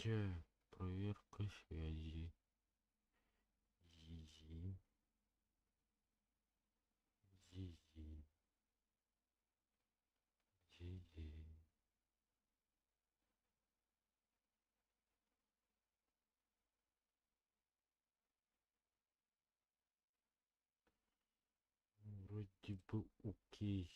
Так, проверка связи. Зизи. Зизи. Зизи. Вроде бы окей.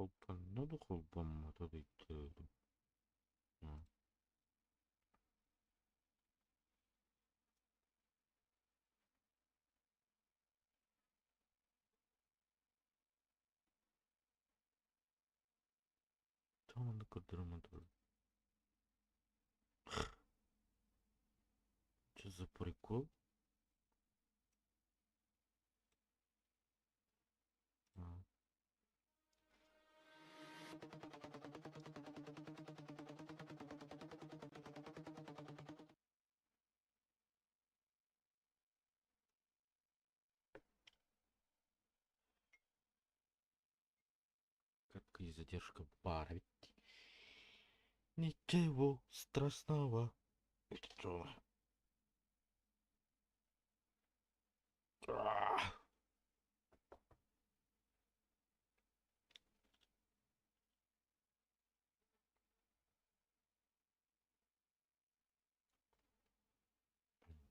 Холбонно да холбоммото да өйдөөтүм. Тоҕо маннык көрдөрөн турар? Что за прикол? Короткая задержка баар эбит. Ничего страшного.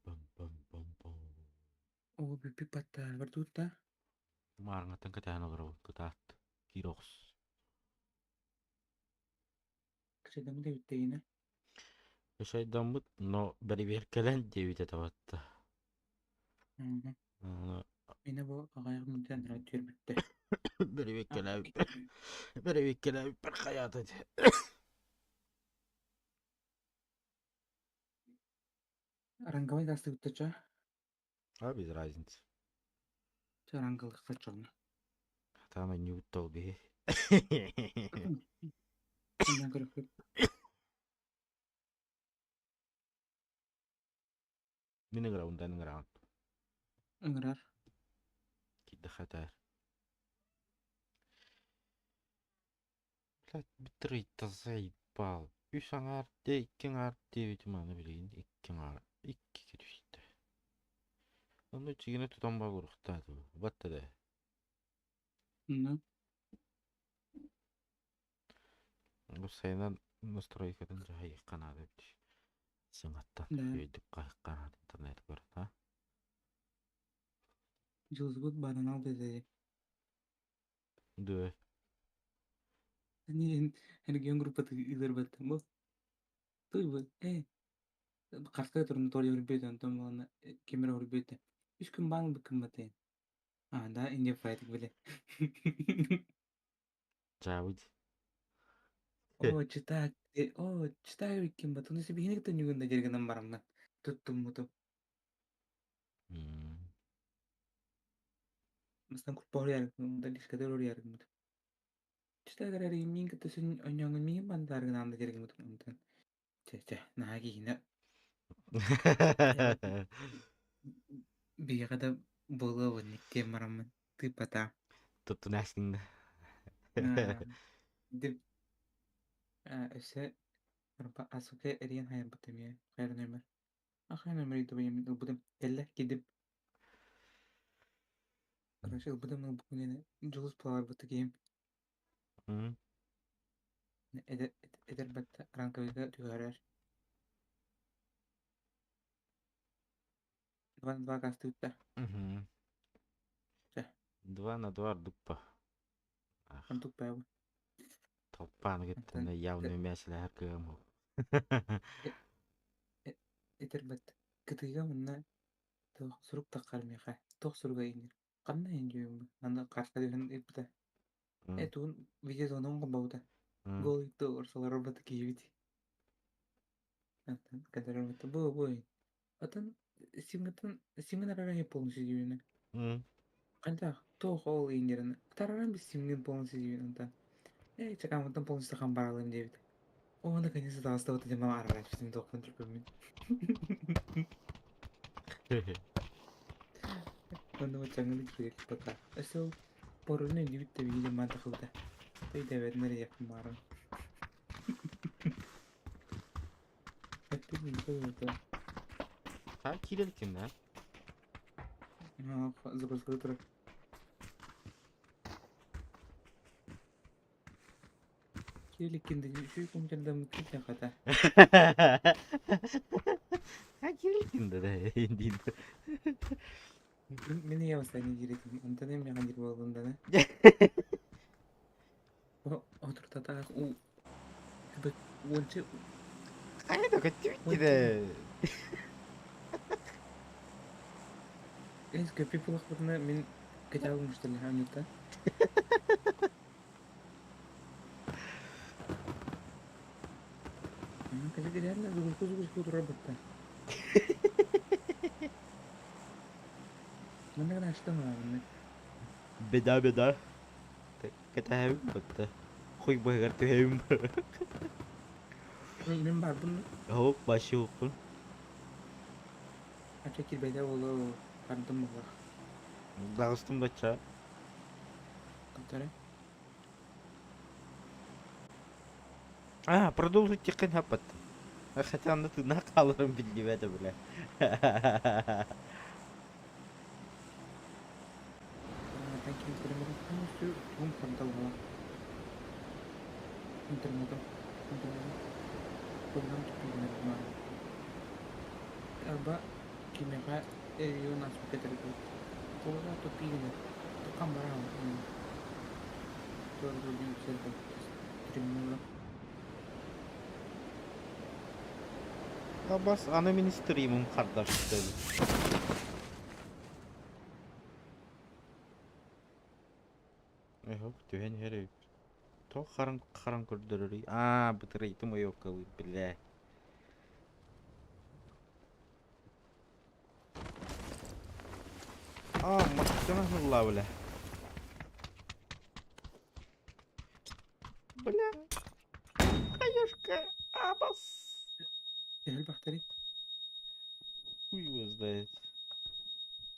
Пам-пам-пам-пам. Оо, бүппүт баттаабар дуутта. Маарыҥҥаттан кэтэһэн олоробун, кытаат, киир оҕус. Кырдаммыт эбит Ышайдаммыт, но бэрэбиэркэлэн диэбит этэ батта. Аны Мина бу аҕыйах мүнүүтэ анараа түөрбүттэр. бэрэбиэркэлээбиппэр бэрэбиэркэлээбиппэр хайаата ити. Ранговай тастыбыттача А без разницы. рангалыхха чоҕуна. Там анньыбыт ол биһи. Оннан көрөккүт. Мин ыҥырабын да ыҥыраҕын. Ыҥырар. Киирдэххэ этээр. Блядь, битрейта заебал. Үс аҥаар дии, икки аҥаар диэбитим аны билигин икки аҥаар иккигэ түстэ. Онно чигини тутан боҕуруохтаатым. Буолбат да. Ну, Бу сайынан настройкатын дьаһайыахха наада эбит. Саҥаттан да. үөйдүк хаһыахха наада интернет көрөн, а? Дьылзыбыт баданал деді. Дөө. Они регион группаты ыырбаттан бу. Туй бу. Карта турун толи үрбөт онтон буолана кемер үрбөт. Үс күн баан быккымматын. А, да, Индия файтик биле. Чаабыт. О, читак, о, читаю ким бат. Оны себихини кытта да жергенен бараммын. Туттуммутум. Мастан курпа яргым, да лишкадер яргым. Читагар мин кытта сөн оньоңун миин бандаргын анда жергем онтон. Чэ, чэ, наһаа киһини биһиэхэ да буолуо инник диэн бараммын тыыппатаа. Туттунааснын да. Дип өссө Асука эрийэн хайарбыт эмиэ хайар номер. Ахай номер ылбытым ылбытым кэллэ киирдим. Короче ылбытым ылбытым диэн Дьулус плаварбыт киһим эдэр батта ранковыйга түһэрэр. 2 на 2 гастыытта. Чэ. 2 на 2 ордукпа. Ордук баабы. Толпааны кыттан явно мясилэһэр кыам. Этэр бат кытыыга манна туох сурук таххар миэхэ. Туох суруга иҥир. Ханна иҥдьүөм аны карта түһэн ыыппыта. Э тугун видеозвоногун холбообута. Гол орсолорбут киһибит. Кадырабыт бу бу. Атын симгытын симгин араран полностью дьүүнэ. Хайдах туох ол иҥнэрин тараран біз симгин полностью дьүүнэ онтон. Э чакамыттан полностью хан баралым диэбит. О, наконец-то таҕыстыбыт диэн мама араран түстүм туохпун түрпүммүн. Онно чаҥын киирик пока. Өссө ол поруну өйдүүбүт да биир ман тахыбыта. Өйдөөбөтүн эрэ диэхпин баҕарабын. Эппит Ha киирэр ким да? Загрузка турар. Киириликкин үчүгэй компьютердаммыккын хата. Ha киириликкин да диин. Мин ийэм астайны диир этим. Онтон эм миэхэ диир буоллун дана. Отуртатаах уу уонча Хайа да көттүбүт да. Эс көппүт буоллахпытына мин кэтээбин мушталлаһа оонньууттан. Кэсэ реально загрузку загрузку турар бытта. Манна гына ачтым маннык. Беда беда. Кэтэһэбин бытта. Хуй быһыгар түһэбин. Мин барбын. Хоп, башы уккун. Ача кирбэйдэ буолуо бардым буоллах. Дагыстым бачча. Который? А, продолжить тихо хаппат. Хотя аны тыына хааларын биллибэт бля. Ким полностью тугум хантал интернетом. Интернетом. Тугунан туппугунар Арба кимиэхэ регион ааспыт этэргэ туора туппигинер туккан бараҕын туора стримнула. Абас аны мин стримым хардарсты. Эхок түһэн иһэр эбит. Тоҕо харан харан көрдөрөрүй? Аа, бытырыйтым ойуоккалыыр, бля. Аа, массыына ылла, бля. Бля. Хаюшка, абас. Төһөл бахтарый? Хуй его знает.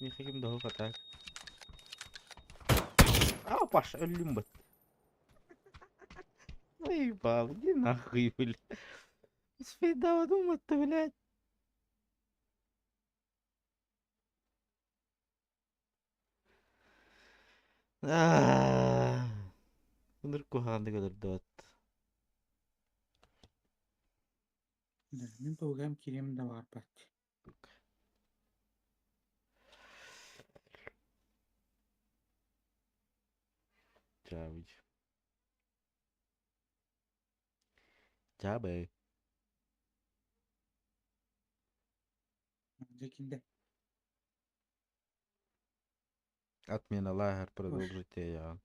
Миэхэ ким да так. А, Паша, өллүм быт. Заебал, иди нахуй, бля. Успейдавадым блядь. Ыныр куһаҕаннык өлөрдөт. Да, мин паугам кириэм да баҕарбат. Чаабыч. Чаабы. Дьэ киирдэ. Отмена Бош. продолжить я.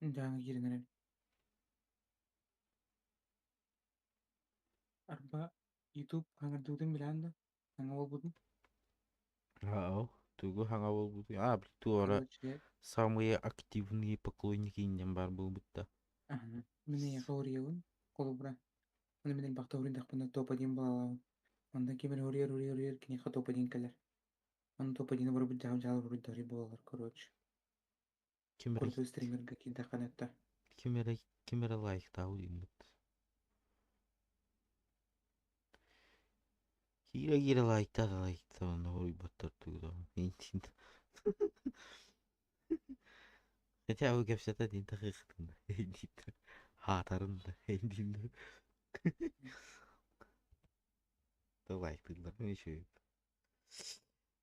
Мин дьааҥы киирэн эрэбин. Арба YouTube хаҥардыбытын билэҕин да? Саҥа буолбутун? Аа, тугу хаҥа буолбутуй? Аа, туора Короче, самые активные поклонники иннем баар буолбутта. аһана. Мин эйиэхэ уруйабын. Холобура, аны мин элбэхтэ уруйдахпына топ-один буолалаабын. Онтон ким эрэ уруйар, уруйар, уруйар, киниэхэ топ-один кэлэр. Аны топ-одины барыбыт дьаһал-дьаһал уруйдары буолалар, короче. Ким эрэ Крутой стримерга киирдэххинэ этэ. ким эрэ ким эрэ лайктаабыт үүммүт. Киирэ-киирэ лайктаа да лайктаа онно уруйбаттар тугу да Хотя вы кэпсэтэ диин тахыахтын да хаатарын да диин да лайктыыллар үчүгэй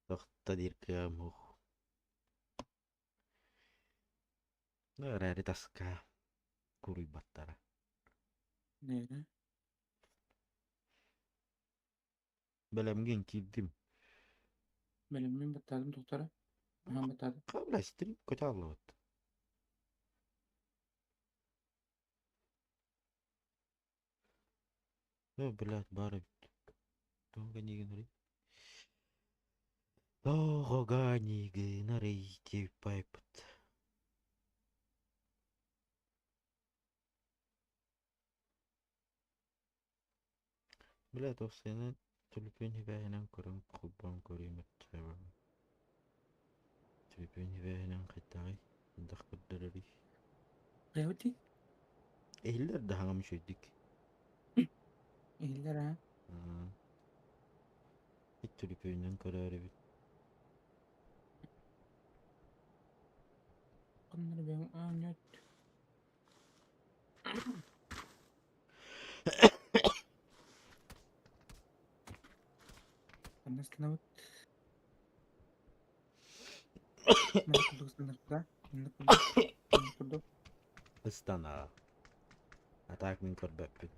Тохто диир кыаҕым суох. Эрээри таска куруйбаттара. Нээрэ? Бэлэмҥин киирдим. Бэлэммин баттаатым тухтара. Аһаан баттаатым. Бля, стрим көтө Э, блядь, баар эбит. Тоҕо гынарый? Тоҕо гынарый диэбиппайпыт. Блядь, овсыйанан төлөпүөн сибээһинэн көрөн холбоон көрүүм өттө Төлөпүөн сибээһинэн хайдаҕый? Хайдах көрдөрөрүй? Хайабытый? Иһиллэр да хаҥам үчүгэйдик. Иһиллэр аа. Ит төлөпүөнүнэн көрөөрүбүт. Ханна бэйэм аанньат. Ханна ыстанабыт? Маннык курдук ыстаныахпыта. Маннык курдук. Маннык курдук. Ыстана. А так мин көрбөппүн.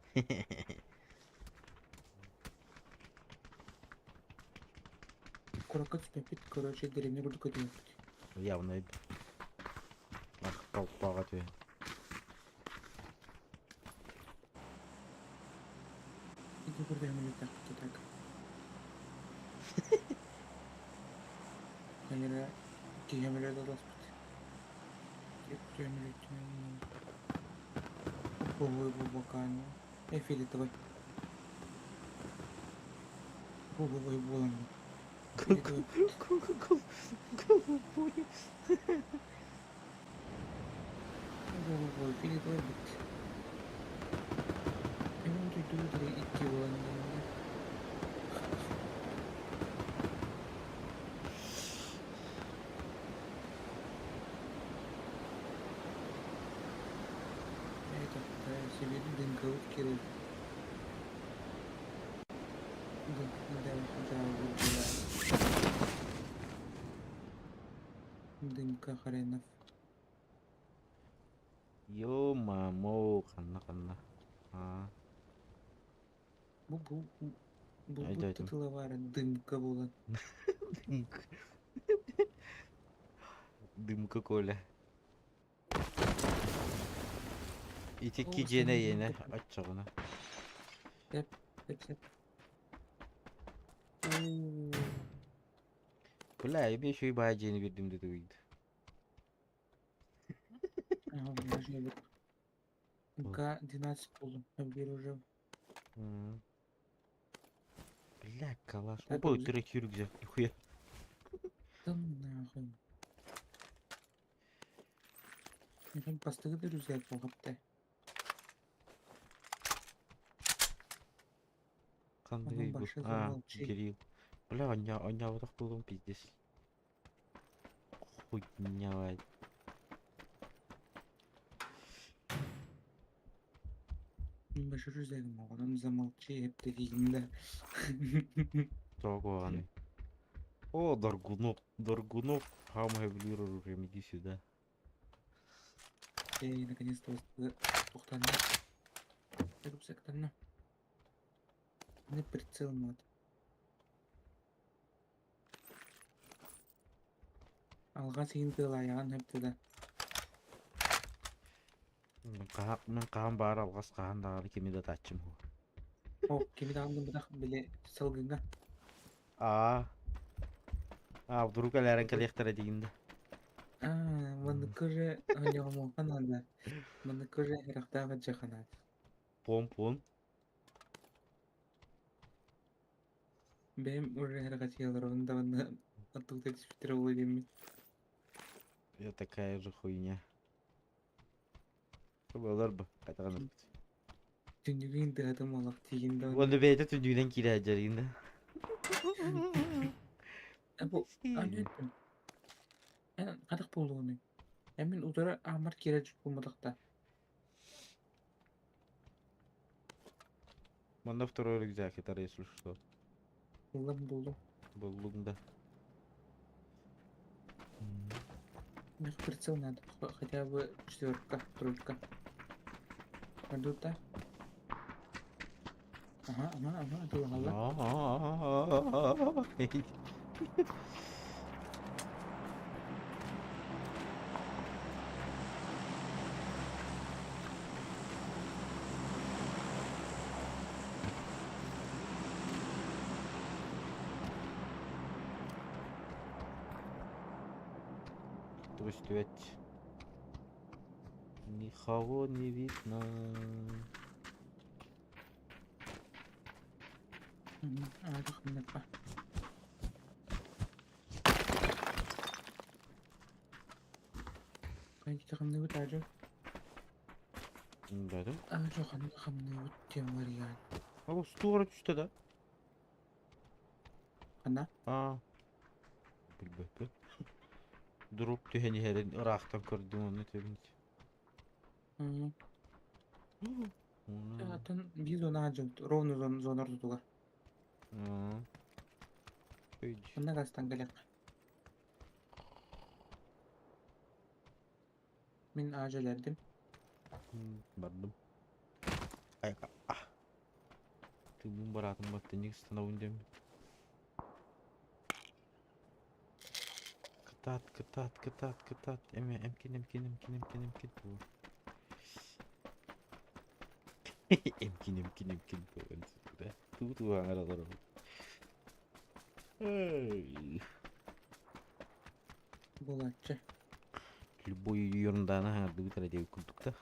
Куракка түспэппит, короче, дэриэбинэ курдук көтүмэппит. Явно ах, толпаҕа түһэн. Ити курдук эмилиэтэхпит так. Хайра киһи эмилиэт олоспут. Ой, бу Э, фиолетовый. Голубой буолан. Фиолетовый. Голубой. Голубой, фиолетовый бит. Эбин дойду икки буолан Это себе дымкабыт Кирилл. Дымка хренов. Йоо, мамо, ханна ханна. Аа. Бу бу бу Айдайтым. тыла баара дымка буолан. Дымка. Дымка Коля. Ити Оо, кидьиэнэ станок иэнэ дымка. оччоҕуна. Тэп, тэп, тэп. Оо. Бля, эбии үчүгэй баай дьиэни биэрдим да тыгыйда. Ага, даже вот МК-12 буоллум. Биир уже. Бля, калаш. Так, Опа, рюкзак. третий рюкзак, нихуя. Да нахуй. Нихуя бастыгы да рюкзак буолбатта. Ханныгый Онон бу? башы А, замолчи. Кирилл. Бля, оонньооботох буолуом пиздец. Хуйня Мин оҕоном замолчи эптэтиигин да. Тоҕо куһаҕаный? О, Доргунов, Доргунов, самое ближе оружием, иди сюда. Эй, наконец-то тухтанна. Рюкзактанна. Не прицел мат. Алҕас иһин тыалаайаҕын сөптө да. Мин хаһан баар алҕас хаһан даҕаны кими да тааччым уһу. О, кими даҕаны гымматах били салгыҥҥа. Аа. Аа, вдруг элээрэн кэлиэхтэрэ диигин да. Аа, манныкка уже оонньоомуохха наада. Манныкка уже харахтаах дьаханаат. Пом-пом. Бэйэм уже харахатыйа олоробун даҕаны оттугута түспүттэрэ буолуо диэммин. Я такая же хуйня. Буолар бу, хайдах гыныппыт. Түннүгүн тыатым олох тиийин даҕаны. Уонна бэйэтэ түннүгүнэн киирээдьэригин да. Бу аньыыттым. Эн хатах буолуонуй? Эн мин утары ааммар киирэ буолбатахта. Манна второй рюкзак это если что. Буллум буллум. Буллуҥ да. Мне прицел надо, хотя бы четверка, тройка. Пойдут, да? Ага, атылаһаллар. Көстүбэт. Никого не видно. Аадах Хамныбыт аадьы. Бэтим. Аадьы хамныбыт диэн вариант. Ол устуора түстэ да. Ханна? Аа. Билбэппин. Дроп түһэн иһэрин ыраахтан көрдүм онно тэбин. Атын биир зона аадьыбыт ровно зона ортотугар. Ханна гастан кэлиэххэ. Мин аадьы элэрдим. Бардым. Айка. Тыыбын бараатым баттынньык станабын диэммин. Кытаат, кытаат, кытаат, кытаат. Эме эмкин, эмкин, эмкин, эмкин, эмкин. Эмкин, эмкин, эмкин. Туу-туу аҥар олоробун. Эй. Буолааччы. Любой ерунданы аҥардыбыт эрэ диэбит курдук да.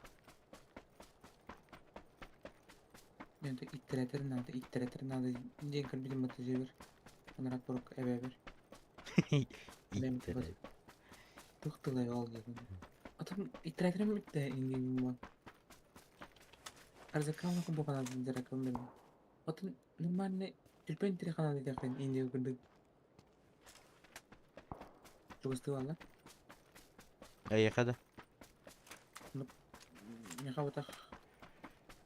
Это иттэрэтэр надо, иттэрэтэр надо диэн көрбүтүм батта дьиэбэр. Анараа куруук эбээбэр. Бэйэм Иттэрэ. Туох тылай ол диэтим. Атым иттэрэтэрим бүттэ ингиим буолан. Арзакаална курдук анаатын дьаракым билим. Отон нормальный түрпэн тири ханаан диэххин индигэ курдук. Чугастыы буолла. Эйиэхэ да. Миэхэ бытах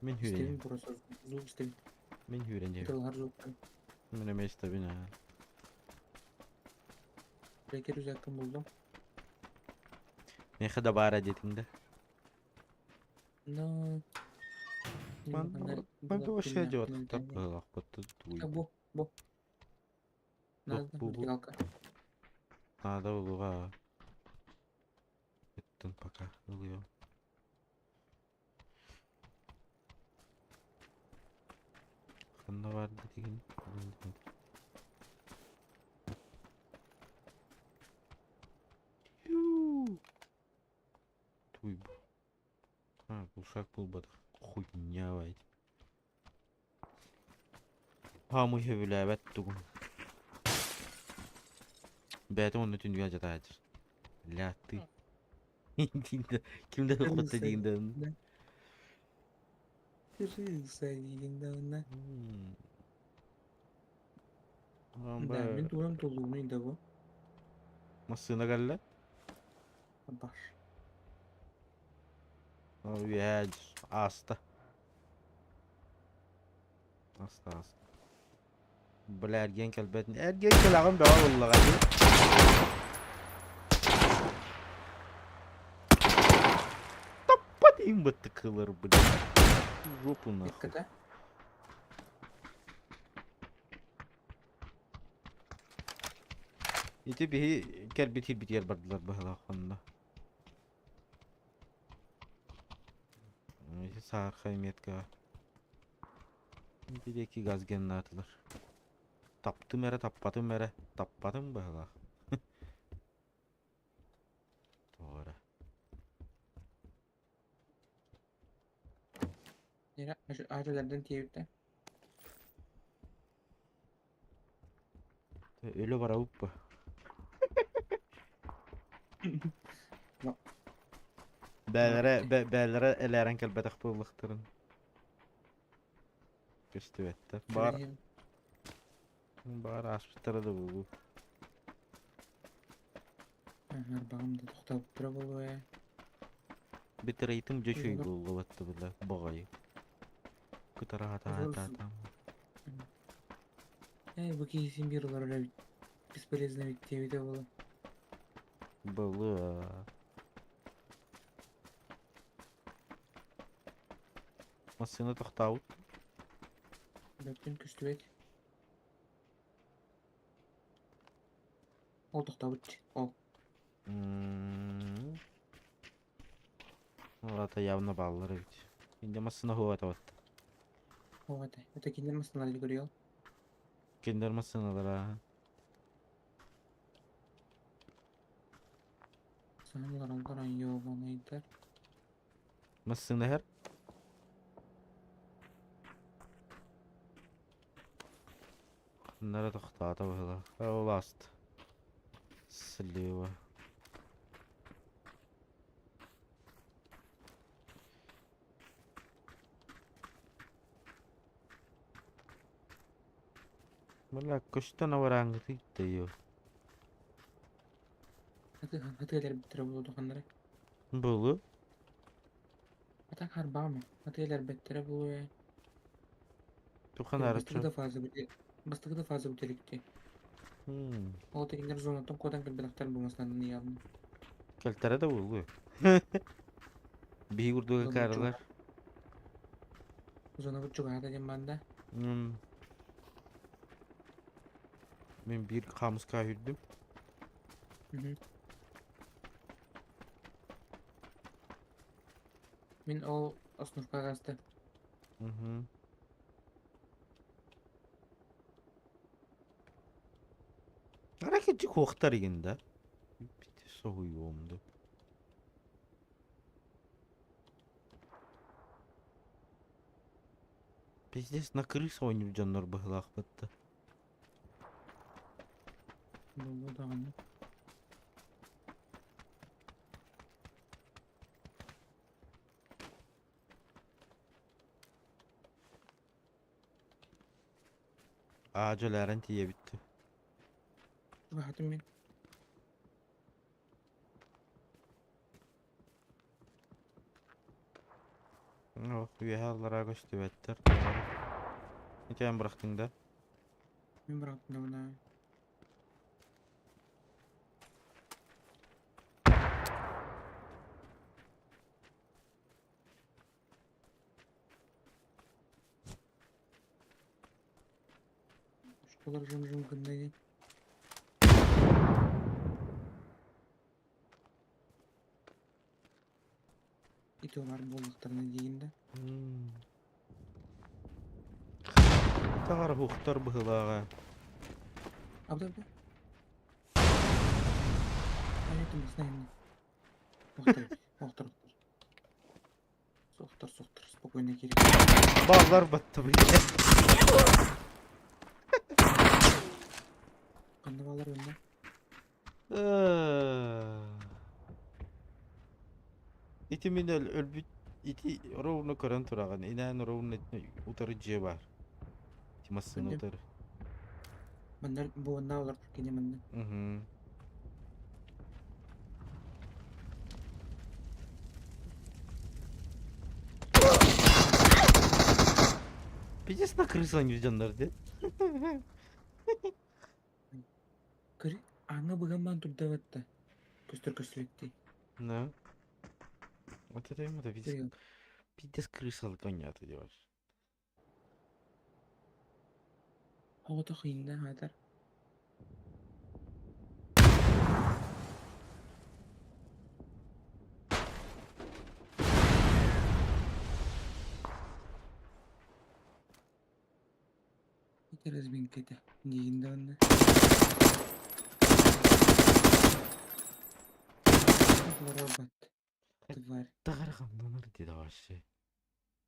Мин истэбин хүүрэн. просто звук истэбин. Мин хүүрэн диэбит. Тылыһар звуктан. Мин эмиэ истэбин аа. Бэкир рюкзакпын буллум. Миэхэ да баара диэтиҥ да. Но Ман вообще дьуотахтар быһыылаахпыт тугуй. Бу, бу. Надо Бу, бу. вертикалка. Надо булуға. Ыттын пока ылыам. Ханна баар диэтигин? Туй бу. А, глушак булбатах. Хуйня бать. Хаамый сөбүлээбэт тугун. Бэйэтин онно түннүгэ алдьатааччы. Ля ты. Ким да ылбатта диин да. Крыса диигин да онно. Да, мин тугунан туллугунуй да бу? Массыына кэллэ. Баш. Үөһээ ааста. Ааста ааста. Бля эргиэн кэлбэтин. Эргиэн кэлэҕин бөҕө буоллаҕа дии. Таппат им быттыкылар бля. Жопу нахуй. Иккитэ. Ити биһи кэлбит киирбитигэр бардылар быһыылаах онно. Ити саархай меткаҕа. Ити диэки газ геннаатылар. Таптым эрэ, таппатым эрэ, таппатым быһыылаах. Тоҕо эрэ. Аачалардан тиэбиттэ. Өлө барабыт бу. Бээлэрэ бээлэрэ элээрэн кэлбэтэх буоллахтарын. Көстүбэттэр. Баар баар ааспыттара да буолуо. Арбаҕым да тохтообуттара буолуо ээ. Битрейт-ым дьэ үчүгэй буолла батта бile баҕайы. Кытара хатаатаатам. Ээ бу киһи син биир олорор эбит. Бесполезно эбит диэбитэ буолуо. Былы. Массыына тохтообут. Бөттүн көстүбэт. Ол тохтообут ол. Ол явно бааллар эбит. Инде массыына хугатабат. Хугата. Это кинилэр массыыналары көрүө. Кинилэр массыыналара. Саҥалар олорон ёбаныйдар. Массыына иһэр. Ханна эрэ тохтоото быһыылаах. Ол ааста. Слева. Бля, көстөн абарааҥҥытый да ё. Атыыларбыттара буолуо ханнара. Буолуо. Ата харбаама. Атыыларбыттара буолуо ээ. Тухан Бастакы араччы. да фаза бастакы да фаза бүтэликти. Ол тигиннэр зонаттан куотан кэлбэтэхтэр бумастанан явно. Кэлтэрэ да буолуо. Биһи курдук акаарылар. Зонабыт чугаһата диэн баанда. Мин биир хаамыска үрдүм. Мин ол основка гаста. Аракечи хуохтар игин да. Соһуйуом да. Пиздец, на крыса оонньуур дьоннор быһыылаахпыт да. Буолуо даҕаны. Аа, дьөлөөрөн тиийэбит. Чугаһатым мин. Ох, үөһэ аллараа көстүбэттэр. Ити эн бырахтыҥ да? Мин бырахтым да Школар жым-жым гынна ини. Ити олар буоллахтарына диигин да. Таҕар уһуктар быһыылааҕа. Абда абда. Айытым знаем. Охтор, охтор. Сохтор, сохтор, спокойно кири. Баллар батты блядь. Ханна балар онно? Ити мин өлбүт ити ровно көрөн тураҕын. Инээн ровно утары дьиэ баар. Ити массыына утары. Манна бу манна олорбут кини манна. Угу. Пиздец на крыса не дьоннор дии. Көрү ааҥҥа быган баран турдабат да көстөр көстүбэттии. Да. Вот это ему-то пиздец, Серьезно. пиздец крыса коня ты делаешь. Оҕото хыйынна аһаатар. Ити разминката диигин даҕаны. Робот тварь. Таҕара хамнанар дии вообще.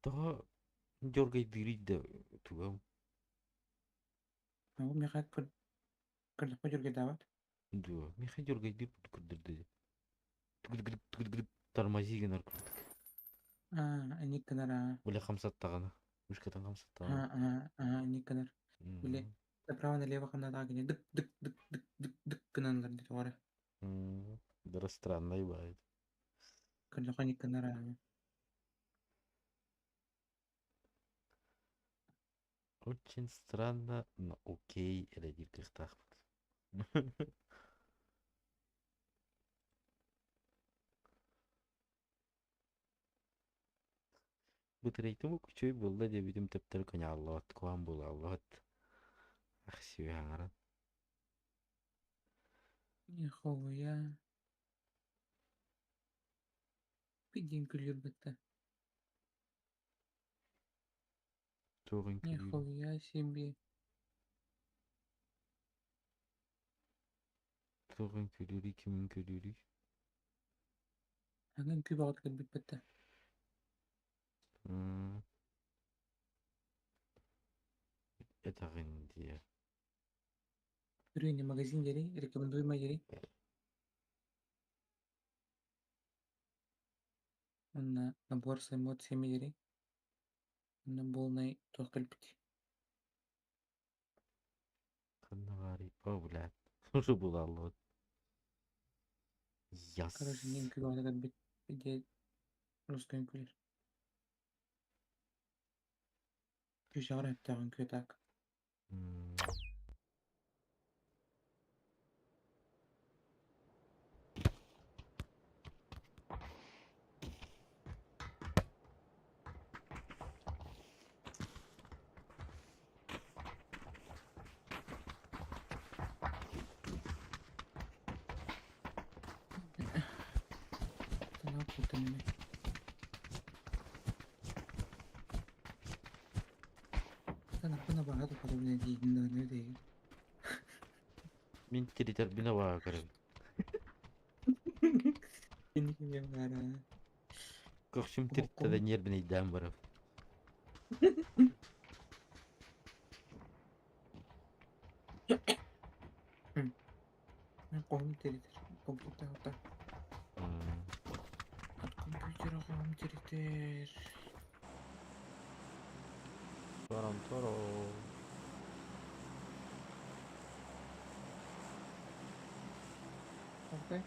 Тоҕо дёргайдыырый да тугам. Ол миэхэ көрдөххө дьүргэйдээбэт. Дуо, миэхэ дёргайдыыр курдук көрдөрдө дии. Тугут тормози гынар курдук. Аа, инник гынар аа. Бile хамсаттаҕына. Мышкатын хамсаттаҕына. Аа, аа, аа, инник гынар. Били направо налево хамнатаҕа кини дык дык дык дык дык дык гынан ылар дии тоҕо эрэ. Да странный бывает. Көрдөххө инник гынар аа. Очень странно, но окей эрэ диир кыахтаахпыт. Бытырыйтым үчүгэй буолла диэбитим төптөрү көньөҕөллөбөт, куһаҕан буолааллыбат. Ах сүөһү аҥарын. Нихуя. Диэн күлүрбүттэ. Туох үҥкүүлүүр? Нихуя себе. Туох үҥкүүлүүрүй, ким үҥкүүлүүрүй? Аны үҥкүү бөҕөтө кэлбиппит да. М, Этэҕин дии. Үрүҥ магазин диэри, рекомендуемай диэри. Уонна набор с эмоциями диэри. Уонна полный туох кэлбит. Ханна баарый? О, блядь. Уже булаллыбыт. Яс. Короче, не үҥкүү бөҕөтө кэлбит. Диэ русский үҥкүүлэр. Күүсэҕэр өттөөх үҥкүү так. М, Санаа куттан эмэ. Санаппын абаҕа тухары диигин даҕаны үтэйгин. Мин тиритэрбин абааһы көрөбүн. Инники ким баара. Көхсүм тириттэ да Оһоххун ньиэрбинэйдээн барабын. Мин хоһум тиритэр. Компьютер М, От компьютера хоһум тиритэр. Тором-торо. Окей.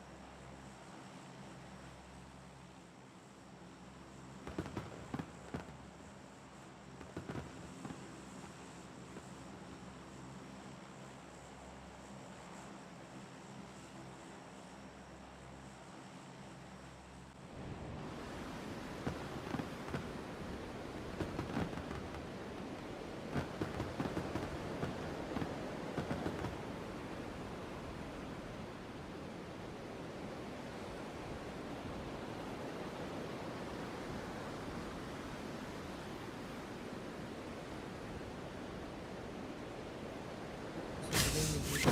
К сожалению, биир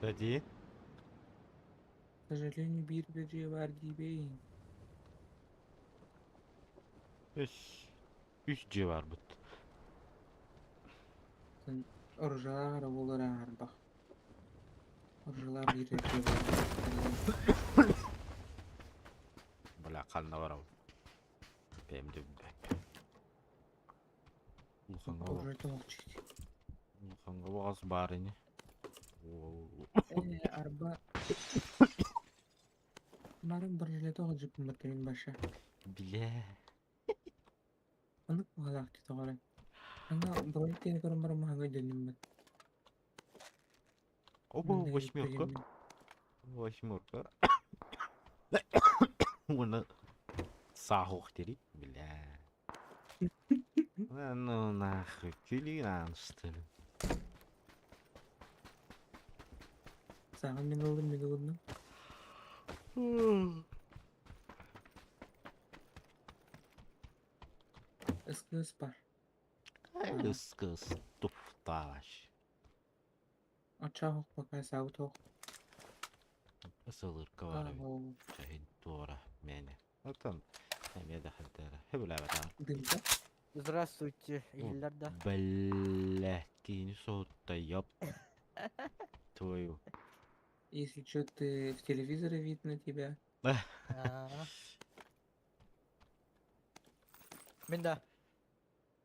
Дадии? К сожалению, биир бөдүйэ баар диибэйин. Үс. Үс дьиэ баарбыт. Оружалаах эрэ буолар аарбах. Оружалаах биир эрэ дьиэ баар. Бля, ханна барабын? Бэйэм да билбэппин. Улахаҥҥа олох. Оружие тоҥ чуть. Хаҥалас баар ини. Э, арба Марын бронежилеты оҕолдьуппун баша. Билээ. Оннук быһыылаах дии тоҕо эрэ. Аны бронь тиэнэ көрөн баран маһаҥа өйдөннүм Оба восьмерка. Восьмерка. Уонна саахох дири. Бля. Ну нахуй, күлүн что ли. Саҥа мин ыллым, мин ылынным. Ыс бар. Ыс-кыс туфтааш. Оччоох пока саутох. Ысылырка бар эбит. Чэһин туора мээнэ. Оттон эмиэ да хантара. Хөбүлээбэтэҕим. Дымка. Здравствуйте, иһиллэр да? Бля, киһини соһутта, ёп. Твою. Если что, ты в телевизоре видно тебя. Мин да.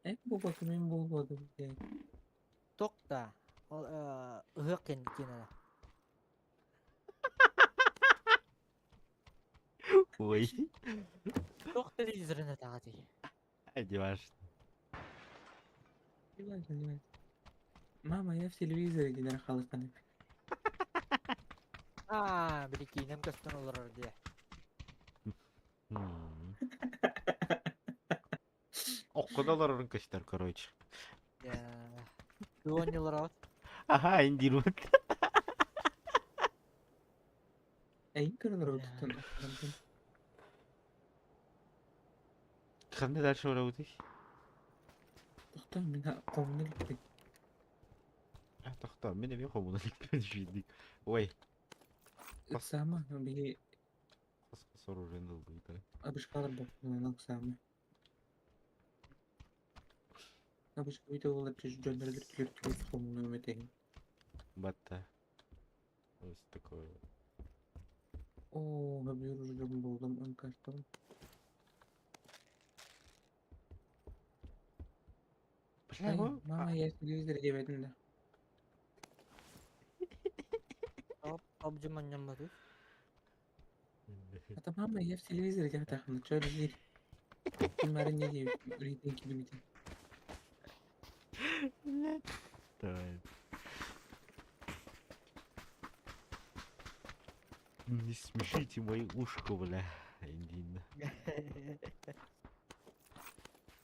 Э, буолбатым, мин буолбатым, блядь. Туох да. Ол ыһыах киэнэ. Ой. Туох телевизорын этаҕытый? Одеваешь. Не важно, не важно. Мама, я в телевизоре динер халыканы. Аа, били киинэм көстөн олорор дии. Окко олорорун көстөр, короче. Туон олорот. Аха, индирбут. Эйин көрөн олорбуттан. Ханна дальше барабытый? Тохтоо, мин хомуна иликпин. Тохтоо, мин эмиэ хомуна иликпин дьиэдик. Ой. Ыксаама, биһи Соружен ылбыта. Абышкалар боппунан ыксаама. Абышка видео буолар дьоннор түлөр хомуна үмэтиһин. Батта. Вот такое. Оо, көбүөр уже булдум МК-тон. Бля, бу... Мама, я телевизор диэбэтим да. PUBG манньамматый. Это мама, я в телевизоре диэтэххинэ, чё диир? Кимнары не диэбит, рейтинг килбитин. Давай. Не смешите мои ушко, бля. Индина.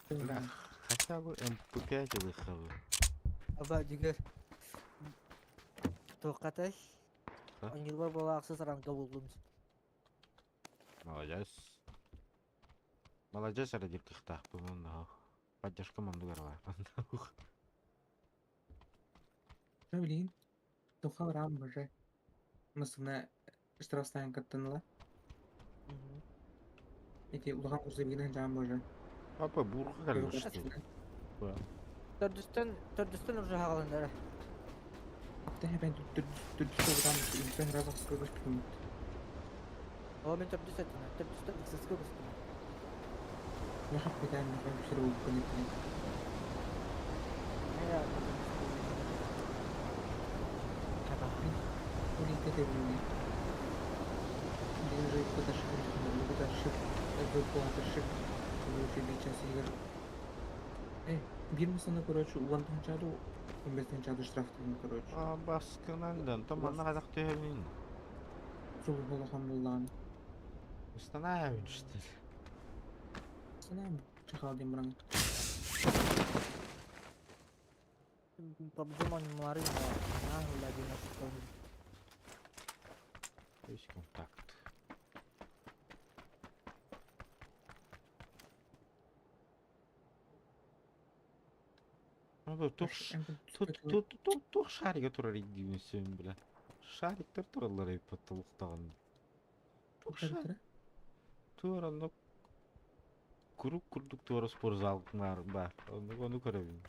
Бля, хотя бы МП5 ылыхабы. Аба дьиҥэр туоххатай? Оонньуулар буолаахсы саранка буллум. Молодец. Молодец эрэ диир кыахтаахпын онно. Поддержка мундугар баар. Чё билигин? Туха бараам боже. Массыына штрафстоянкаттан кыттан ыла. Эти улахан грузовигынан дьаам боже. Папа, бурга кэллэ что ли? Төрдүстэн төрдүстэн уже хаҕаланнара. Тэһэ бэн төрдүстэн бараам үстэн разахска көстүм. О мен төрдүс этим. Төрдүстэн иксэскэ көстүм. Мехап битään мехап сир булбуккун этим. Улитете Э, биир масаны, короче, уонтан чаду, 15 чаду штрафтыгын, короче. А, баскынан да, там манна казах төһөмүн. Сулуһулахан буллаҕын. Устанавливаем, что ли? Санаам, чахал диэн баран. PUBG оонньуулары наһаа диэн Есть контакт. Ну, туох тут тут туох шарига турар диибин сөбүн бля. Шариктар тураллар эбит потолуктаҕын. Туох шарик? Туор онно курук курдук туора спортзал баар. Оннук ону көрөбүн.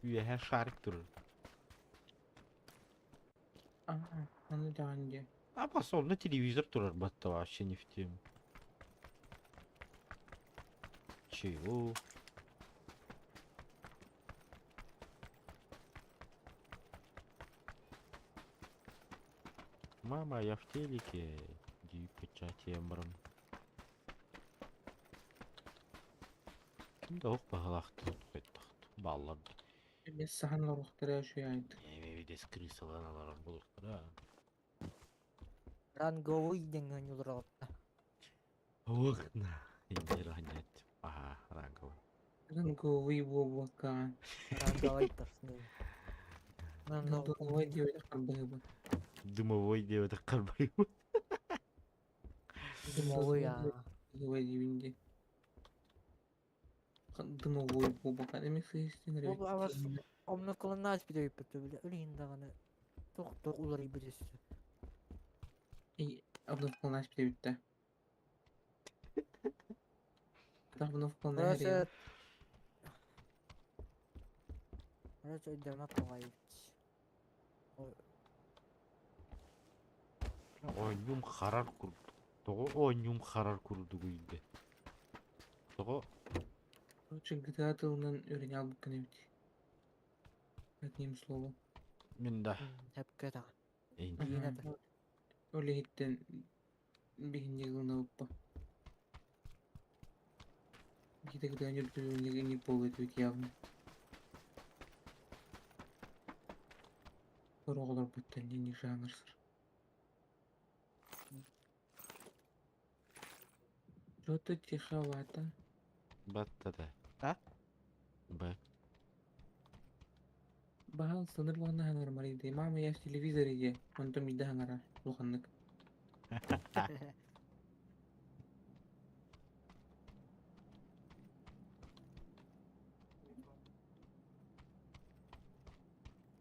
Үөһэ шарик турар. Ага, аны даҕаны диэ. А пошел на телевизор турар батта вообще не в тему. Чего? Мама, я в телеке. Дии печатием баран. Ким да ох баһалаахтык бааллар. Эмиэ саһан олоруохтара үчүгэй аайдык. Эбэбидес крысалаан олорор буолуохтара. Ранговый диэн оонньуулар Ох, на, инжиранять. Ага, ранговый. Ранговый буолбакка. Ранговый тахсыы. Дымовой диэбэтэх харбаһыбыт. Дымовой диэбэтэх харбаһыбыт. Дымовой аа. Дымовой диибин дии. Дымовой буолбакка эмиэ сыһыстын эрэ. Ол авас онно кылынаас билэбиппит бile өлүһүн даҕаны туох-туох уларыйбыт өссө. Обновкалааш билэбиттэ. Обновкалааш Короче, короче, өйдөмөт баҕайы. Оонньуум харар курдук. Тоҕо оонньуум харар курдугуй де? Тоҕо Короче, GTA тылынан үөрэнэ албыккын эбит. Одним словом. Мин да. Сөпкө даҕаны. Эйин. Иин ата. Ол иһиттэн биһинньи ылынабыппа. Биһиги GTA не буолуо этибит явно. Оҕолорбуттан не жанрсыр. Что-то тиховато. Баттата. А? Б. Баһал сыныр лоҕна хаҥармарый. Мама, я в телевизоре де. Онтон биирдэ хаҥарар. Улаханнык.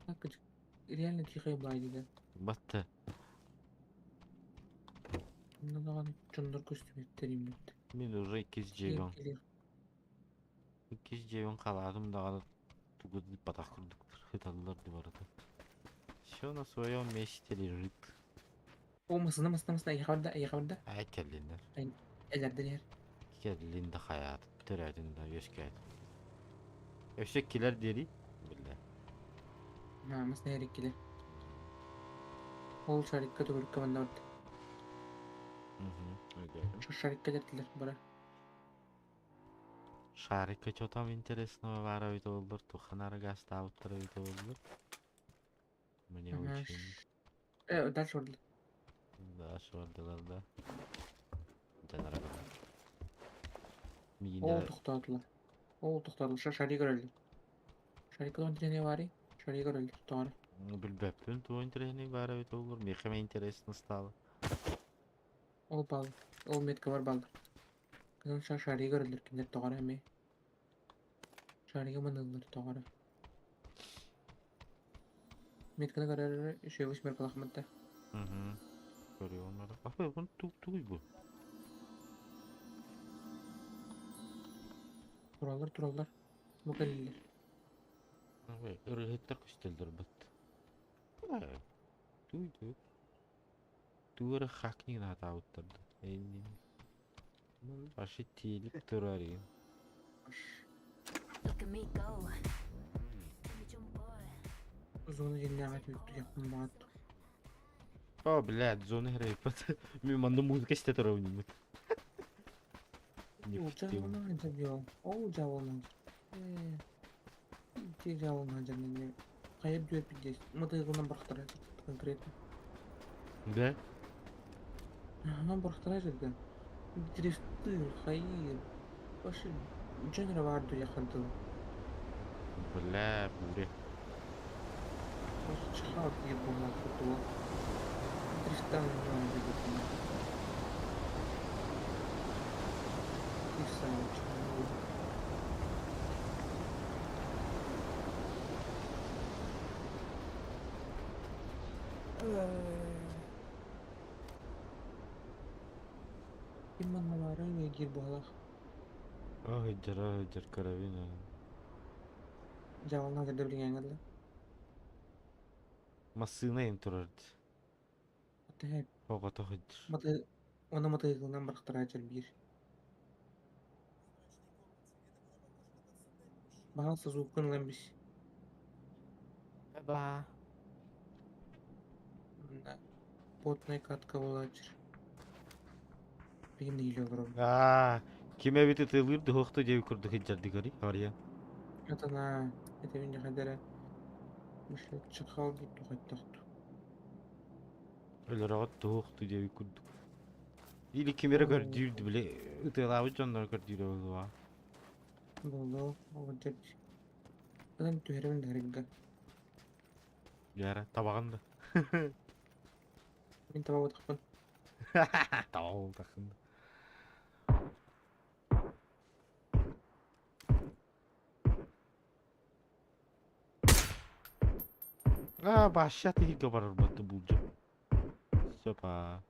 Так, реально тихо баайы да. Батта. Онно даҕаны дьоннор көстүбэттэр иммит. Мин уже иккис дьиэбин. Иккис дьиэбин халаатым даҕаны тугу батах курдуктар хыталлар ди барыта. Все на своем месте лежит. О, масына масына масына эйиэхэ барда, эйиэхэ барда. Ай кэллиннэр. Элэрдэн иһэр. Кэллин да хайаат. Төрөөтүн да үөскээтин. Өссө килэр диэри. Биллэ. Аа, масына иһэр иккилэр. Ол шарикка төгүрүккэ манна барда. Өйдөөтүм. Шарикка дэртилэр бара. Шарикка что там интересного баара эбитэ буоллар, тухханары гаастаабыттара эбитэ буоллар. Мне очень... Дальше бардылар. Да, бардылар да. Дьанара Ол Миигин тохтоотулар. Ол тохтоотулар. Шарик көрөллөр. Шарикка тоҕо интэриэһинэй баарый? Шарик көрөллөр тоҕо эрэ. Билбэппин, туох интэриэһинэй баара эбитэ буоллар. Миэхэ эмэ интересно стало. Ол баал. Ол метка бар бааллар. Кызыл шарик көрөллөр кинилэр тоҕо эрэ эмиэ. Шарига маныыллар тоҕо эрэ. Метканы көрөр үчүгэй восьмеркалаах да. Көрүөм бара. Апа, бу тугуй бу? Тураллар, тураллар. Бу кэллилэр. Ой, ырыһыттар көстөллөр бат. Туй туй. Тугу хакнин атаабыттар да. Эйнин. Вообще телек турар игин. Look at me go. Let me jump on. Зона дьиннээҕи түбүттү баҕат. О, блядь, зона хрейпат. Мин манна музыка истэ турабын. Не Ол в тему. дьаабылаан дьабыал. Ол дьаабылаан. Ити дьаабылаан дьаннан хайа дүөт пиздец. Мотоциклынан барахтара конкретно. Да? Ага, барахтара жерден. Дрифты, хайыр. Вообще, дьон эрэ баар дуйахардылы. Бля, буря. Чхал диир буоллар курдуга. Дрифтан диэбитин. Дрифтан Ким манна баарай диир буоллах. Ой, дьара, дьар карабина. Дьаабылаан жерде билиҥҥэ дылы. Массыына им турар. Тэһэ Оҕото сылдьар. маты уонна мотоциклынан барахтара биир. Баһаалыста звуккун ылан бис. Ба. Манна Потная катка буолааччы. Билигин нэһиилэ олоробун. Аа, ким эбит ытыалыыр дыһуохту диэбит курдук илдьэрдик арыйан. Атана, этэбин дьэ эрэ чахал дип тухаттахту. Өлөрөҕөт туһуохту диэбит курдук. Или ким эрэ көрдүүр били ытыалаабыт дьоннору көрдүүрэ буолуо. Буолуо, ол дьэ. Ытан түһэрэбин да арыгга. Дьара, табаҕын да. Мин табабатахпын. Табаҕын да. Аа, башша тиһикке барарбатты булдьу. Сөп аа.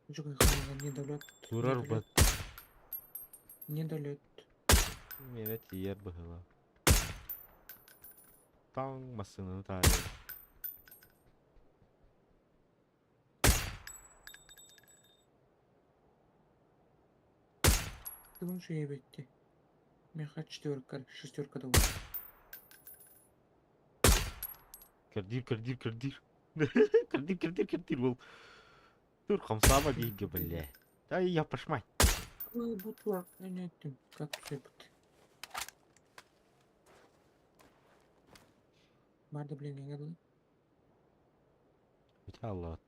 Үчүгэй хаһан недолет. Турар бат. Недолет. Миэнэ тиийэр быһыылаах. Таҥ массыынаны таайар. Тылын үчүгэй Миэхэ четверка, шестерка да буолар. Кэрдиир, кэрдиир, кэрдиир. Кэрдиир, кэрдиир, кэрдиир буол. Тур хамсаама дииргэ биллэ. Ай, я пошмай. Ой, бутуа, өнөттүм, как сөпт. Бар да билин эҥэ Бите аллаат.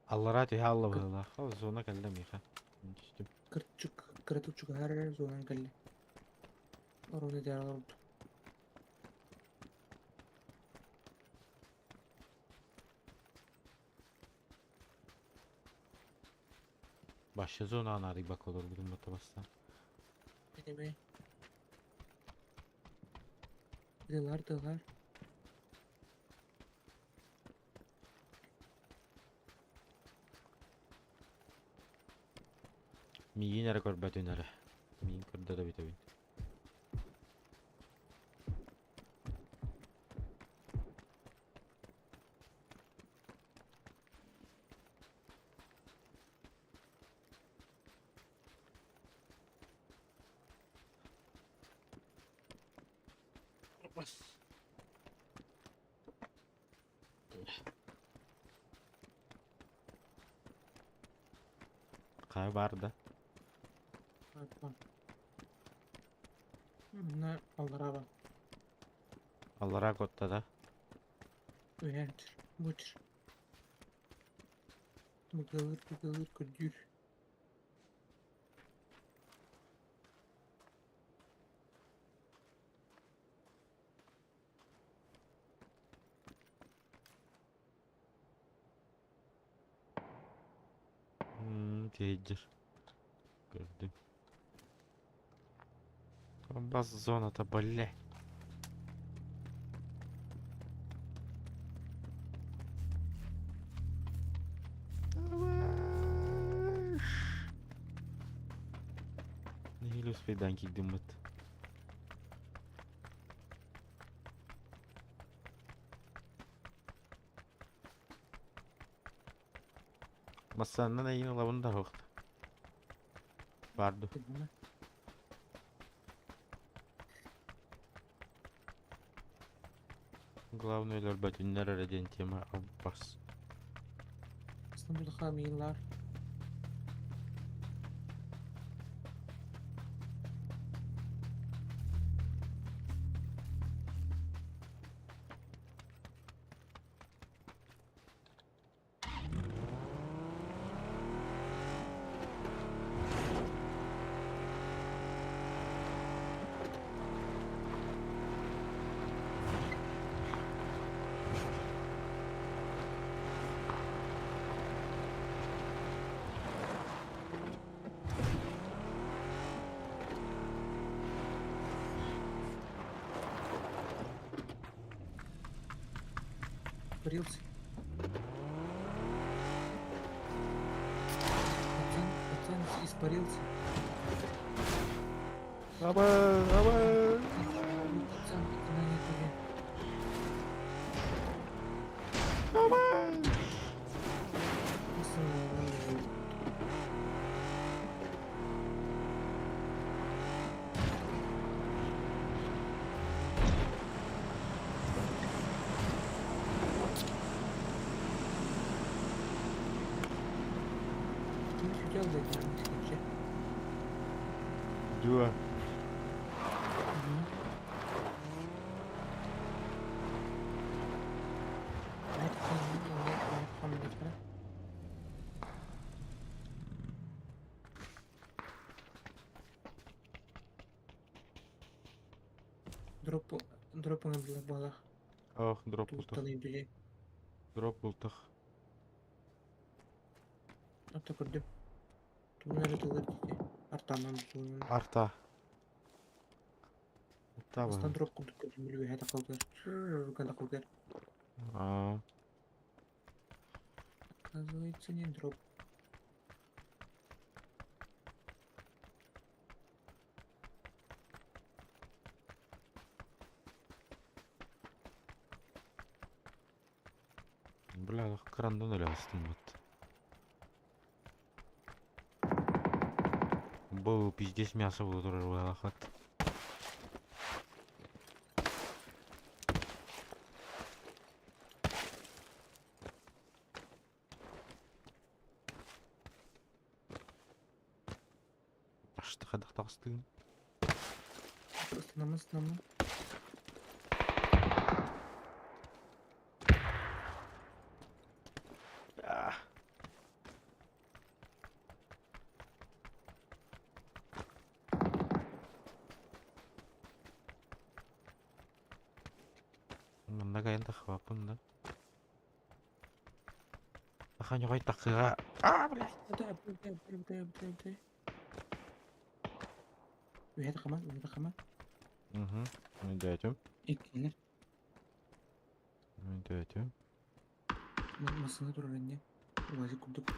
Аллараа түһэ алла быһыылаах. Ол зона кэллэ миэхэ. Түстүм. Кырчык, кыратык чугаһар зонан кэллэ. Орону дьара олордум. Başka zona анарыйбак олорбутум батабастан. Эми. Дылар, дылар. Миигин эрэ көрбөтүн эрэ. Миигин көрдө да бүтэбин. Бас. Хайа баар да? Мына аллараа бар. Аллараа куотта да? Үһээн бучер. Быгылыр, быгылыр, көрдүүр. Тиэйдир. Көрдүм. Бас зоната, бля. Нэһиилэ успейдаан киирдиммит. Массаннан эйин ылабын да суох. Бар ду. Главное өлөрбөтүннэр эрэ диэн тема албас. Астан миилар. Испарился. Пацан, пацан испарился. Аба, аба. Пацан, пацана нет уже. Делай, Дуо. Дроп дропыңа балах. Ох, дроп бултах. Тустаный биле. Дроп бултах. Ата көрдүм. Туннары тылыр дите. Артаман туңун. Арта. Арта Астан бар. дроп курдук көрдүм билбей хата калдыр. Када калдыр. А, Оказывается, не дроп. Бля, крандан эле астым бат. Бу пиздец мясо было турар балахат. Ашты хадах тагыстыгын. Останови, останови. Манна кайын тахвапын да. Ахан йогай такыга. А, блядь. Да, да, да, да, да, да. Үһәт кама, үһәт кама. Угу. Дядю. Иккилер. Дядю. Масына турар инне. Уазик курдук.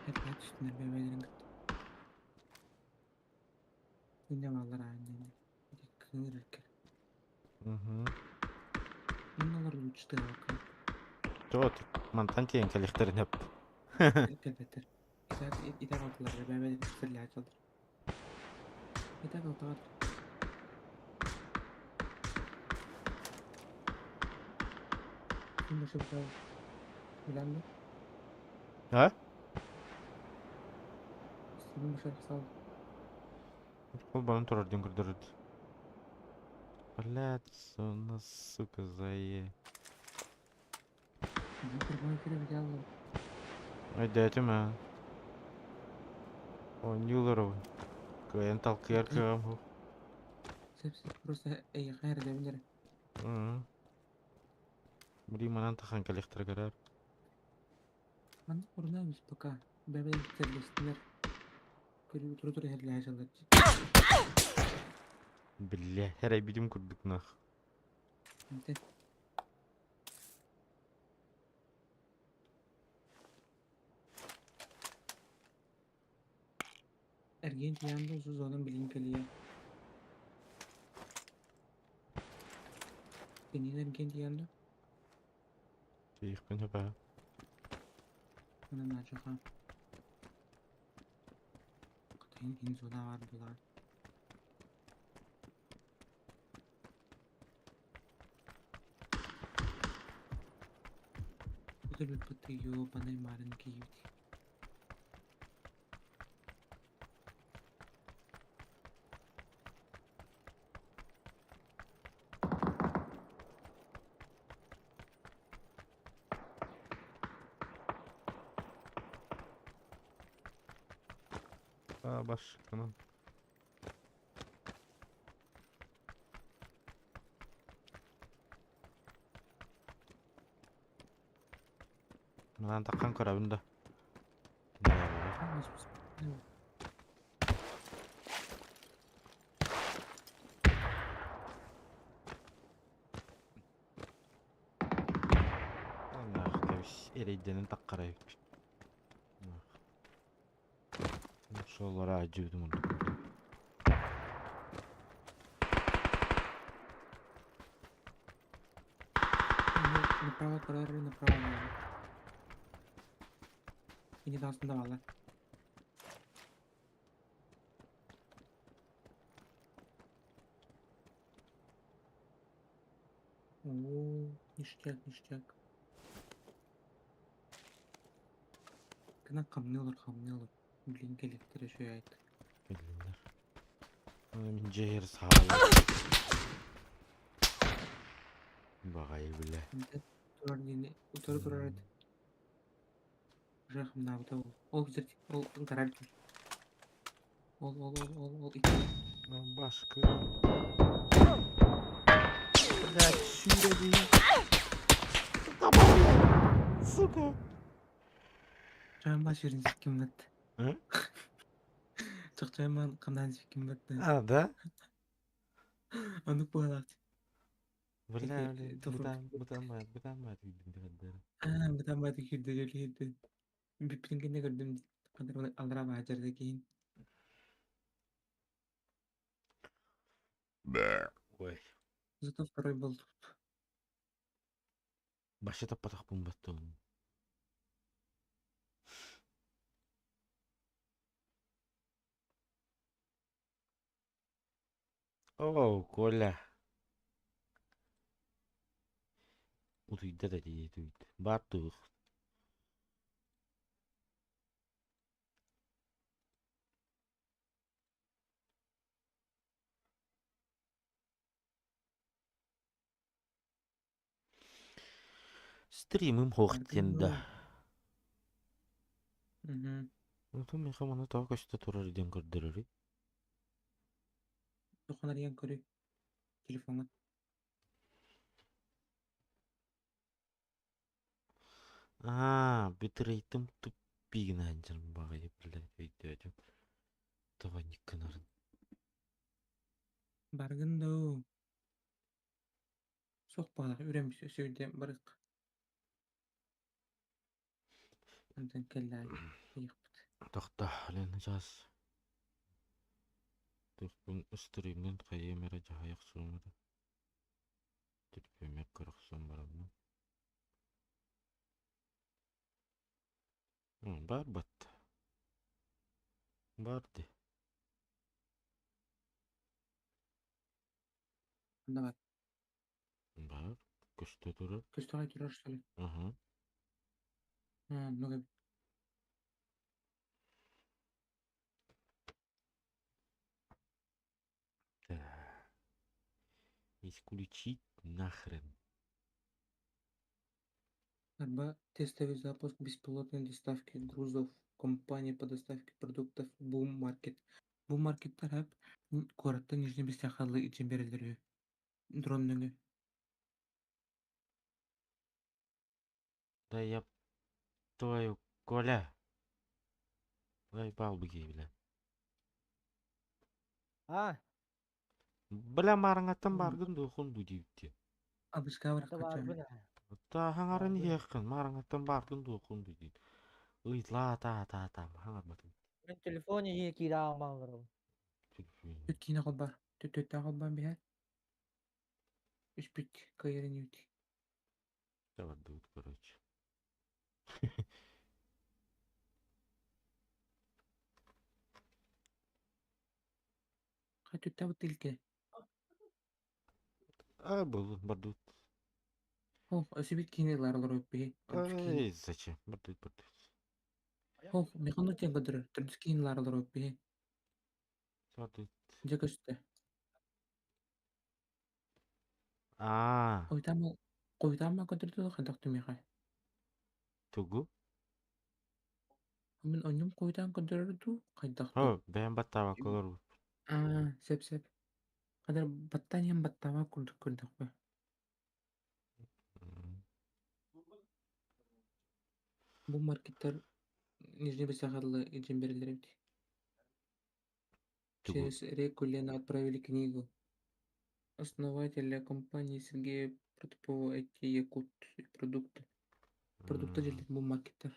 Хәт үстүнер бәбәлерин кытты. Инне баллар ааннен. Кыңыр эркер. Угу. Муналар лучше алка. Тот, мантан тиен калихтерин хеп. Келбеттер. Итак, итак алтылар бәбәлер сирле ачалдыр. Итак алтылар. Ким башы бутау? Биләнде? А? Синең башы сал. Ол балын турар ден көрдөрөт. Блядь, у нас, сука, зае. Прямой эфир видел. Ай, дядя, ма. О, Нюлеров. Кыйын талкыяр кыгам. Просто эй хайр дәбилер. Мри манан тахан калихтер көрөр. Манда урнабыз пока. Бәбәлер серлестилер. Көрү туру туру херле ачалар. Бля, хәрәй бидим күрдүк нах. Инте. Эрген тиянды узу зонun билин келие. Сенин эрген тиянды. Тиихпин хөпә. Мына начаха. Кытайын хин зона бар була. Өтөлүп бытты ёбаный марын кийбит. А, башканан. Манан таккан көрөбүн да. Нах, кебис эрейденин таккарай. Шоллара ажыбдым онду. Направо көрөр, направо надо. Ini астында бала. Оо, ништяк, ништяк. Гына хамныы олор, хамныы олор. Блин, кэлиэхтэрэ үчүгэй айт. Кэллиннэр. Мин дьиэһэр саалла. Баҕайы бile. Турар диэни утары турар эт. Уже хамнаабыта ол. Ол кстати, ол гараж. Ол, ол, ол, ол, ол икки. Башкы. Блядь, сүүрэ Сука. Чоянба сүүрэн сиккиммит. Чохчоянман хамнаан сиккиммит. А, да? Оннук буолаат. Бля, бытаан, бытаан, бытаан баат күүрдүм Аа, бытаан баат күүрдэ дьөлүһүрдүн. Бүппүтүн кэннэ көрдүм аллараа баадьарда киһин. Ой. Зато второй был. Башы таппатахпын баттым. О, Коля. Утуйда да дии утуйда. Бар туох. Стримым хоох диэн да. Мгм. Онтон миэхэ маны тоҕо көстө турар диэн көрдөрөрүй? Туоххун арыйан көрүй телефоҥҥа. Аа, битрейттым туппигин сылдьар баҕайы блядь өйдөөтүм. Тоҕо инник гынарын. Баргын дуу. Суох баҕалаах үрэн сүрдэ барык. Онтон кэллэ ыйыахпыт. Тохто, Лена чаас. Тухпун стримнин хайыам эрэ дьаһайа охсуом эрэ. Телефоммар көрө охсон бараммын. Баар батта. Баар дии. Ханна бар? Баар. Көстө турар. Көстөҕө турар что ли? Аха. А, ну Так. Исключить нахрен. Арба тестовый запуск беспилотной доставки грузов компании по доставке продуктов Boom Market. Boom Markеттар хап куораттан Нижний Бестяхалы ичен берелер үһү. Дрон нөҥүө. Да я твою, Коля. Заебал бы бля. А, Бля маарыҥаттан бааргын дуохун дуу диэбиттии. Абыска это бараххачча. баарбын. Тааһаҥарын Баарбын. иһиэххин, маарыҥаттан бааргын дуохун дуу диэн. Ый лаа таа таа таа хаҥарбатым. Мен телефон иһи киирэ аамаҥырым. Телефон. Түт киинэ холбаар. Түт түттээх холбоон биһэр. Үспүт кыайарын үүт. Бардыбыт короче. Хай түттээх тилке. А был бардыбыт. О, өсүбүт киинэ ылар олорор биһи. Төрдүс киинэ. Ай, зачем? Бардыбыт бардыбыт. О, механу тиэн көрдөрөр. Төрдүс киинэ ылар олорор биһи. Бардыбыт. Дьэ көстө. Аа, Хойутаама хойутаама көрдөрдө хайдах түмиэхэ. тугу? Мин онньум хойутаан көрдөрөр дуу, хайдах дуу? О, бэйэм баттаабакка олорбут. Аа, сөп сөп. Хадар баттаан иһэн баттаабат курдук көрдөхпө. Бу маркеттар Нижний Бесахарлы илдьэн бэрэллэр эбит. Тугу? Через реку Лена отправили книгу. Основателя компании Сергея Протопова эти якут продукты. Продукты дьэллэр бу маркеттар.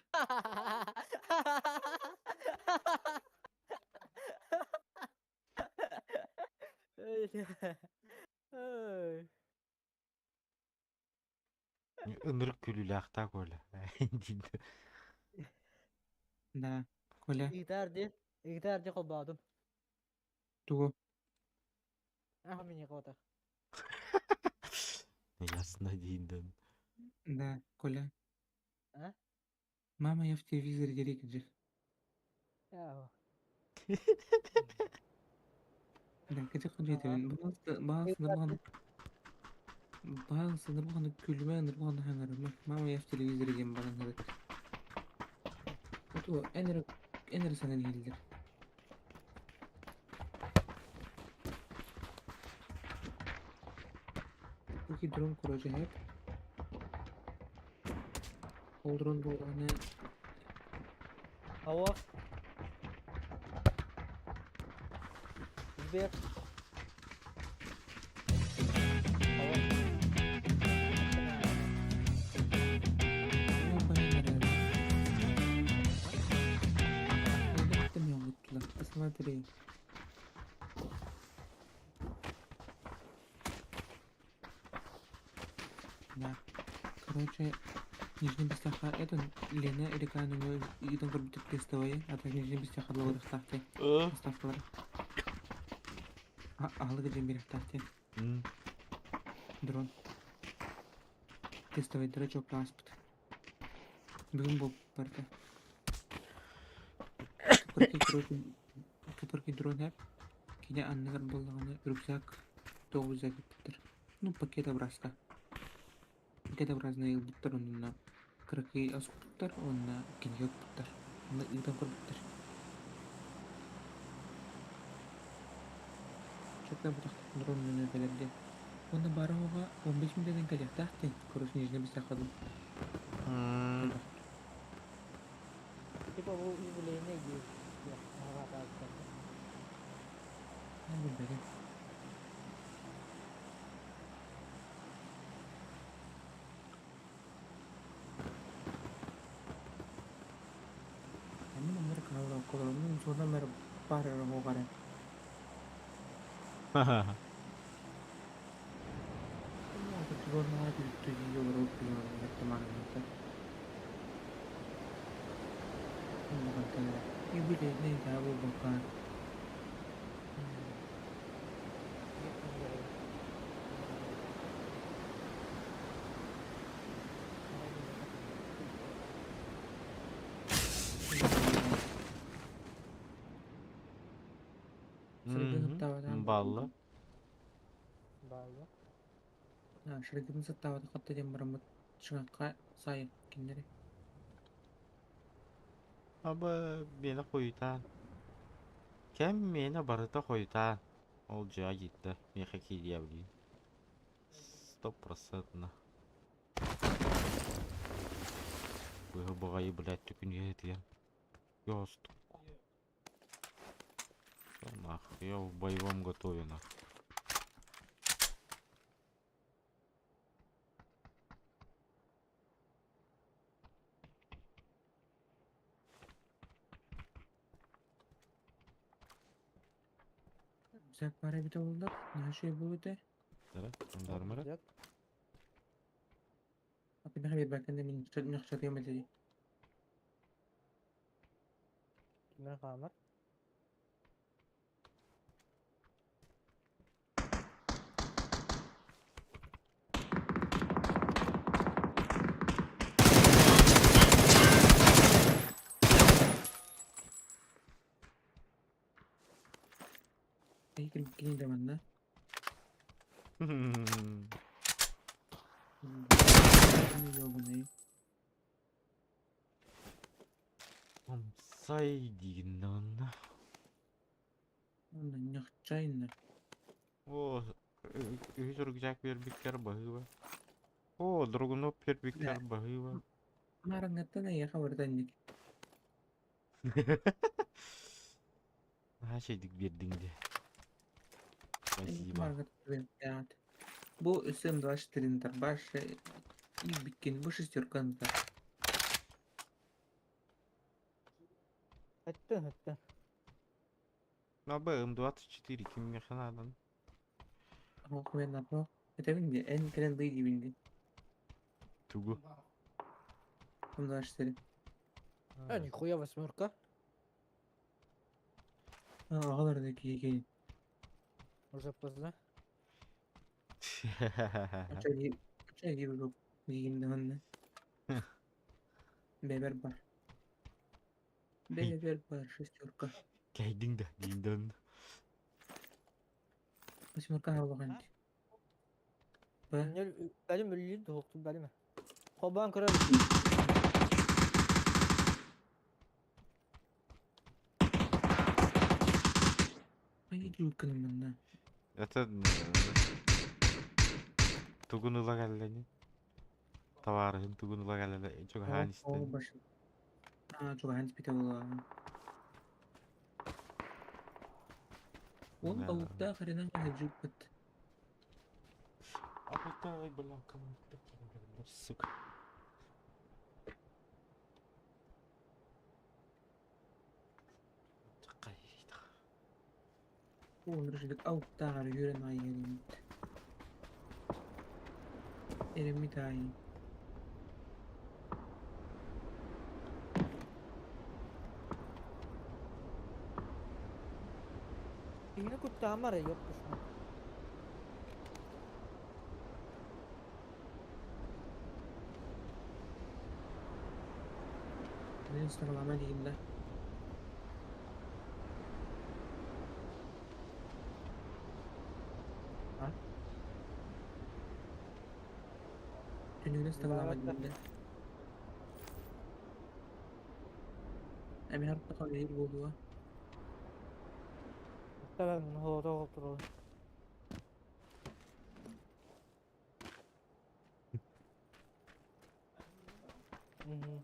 Ой. Ынырык күлүүлээхтаа Коля. Диэн. Да, Коля, Ыытаар дии. Ыытаар дии холбоотум. тугу? Аха мини қотах. Ясно диинден. Да, Коля. А? Мама, я в телевизоре дирекджих. Яа. Да, кэжэх ходьуйтабын. Баҕа баҕа сынырбаҕаны күлүмэ ынырбаҕаны хаҥарыма. Мама, я в телевизоре диэн баран һырыт. Оту эн эрэ эн эрэ саҥан иһиллэр. Ики дрон короче хэп. Ол дрон буоллаҕына Алло. Сбер. Алло. Посмотри. Да. Короче, Нижний Бестяха это Лена река нөҥүө ыытан көрбүт тестовая, а так Нижний Бестяха лабырыхтаахтый. Ставкалар. Аһылык дьэн биэрэхтаахтый. Дрон. Тестовайдара чоптааспыт. Бүгүн буолбут барыта. Кыпыркый дрон эп. Кини анныгар буоллаҕына рюкзак тоҕус рюкзак эппиттэр. Ну, пакет образка. Пакетообразнай ылбыттар онно кыракый оскуттар уонна кинигэ укпуттар. Онно ыытан көрбүттэр. Чөкө бутахтар оннуна кэлэргэ. Уонна бары оҕоҕо 15 мүнүүтэнэн кэлиэхтээх дии, короче, нижний быстахха дуу. Типа бу юбилейный дии. Билбэтим. Мин оннук хаалла суонам эрэ баар эрэ оһуох эрэ. Юбилейный да буолбакка. Балла. Балла. Шыргын саттаабата хатта диэн бараммыт шыҥахха саайан кинилэри. Аба миэнэ хойутаан. Кэм миэнэ барыта хойутаан. Ол дьаа гитта. Миэхэ киириэбилиин. Стопроцентно. Быһы баҕайы, блядь, түкүн иһэтиэн. Ёстук. Нах, я в боевом готове, нах. Рюкзак баар эбитэ буоллар, наһаа үчүгэй буолуо этэ. Дара, андармара. Рюкзак. Миэхэ биэрбэккин да мин ньохсотуом этэ дии. Кимэр хаамар? Эһиги кини да манна. Амсай диигин онно. Онно ньохчайна. О, үһүс рюкзак биэрбиккэр баһыыба. О, драгунов биэрбиккэр баһыыба. Маарыҥҥаттан эйиэхэ барыта инник. Наһаа чэйдик биэрдиҥ дии. Спасибо. Бу СМ-24 тарбаш и биккин бу шестерканы Өттөн, өттөн. Ну, М24 кимҥэ надан? Охуенно. Это мин эн кэлэн бый диибин дии. Тугу? М24. А, нихуя восьмерка. Аҕалар киһи Уже поздно. Чэ, диигин даҕаны. Бэбэр бар. Бэбэр бар шестерка. Кэйдиҥ да диин да онно. Восьмерка хааллаҕын. Б. Бэлим үллүүр дуһуктун бэлиме. Холбоон көрөр. Ай, дьуукканым манна. Это тугун ыла кэллэни? Табаарыһын тугун ыла кэллэ чугаһаан Ол истэн. баш. Аа, чугаһаан испитэ буолуо. Ол Да. ауттаах эрэнэн хаһыдьыппыт. Ай, бля, сука. Уонрышдык ауттааҕар үөрэн аайы эрэммит аайы. Киһини куттаамар yok душман. Мен сыралама дейін да. А? Түнүгүнэ сыралама дейін да. Эми харпа қалайыр болуа. Tamam, hoğda oturalım. Мгм.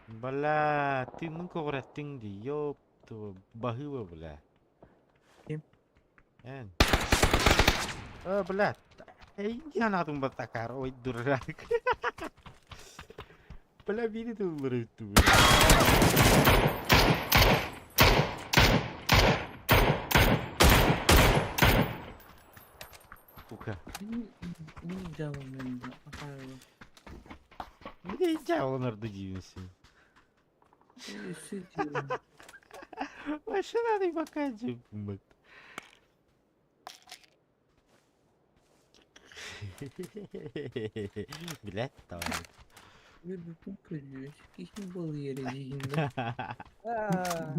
Бля, ты ну көҕүрэттиҥ дии, ёпту, баһыыба, бля. Ким? Эн. Э, бля, эй, батакар, ой, дурак. Бля, видит ыллырытту, бля. Сука. Мин жабым да. Ахайла. Мне дьявол дивимся. Өссө диэн. Вообще надо пока дьыбмыт. Блять, давай. Үөрбүппүн көрүө. Киһи буолуйар диигин да. Аа.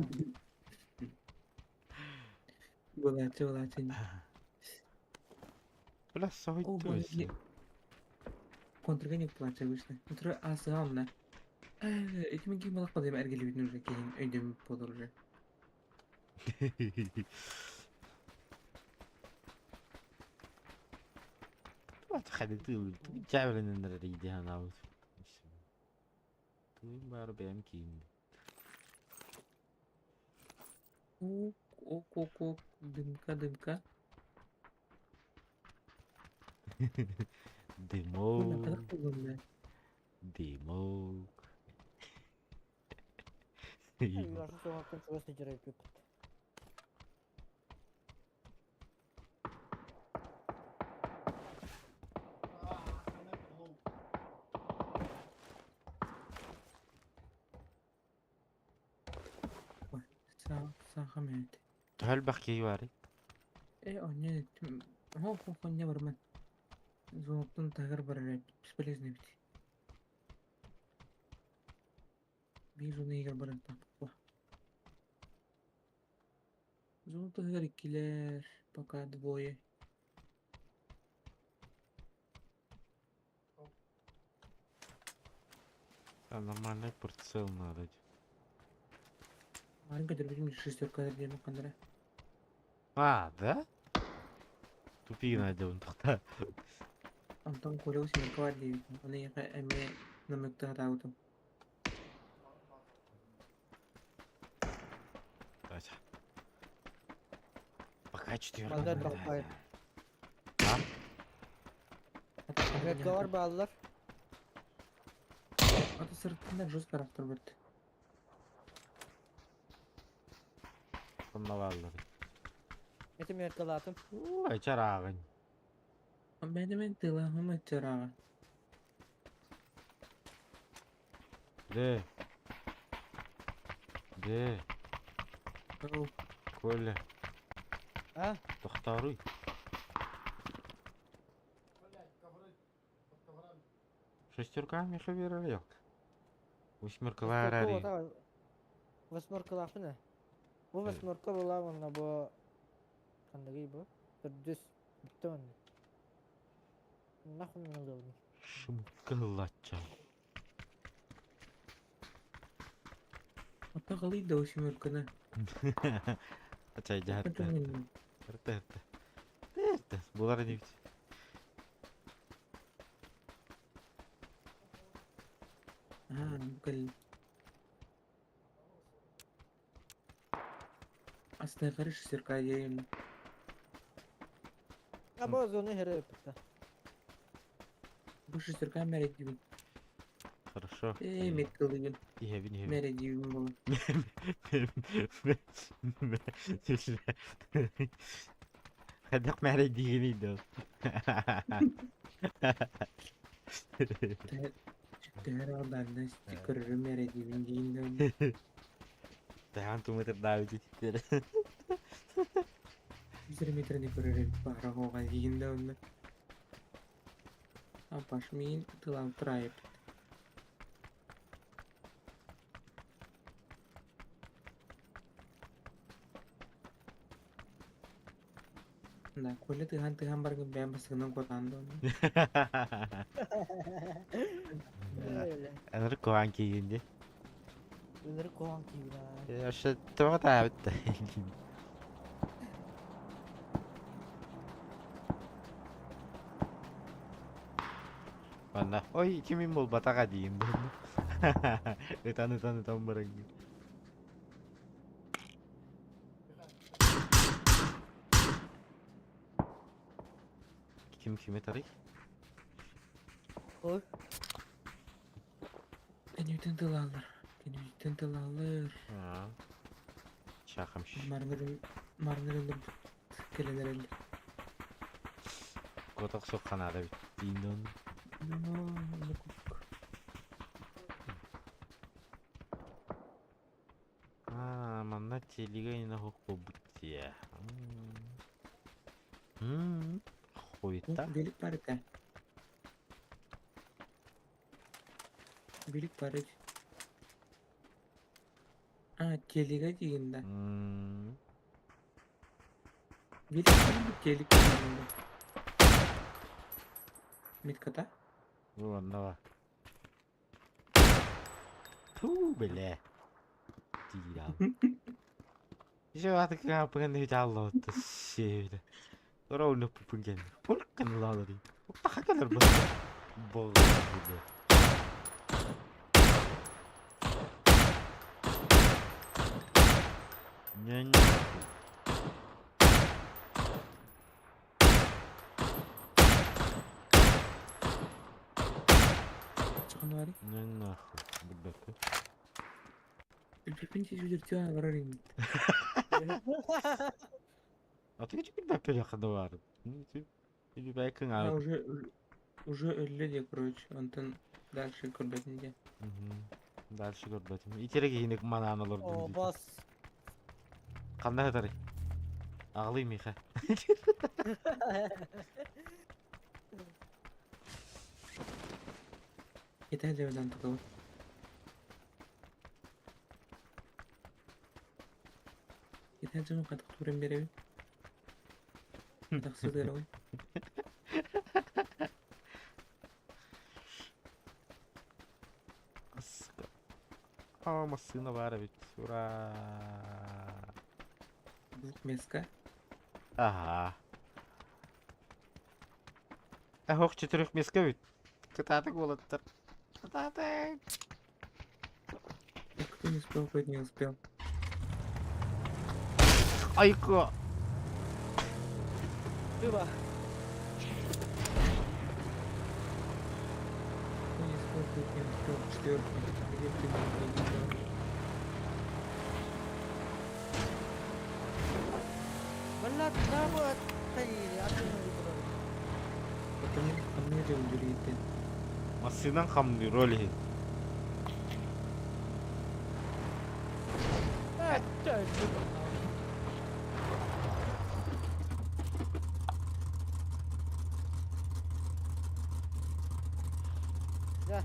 Буолааччы буолааччы. Бля, О, соһуйду бу өссө. Контргеник плача вышла. Утро асыамна. Эти мин ким балак падайым эргелибитин уже кейин өйдөм болор уже. Тыын бары бэйэм киин. Ок, ок, ок, ок, дымка, дымка. Мына Дымок, кадак болгон да. дымок. Яшы соңаттан чугас нежер айып Са сахамет. Төһөлбэх киһи баарый? Э, онне хо хо хо не барман. Звоноктун тагыр барар бесполезный бит. Бир зона егер барар таппа. Зона тагыр иккилер пока двое. А нормальный прицел надо. Маленько дөрбүтүм шестерка диэн кандара. А, да? Тупик найдем тоқта. Антон Коля семерка бар диэбит. Оны яка эме намыкта таабытым. Давайте. Пока четверка. Балдар надо. тохпай. А? Меткалар бааллар. Аты сыртында жестко автор бит. Сонна бааллар. Эти меткалатым. Ой, чараагын. Бәйдемен тылаһым чарага. Дэ. Дэ. Коля. А? Тохтооруй. Шестерка миэхэ биэрэр Восьмеркалаар Восьмерка Восьмеркалаахпын ээ. Бу восьмерка буолаа уонна бу ханныгый бу? Төрдүс бүттэ уонна. Нахуй ылыабын. Шымкыллачча. Ата қалай да восьмерканы. Чай жаһатта. Эрте эрте. Эрте. Булар инибит. Аа, бу Астайгары шестерка диэн. А бу зону хере ыппыта. Бу шестерка мэрэ диибин. Хорошо. Ээ, меткалыыбын. Иһэбин иһэбин. Мэрэ диибин буолан. Хайдах мээрэйдиигиний доо? Төһө дальность көрөрүм мэрэ диибин диин да. Таһаан тумытырдаабыт ититтэр. 100 метрни көрөрүм баара хоҕа диин да онно. Апаш миин тылан турайып. Да, Коля тыһан-тыһан баргын бэйэм бастакынан куотаан да онно. Ынырык куһаҕан киигин дии. Ынырык куһаҕан киигин аа. Вообще тоҕо таабыт да. Манна ой кимин булбатаҕа диин буолла. Ытан ытан ытан баран. Ким кими тарый? Ой. Төнүтүн тылааллар. Төнүтүн тылааллар. Аа. Чахамш. Марнырын марнырын кэлэн эрэллэр. Котох суох ханаада бүттиин он. Ну, курдук. Аа, манна телега ина хук буолбут дии. Хуйта. Билик бар этэ. Билик бар эти. А, телега диигин да. Билик диигин телек диигин да. Митката? Ну, онно Туу, бля. Тиирал. Еще атык пыган жаллоотта сиэбитэ. Тора уну пупун кен. Пуркан лалари. Пахакалар бу. Бог бля. Нянь. Чаханвари. Нянь нахуй. Билбэппин. Билбэппин тиз барар инит. А ты билбэппин якында бар. Билбэккин А аа. уже өллө де, короче. Онтон дальше көрбөтүн де. Дальше көрбөтүм. Итере киһини манаан О, олордум дии. бас. Ханна сытарый? Аҕалый миэхэ. Итэ дьэбинэн тутабын. Итэ дьэбин хатык туран биэрэбин. Тахсытыарабын. Сука. А, массыына баар эбит. Ура! Двухместка. Ага. Ох, четырехместка ведь. Кытаатык уолаттар. Кытаатык! Кто не успел, тот не успел. Айко! Рыба. Кто не успел, тот не успел. Четвертый. Где ты не видел? Блядь, набу аттайри, атын өлтүрөр. Потому хамныр өлдүрүйтен. Массыынан хамныыр ол иһин. Дьэ.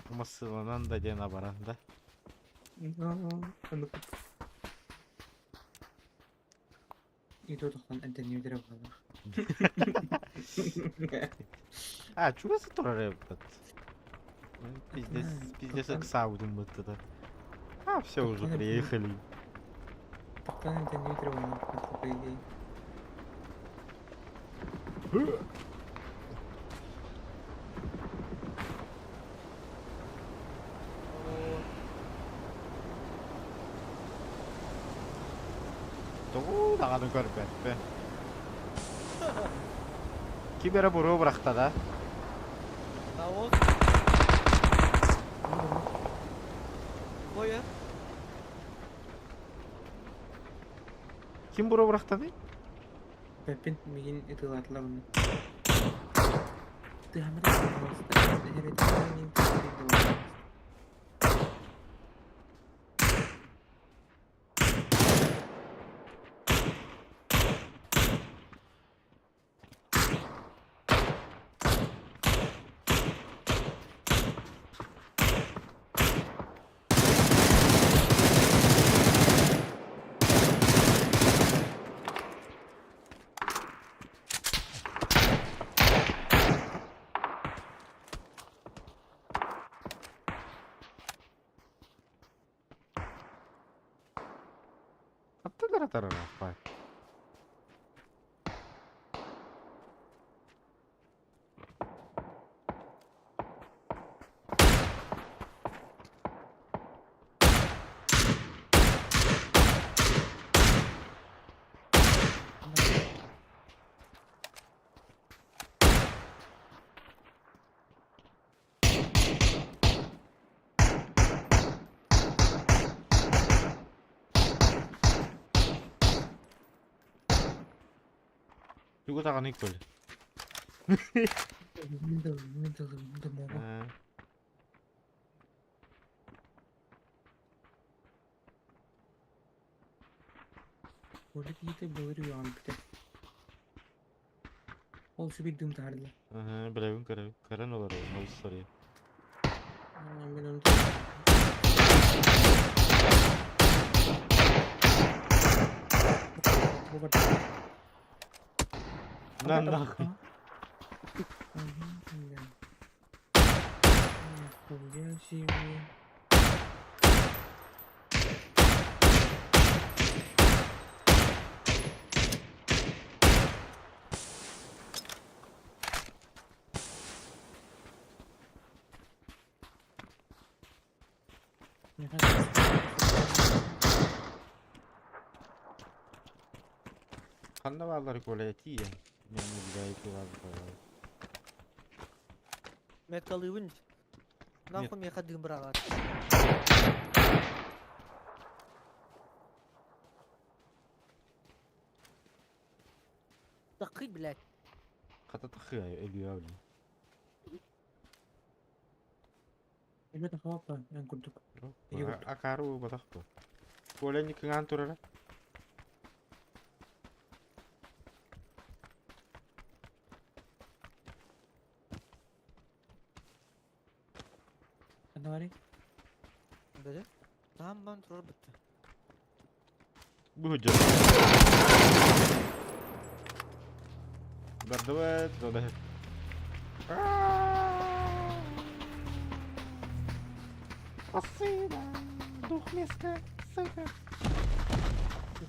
Массыыланан да диэн абаран да. А, чугас турар эбит. Пиздец, пиздец ыксаабытым быттыта. А, все, уже приехали. Тоҕу даҕаны көрбөппүн. Ким эрэ буруо бырахта да? Давос. Ой, Ким буруо бырахтаный? Пеппин миигин ытыалаатылар онно. Аттылара тарарахпай. Тугу даҕаны көл. Ол сүбүт дым таһаарда. Билэбин көрөбүн. Көрөн олоробун олус соруйа. Мин ону На нахуй. Нихуя себе. Ханна бааллар Коля тиийэн. Мен билээки баар. Меткалыыбын. Нахуй миэхэ дыым быраҕар. Такый, блядь. Хата тахыа өлүө блин. Эбэтэ хаапа эн курдук. Акаары буолбатах дуо? Коля кыҥаан турара. Ханна барый? Били. Таам бан турар бытты. Бу дьон. Бардыбыт, дода. Спасибо. Двухместка, сука.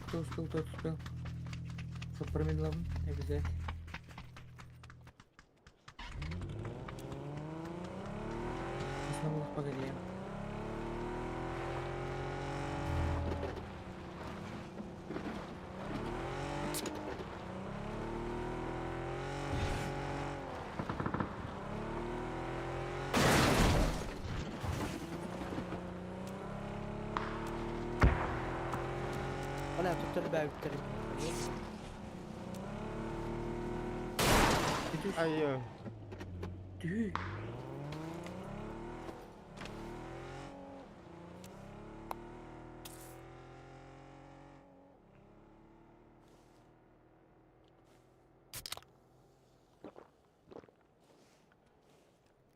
Кто успел, тот успел. Сопромедлам обязательно. Основных погоди. Бля, тут элбээбиттэр. Айы. Түһүү.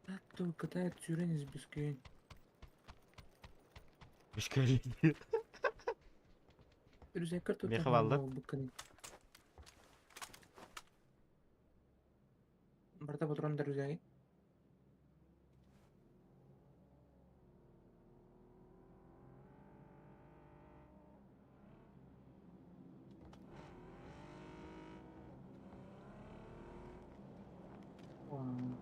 Так кытаат сүүрэн избискүн. Бишкәли. Рюкзакка тут Меха баллы. Барда патрондар рюкзаги. Вау.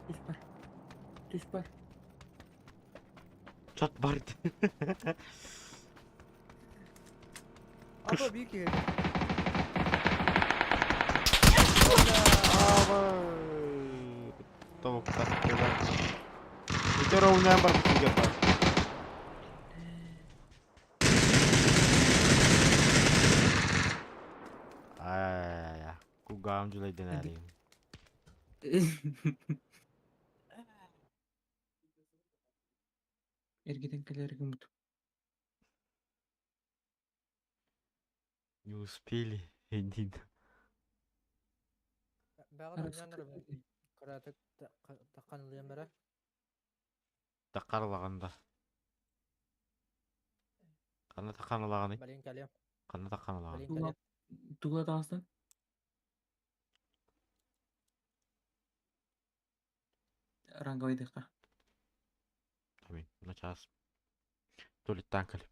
Түс бар. Түс бар. Чат бар. Апа бик егет. Абы. Тавык таттылар. Итер оунаан бар битиге бар. Ай, кугам жулайден әрим. Эргитен кэлэргэ мут. Не успели. Эдин. Бәгын ойнаныр Каратык таккан ылыям бара. Таккарлаганда. Кана таккарлаганы? Балин калем. Кана таккарлаганы? Балин калем. Тугла таастан. Ранговый дыхка. Амин. На час. Толиттан калем.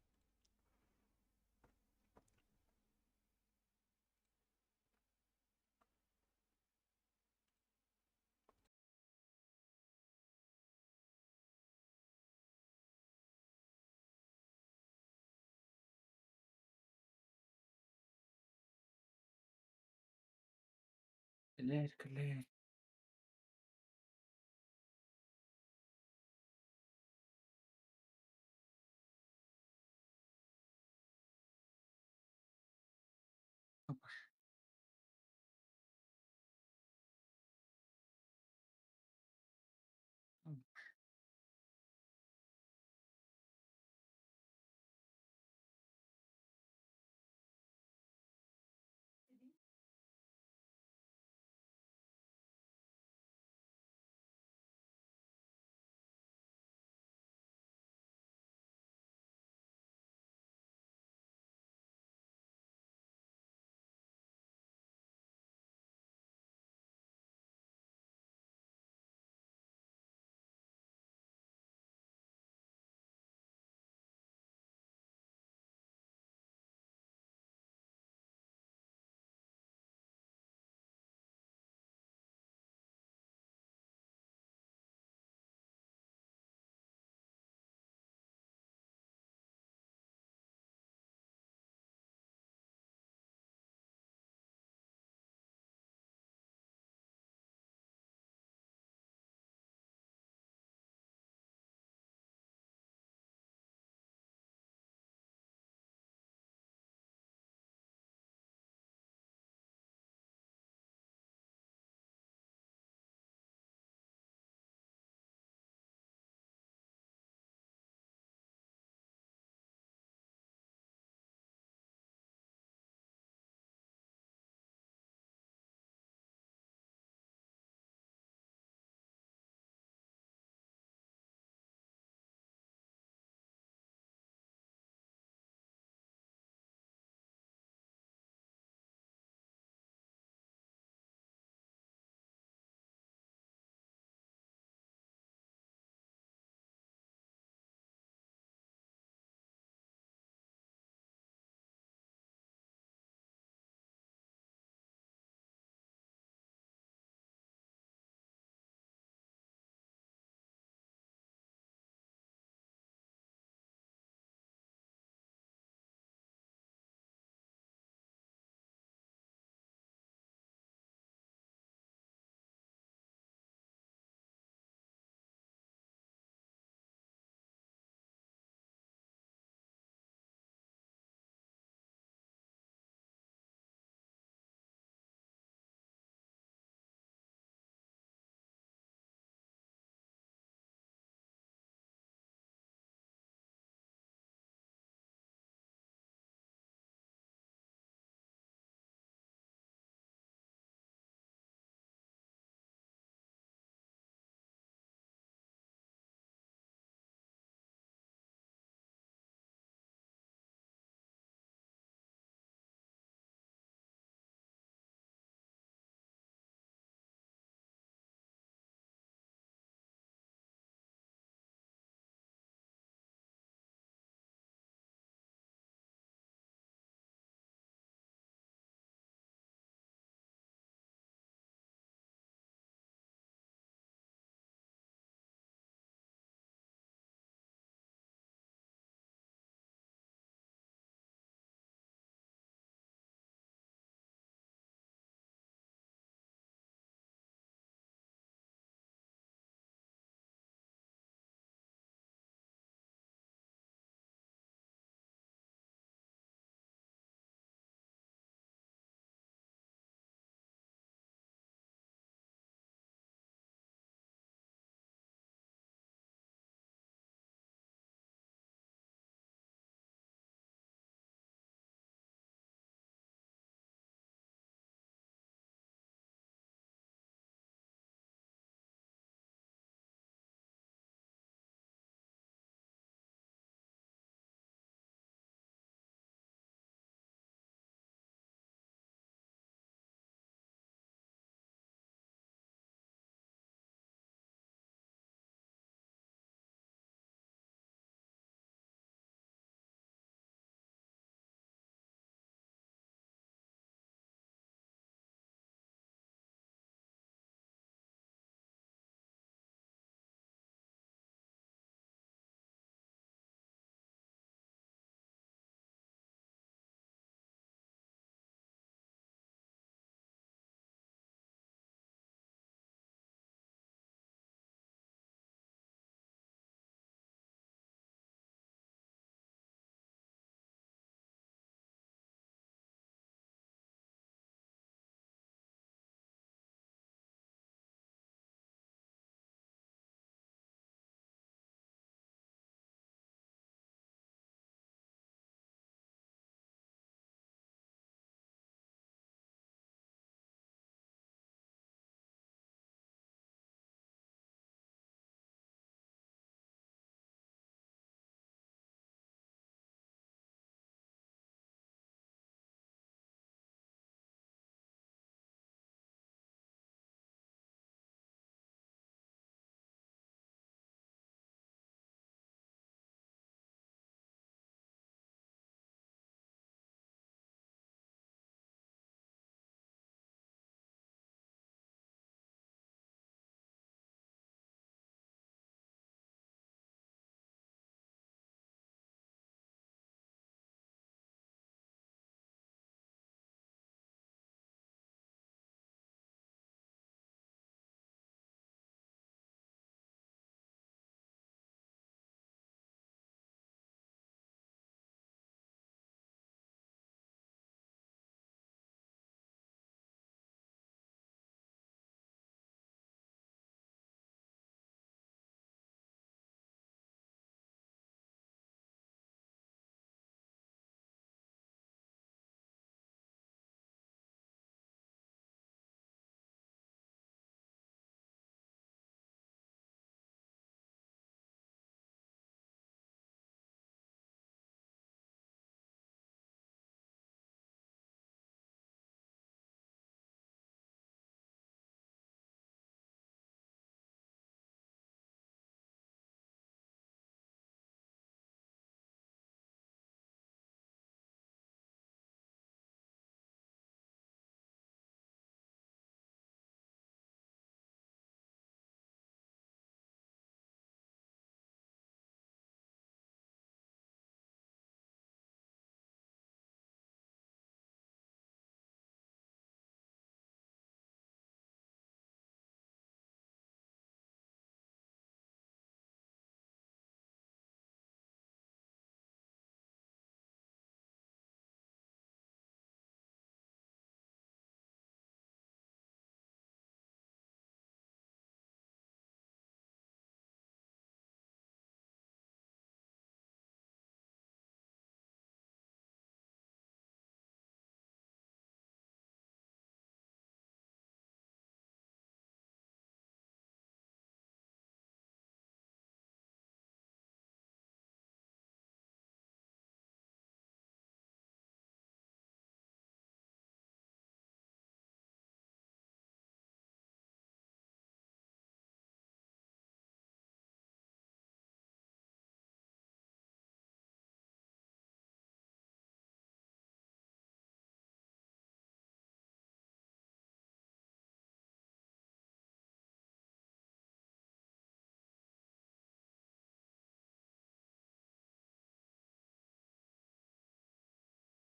Кэлэр, кэлэр. Опа.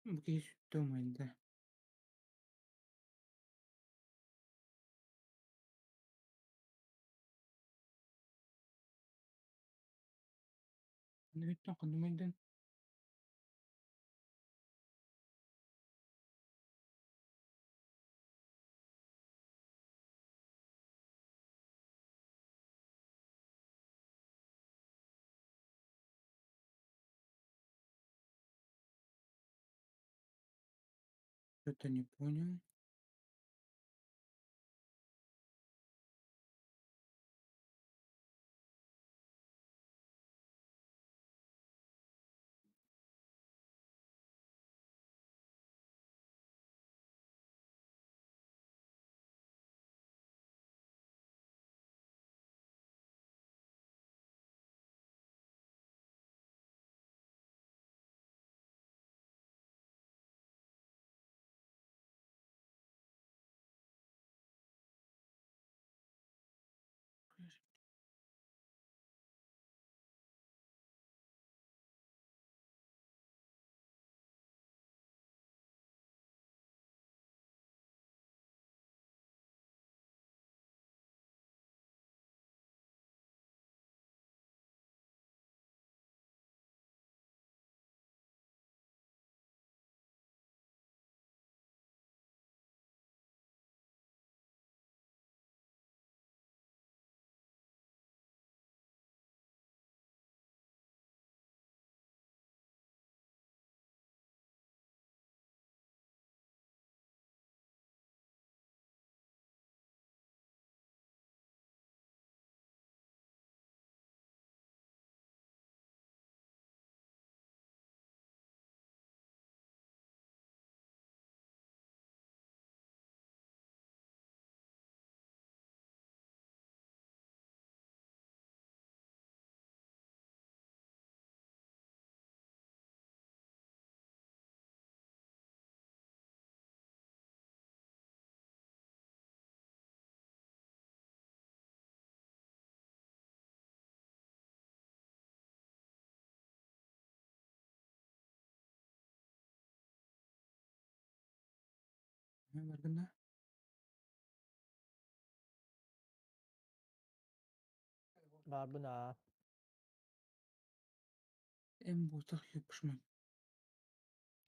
Бу киһи сүттэ умайда. Аны бүттэн ханна умайдын? Что-то не понял. Мен бардым да. Баарбын аа. Эм буотах ёпшман.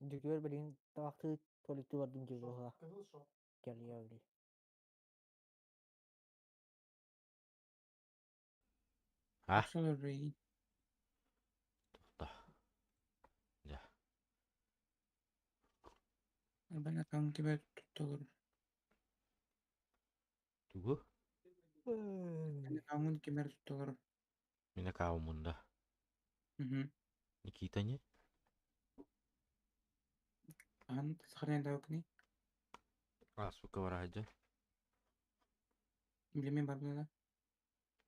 Дүкүөр билигин табахтыы туалеттыы бардым диир буолла. Кэлиэ били. А? Sorry. Тоқта. Дьэ. Ben аккаунт кибер тутталар. Тугу? Аккаунт кибер тутталар. Мин аккаунмун да. Угу. Никита не? Ан сохраняй давкни. А, сука бараһадьа. Билемен бар да.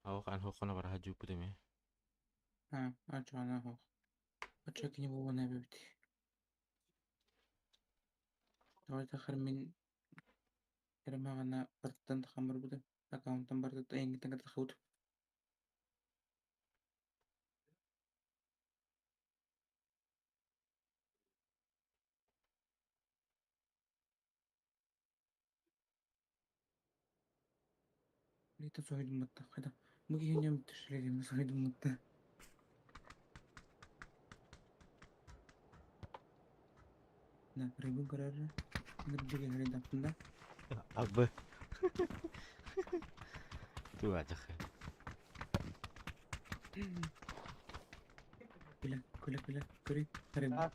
Аух ан хохона бараһадьа уппут эмиэ. А, ачана хох. Ача кини буолан эбит. Давай тахар мин кермагана барттан хамыр буду. Аккаунттан барды эңгитен ката хут. Лето сойдум матта. Хайда. Бу кихинем түшүлеген сойдум матта. На, рыбу көрөр. Нырдыгы хары дапында. Абы. Туга дьах. Күлэ, күлэ, күлэ, көрүй, рыбу. А?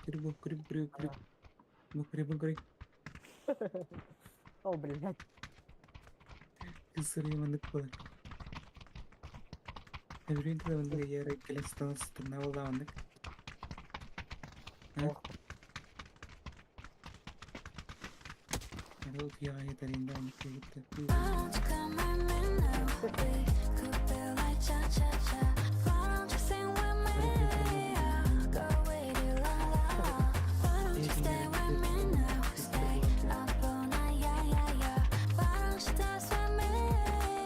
Рыбу, көрүй, көрүй, көрүй. Бу рыбу көрүй. О, блядь. Сыры мандык болар. Эбрин тада мандык яра келестан стана болда мандык. А? Ох. Aro кияга таринда мандык кетти. Why don't you come with me now? We could be like cha-cha-cha. Why don't you sing with me? I'll go with you, la la la. Why don't you stay with me now? Stay up all night, yeah, yeah, yeah. Why don't you dance with me?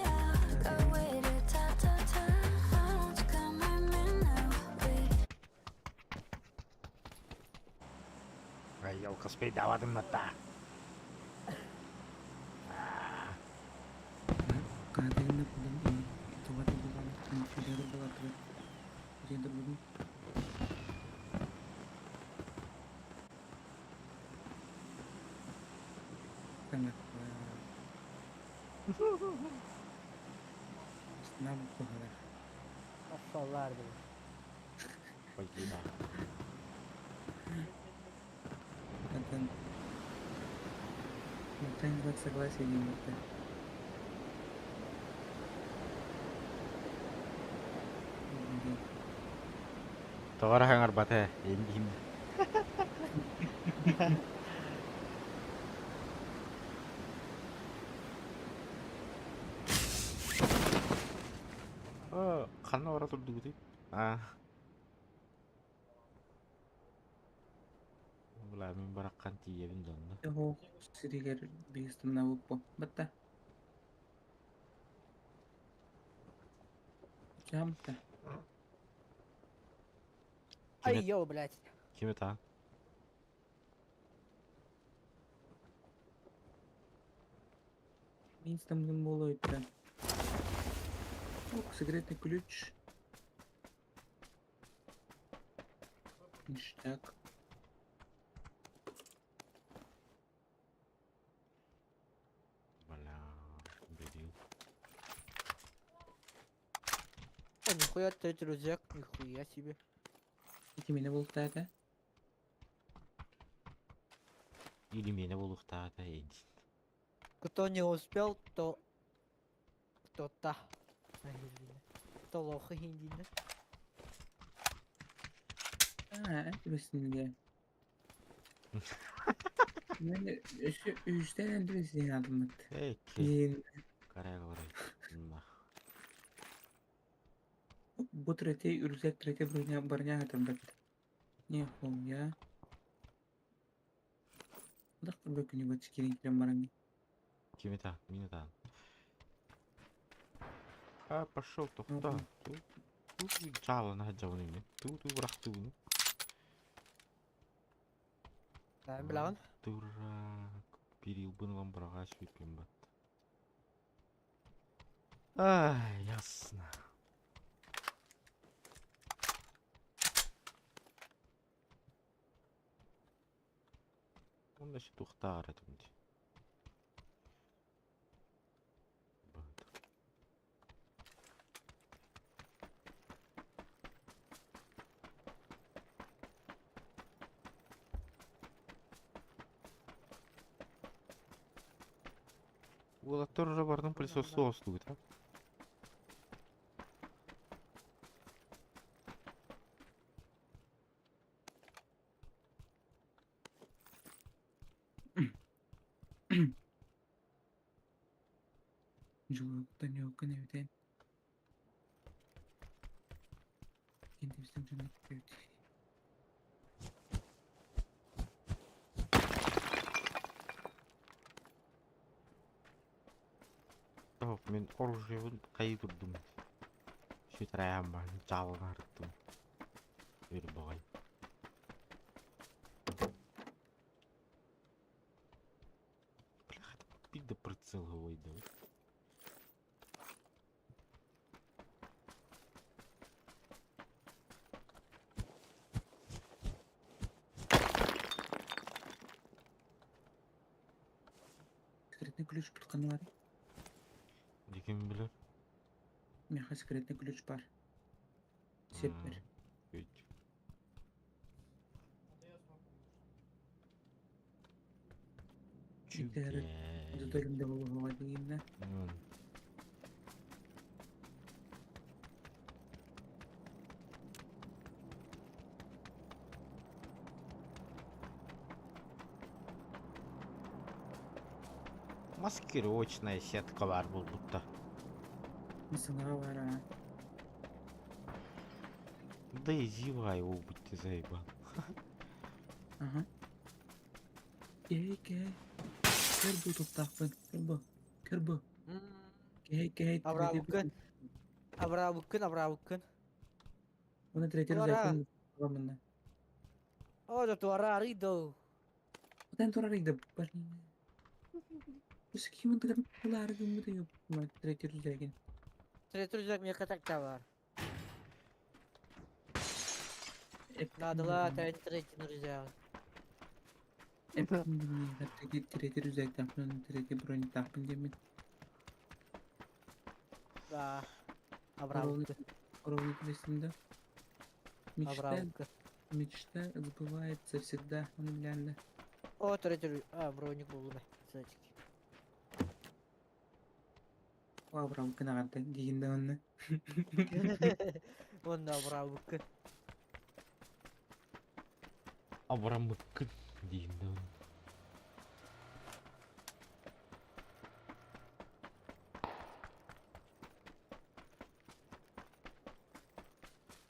I'll go with you, ta-ta-ta. Why don't you come with me now? We Елка спейдавадым натта. Каадырына булан тугата булан компьютер булатыр. Жендер бүгүн. Sangat Нам кухара. Aptallar bile. Спасибо. Антон. Малтан знак согласия не мыкты. Тоҕо хаҥарбата индим. Ханна бара турдугутуй? А. Бла мин бараккан тиийэбин донно. Оһох сиригэр биистамнабыппо. Батта. Жамта. Ай йоу, блядь. Ким это? Мин болойта. Ок, секретный ключ. Ништяк. Бля, дебил. О, нихуя третий рюкзак, нихуя себе. Эти меня болтает, Или меня болухтаата эдин. Кто не успел, то... Кто-то. То лохи индина. А, это Мен үстен әлдібесін адымыт. Эй, Кейін карай. бу третей рюкзак третей броня броня атырбат. Не хуя. Дак бөкүнү бач кирин кирен баран. Ким это? Мин это. А, пошел тохта. Ту, ту, жала на жауны мен. Ту, ту, бырахтыгыны. Да, билан. Дурак. Бир ылан бырага сүйпен бат. Ай, ясно. Онда ще тухтаар этим. Уолаттар уже бардым пылесос соостугут, а? Жолуктан жокун эбитен. Кентибистен жөнөт Тоқ, мен оружиебын кайы турдум. Сүтраям бар, жалын арыттым. Бир богай. Бляха, пид прицел говорит. Секретный ключ тутканы бар. Диким билер. Меха секретный ключ бар. Сеппер. Өйт. Итер. Зөтөлүмдө болуға дейін. Маскировочная сетка бар был будто. Мысыңға бар. а. Да и зевай его, будь ты заебал. Ага. Кей, кей. Көр бу топтақпын. Көр бу. Көр бу. Кей, кей. Абрабыкын. Абрабыкын, абрабыкын. Оны третий Туара. рюкзакын аламын. О, да туара аридо. Отан турар ыйда блин. Ким тыгын ылаары гыммыт третий рюкзагин. Третий рюкзак миэхэ такта бар. Наадала третий рюкзак. Третий рюкзактаахпын, третий броньтаахпын диэммин. Да. Абралыкы. Ровно да. Мечта, Абралыкы. мечта сбывается всегда, он реально. О, третий а, броник булду бе. Сачки. Абралыкын аҕарда диигин да онно. Онно абралыкы. Абрамыккын диин да.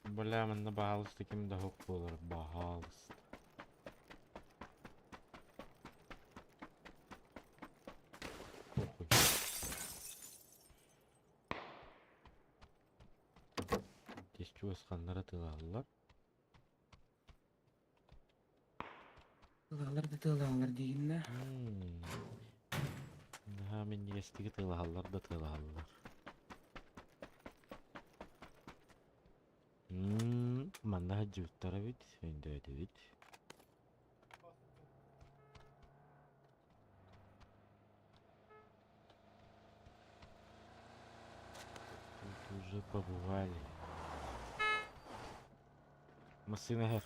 Бля, манна баһаалыста ким да суох буолар, баһаалыста. Похуй. Тез чугас ханнара тыалаллар. Тылалар да тылалар диигин да. Наһаа минньигэстиги тыалаһаллар да тыалаһаллар. Манна сылдьыбыттар эбит, өйдөөтүбүт. Тут уже побывали. Массыына иһэр.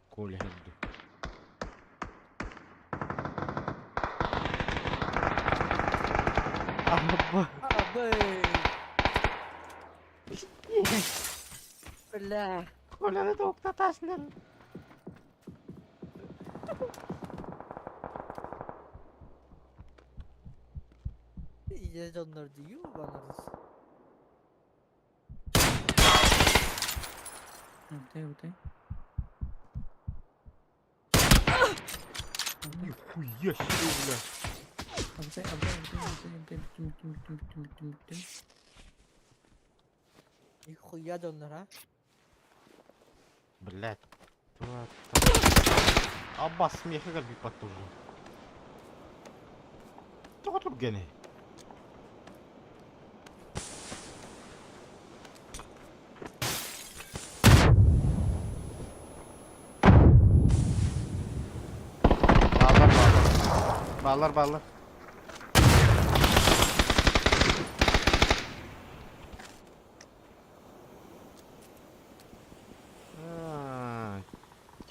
Коля иһэр дуу. Аба. Абы. Бля. Коляны тоқтатасың. Ийэ дьоннор дии банарыс. Утай, утай. Нихуя себе, бля. Абытай, абытай, абытай, абытай, абытай, бүттүм, бүттүм, бүттүм, бүттүм, бүттүм, бүттүм. Нихуя дьоннор а. Блядь. Абба смеха кэлбиппат уже. Тоҕо тургений? Бааллар, бааллар. Бааллар, бааллар.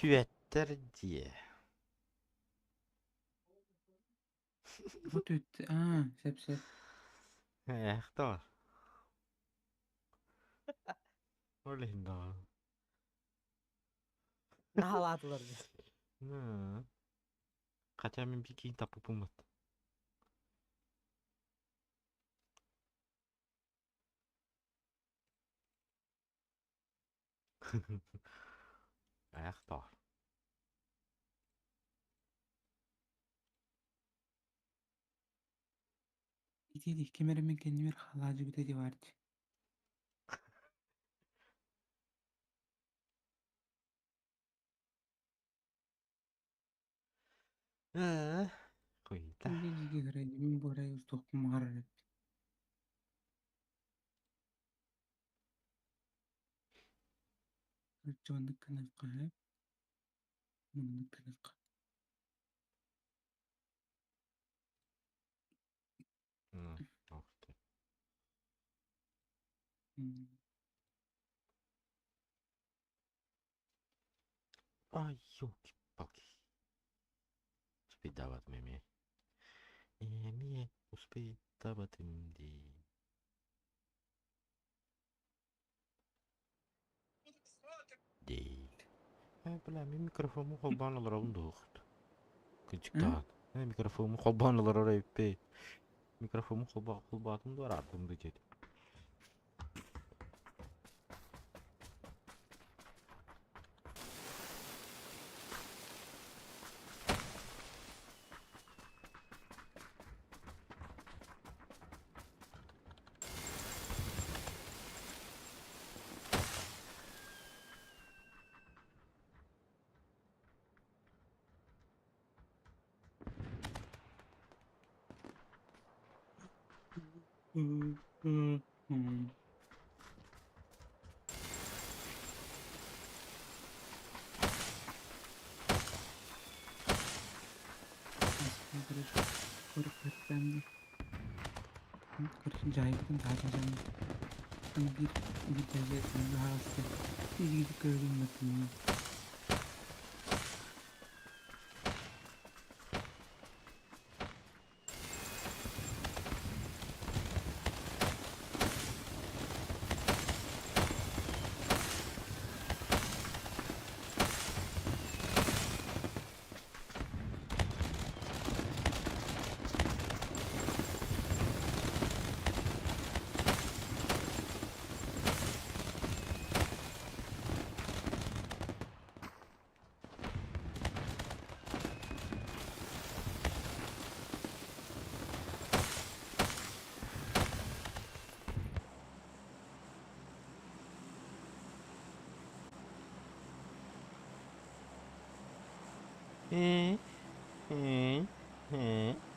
Түөттэр дии. Бу түт, аа, сөп сөп. Эх, тоҕо. Ол иһин даҕаны. Наһаалаатылар дии. Хотя мин бикиин таппыппын Эх, тоҕо. Ити ким эрэ мин кэннибэр халаадьыбыта дии баарчы. Хуйта. Дьиги гырай, мин буорай устуохпун баҕарар эбиппин. Короче, маннык гыныахха сөп, маннык гыныахха. Ох ты. Ай, ёлки-палки. Успейдават меме. Эми успейдаватым дии. Дии. Э, бля, мин микрофому холбоон олоробун дуохут. Кынчыктаан. Э, микрофому холбоон олорор эбиппи. Микрофому холба холбоотум дуо араардым дуу диэтим. Короче, дьаһайбытын таһааран биир биир дьаһайа аһаҕаска илиити көрүҥ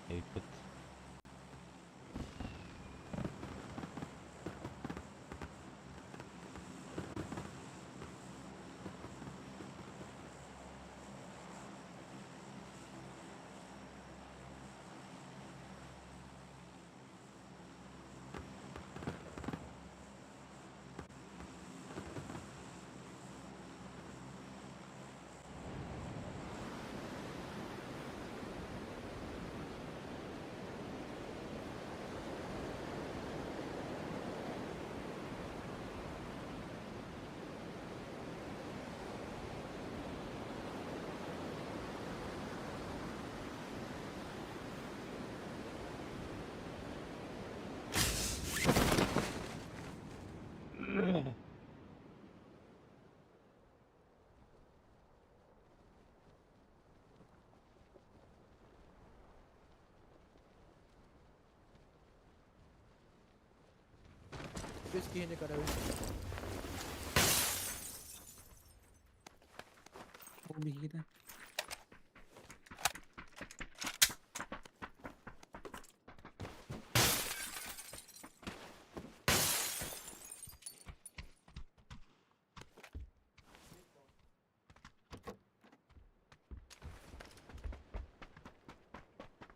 Эппит. Үс киһини көрөбүн. Ол биһиги да.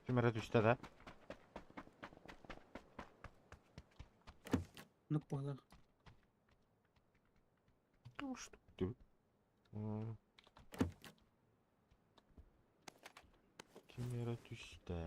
Ким эрэ түстэ да? Нук буолар. Ким эрэ түстэ.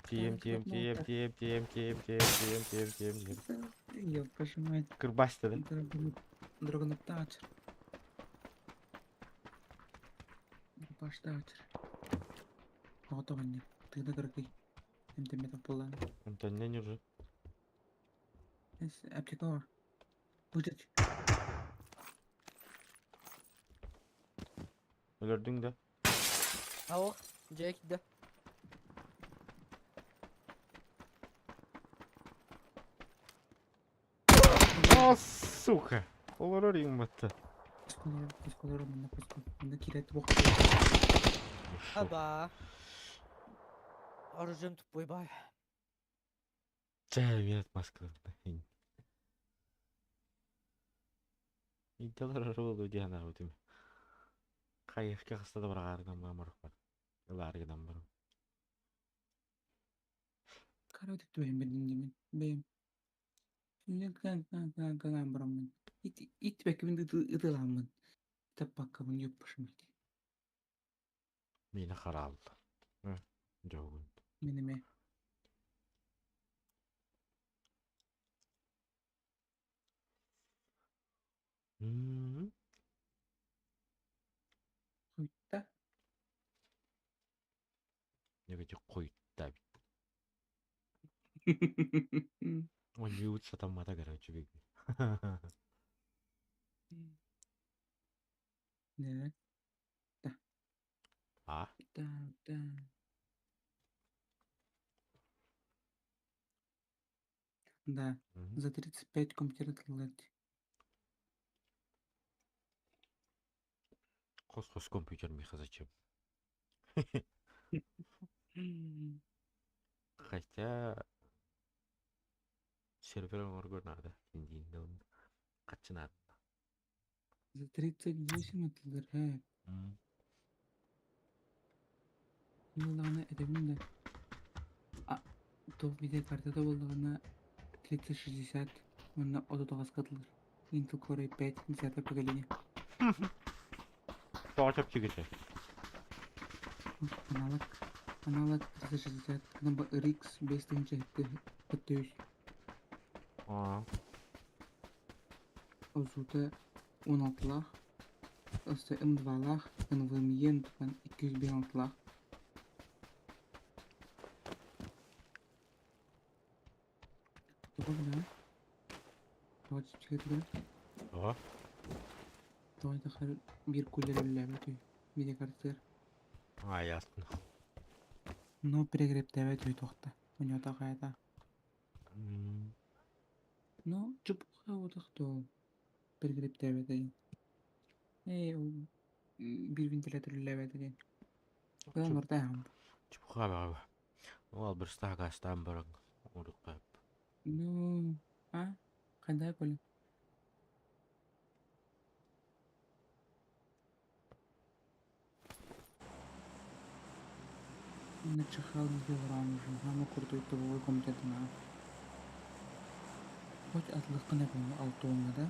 Тиэм, тиэм, тиэм, тиэм, тиэм, тиэм, тиэм, тиэм, тиэм, тиэм, тиэм. Ёб вашу мать. Кырбасты да? Драгоноптачер. Баштачер. Оҕотоҕонньор. Тыына кыракый. Эмтэммэтэх буоллаҕына. Онтон не уже. Аптека бар. Будет. Өлөрдүҥ да? Ау, дьэ киирдэ. О, сука! Олорор иҥмэтэ. Осколор, манна поскол. Манна киирээт туох. Аба. Оружием тупой бай. Чэ, мин отмазкаланна. Интеллар буолуо дии санаабытым. Хайыахка хаста да быраҕаары гынан баран ылаары гынан баран. Короче, түһэн бэрдин бэйэм. Гагаан бараммын. Ит бэккэбин ытыламмын. Таппаккабын ёппушум. Миэнэ хараалла. Дьоһун. Мин эмэ. Негатив хойутта эбит. Оонньуубут сатаммата короче бигби. Да. Да. А? Да, да. Да, за 35 компьютер лет. Хос-хос компьютер миха зачем? Хотя сервер оҥорго надо. Индиин хаччы надо. За 38 этилэр, ээ. Мин даҕаны этэбин да, а туох видеокартата буоллаҕына 3060 уонна 39 ылар. Intel Core i5 десятое поколение. Тоҕо чэпчэкитэ? Аналог, аналог 360, гына RX 5000 Аа. Озута 16-лаах, өссө М2-лаах, NVMe тутан 256-лаах. Тоҕо билэҕин? Тоҕо чэпчэкитигин? Тоҕо? Тоҕо диэтэххэ биир кулер үлэлээбэт үһү, видеокартыгар. Аа, ясно. Но перегребтээбэт үһү туохта, онньоото хайата. Ну, чупуха утах дуо, перегребтээбэт эҥин. Ээ, ол биир вентилятор үлэлээбэт диэн. Кыдан барда аһаан. Чупуха баҕа. Ол бырыстаах гаастаан баран урукка. Ну, а? Хайдах Коля? Начихал Евран уже, самый крутой тобовой комитет на. Хоть атлыққын эпин алтуоҥҥа да?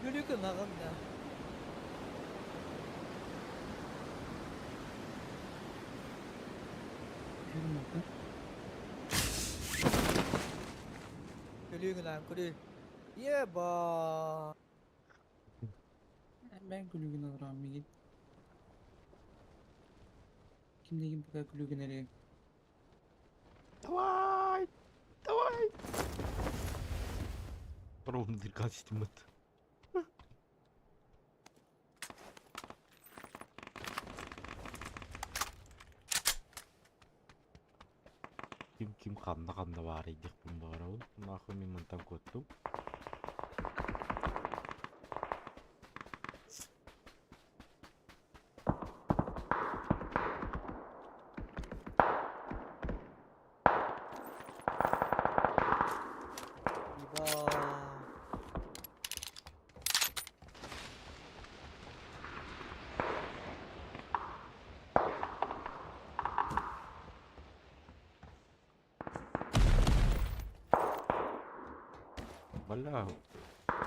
Күлүү гынаҕын да? Күлүү гынан күлүү. Еба. Ben күлүгүн олором мигин. Кимдигин пока күлүгүн эрэ. Давай! Давай! Ровно дырка системат. Ким ким ханна ханна баарый диэхпин баҕарабын. Нахуй мин мантан куоттум. Еба. Бля,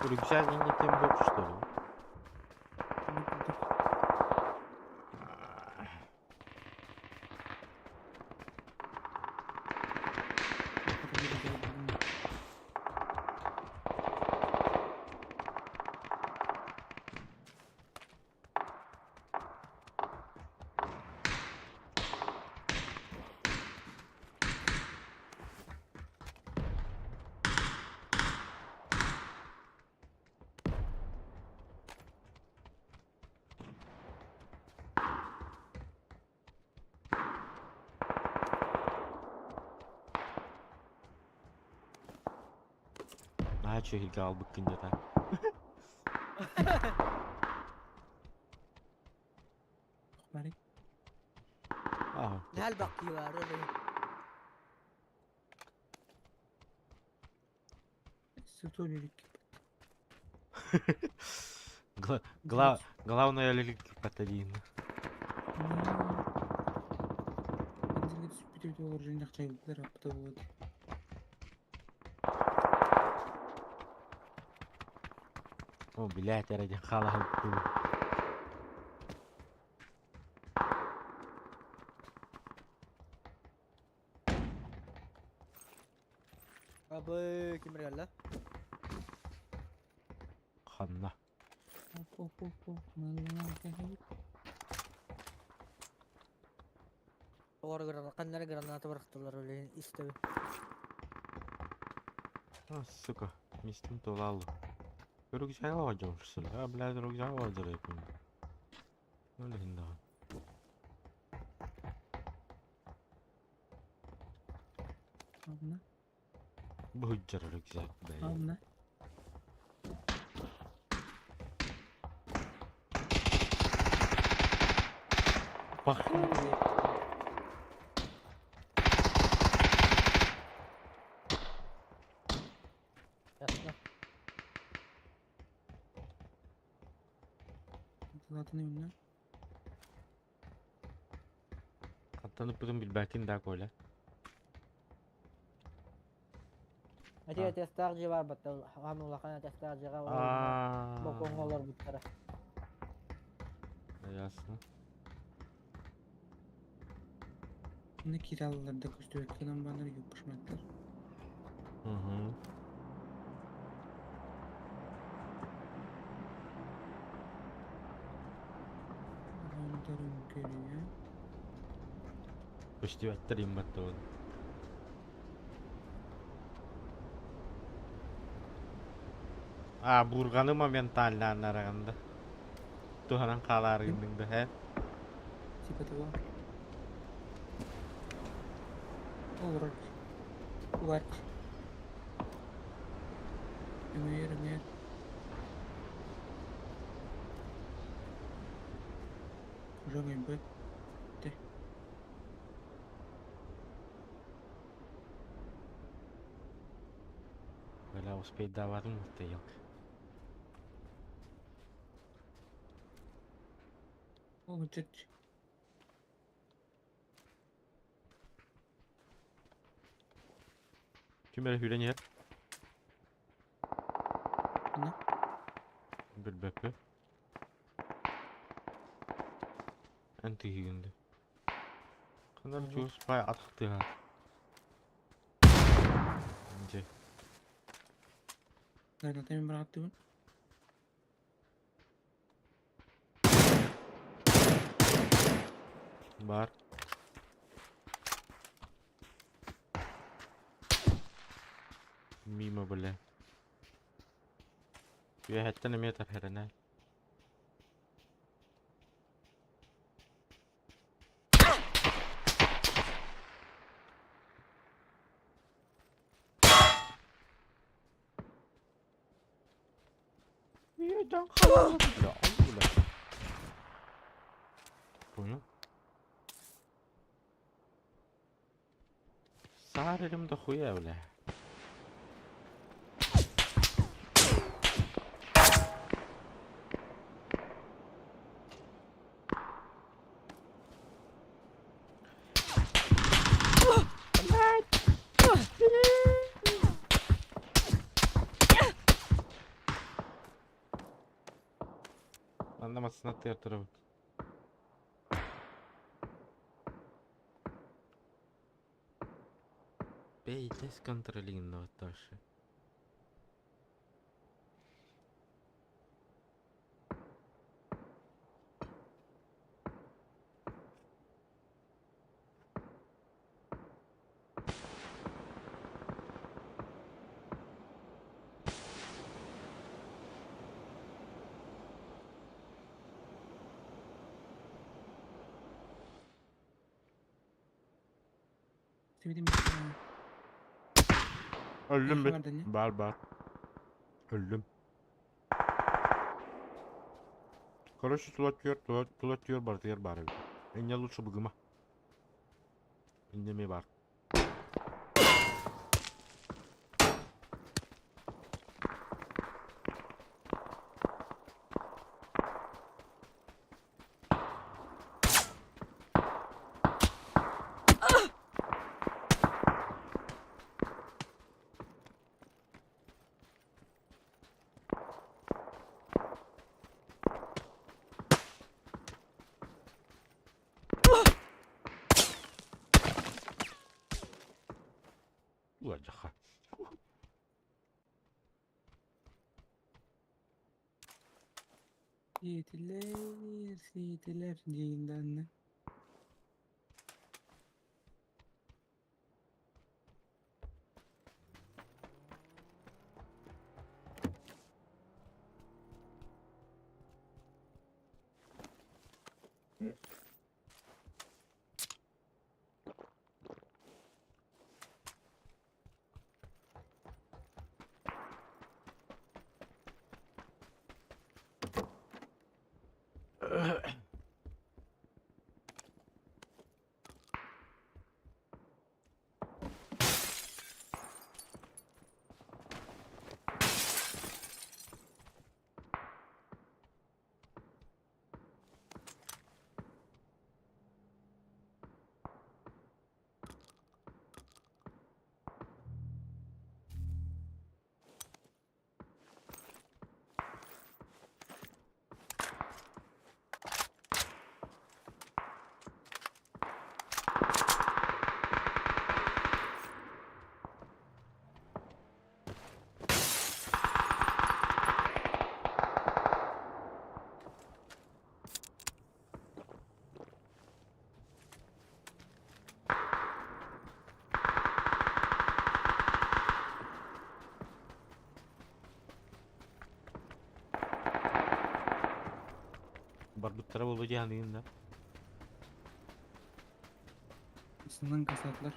рюкзак не тем бок, что ли? Наһаа үчүгэйгэ аҕалбыккын дьэ Бары. Аа, Нэлбэх киһи баар өлүү. Гла главное өлүк один. О, блядь, ради халату. Абы ким эрэ кэллэ? Ханна? Оҕор граната, ханна эрэ граната бырахтылар үлэһин истэбин. А, сука, мистим тулалу. Рюкзак алжамшсың. А, блядь, рюкзак алжырайпын. Өлүһүн даҕаны. Бу сылдьар рюкзак, бля. Пах. Ясно. Хантан ыппытын билбэккин да, Коля? Ити этестаах дьиэ баар батта хаһан улахан этестаах дьиэҕэ бокуоҥҥа олорбуттара. Ясно. Угу. Көстүбэттэр имматтабын. А, бурганы моментально анараганда. Туһанан хаалаарыгынныҥ да, һэ? Типа того. Олорор. Уларт. Өҥөйөр, өҥөйөр. Уже өҥөйбөт. Тэ. Бля, успейдаабатым муттайылк. Ол ыччат. Ким эрэ сүүрэн иһэр? Ханна? Билбэппин. Эн тыһыгын дии. Ханна чугас баай атах тыаһа. Дьэ. Граната мен быраҕаттыбын. Бар. Мимо, бля. Үөһэттэн эмиэ тарһарана. Бля, бля. Понял? Саарырым да хуя, бля. Манна массыына аттыгар турабыт. Бэйтэс контролинновать дальше. Өллүм бит. Бар бар. Өллүм. Короче, тула түөр, тула, тула түөр барытыгар баар эбит. Инньэ лучше быгыма. Инньэ эмиэ баар. Уладжаха. Сиэтилэр, сиэтилэр диин даҕаны. Барбыттара буолуо дии саныыбын да. Ысынан касатлар.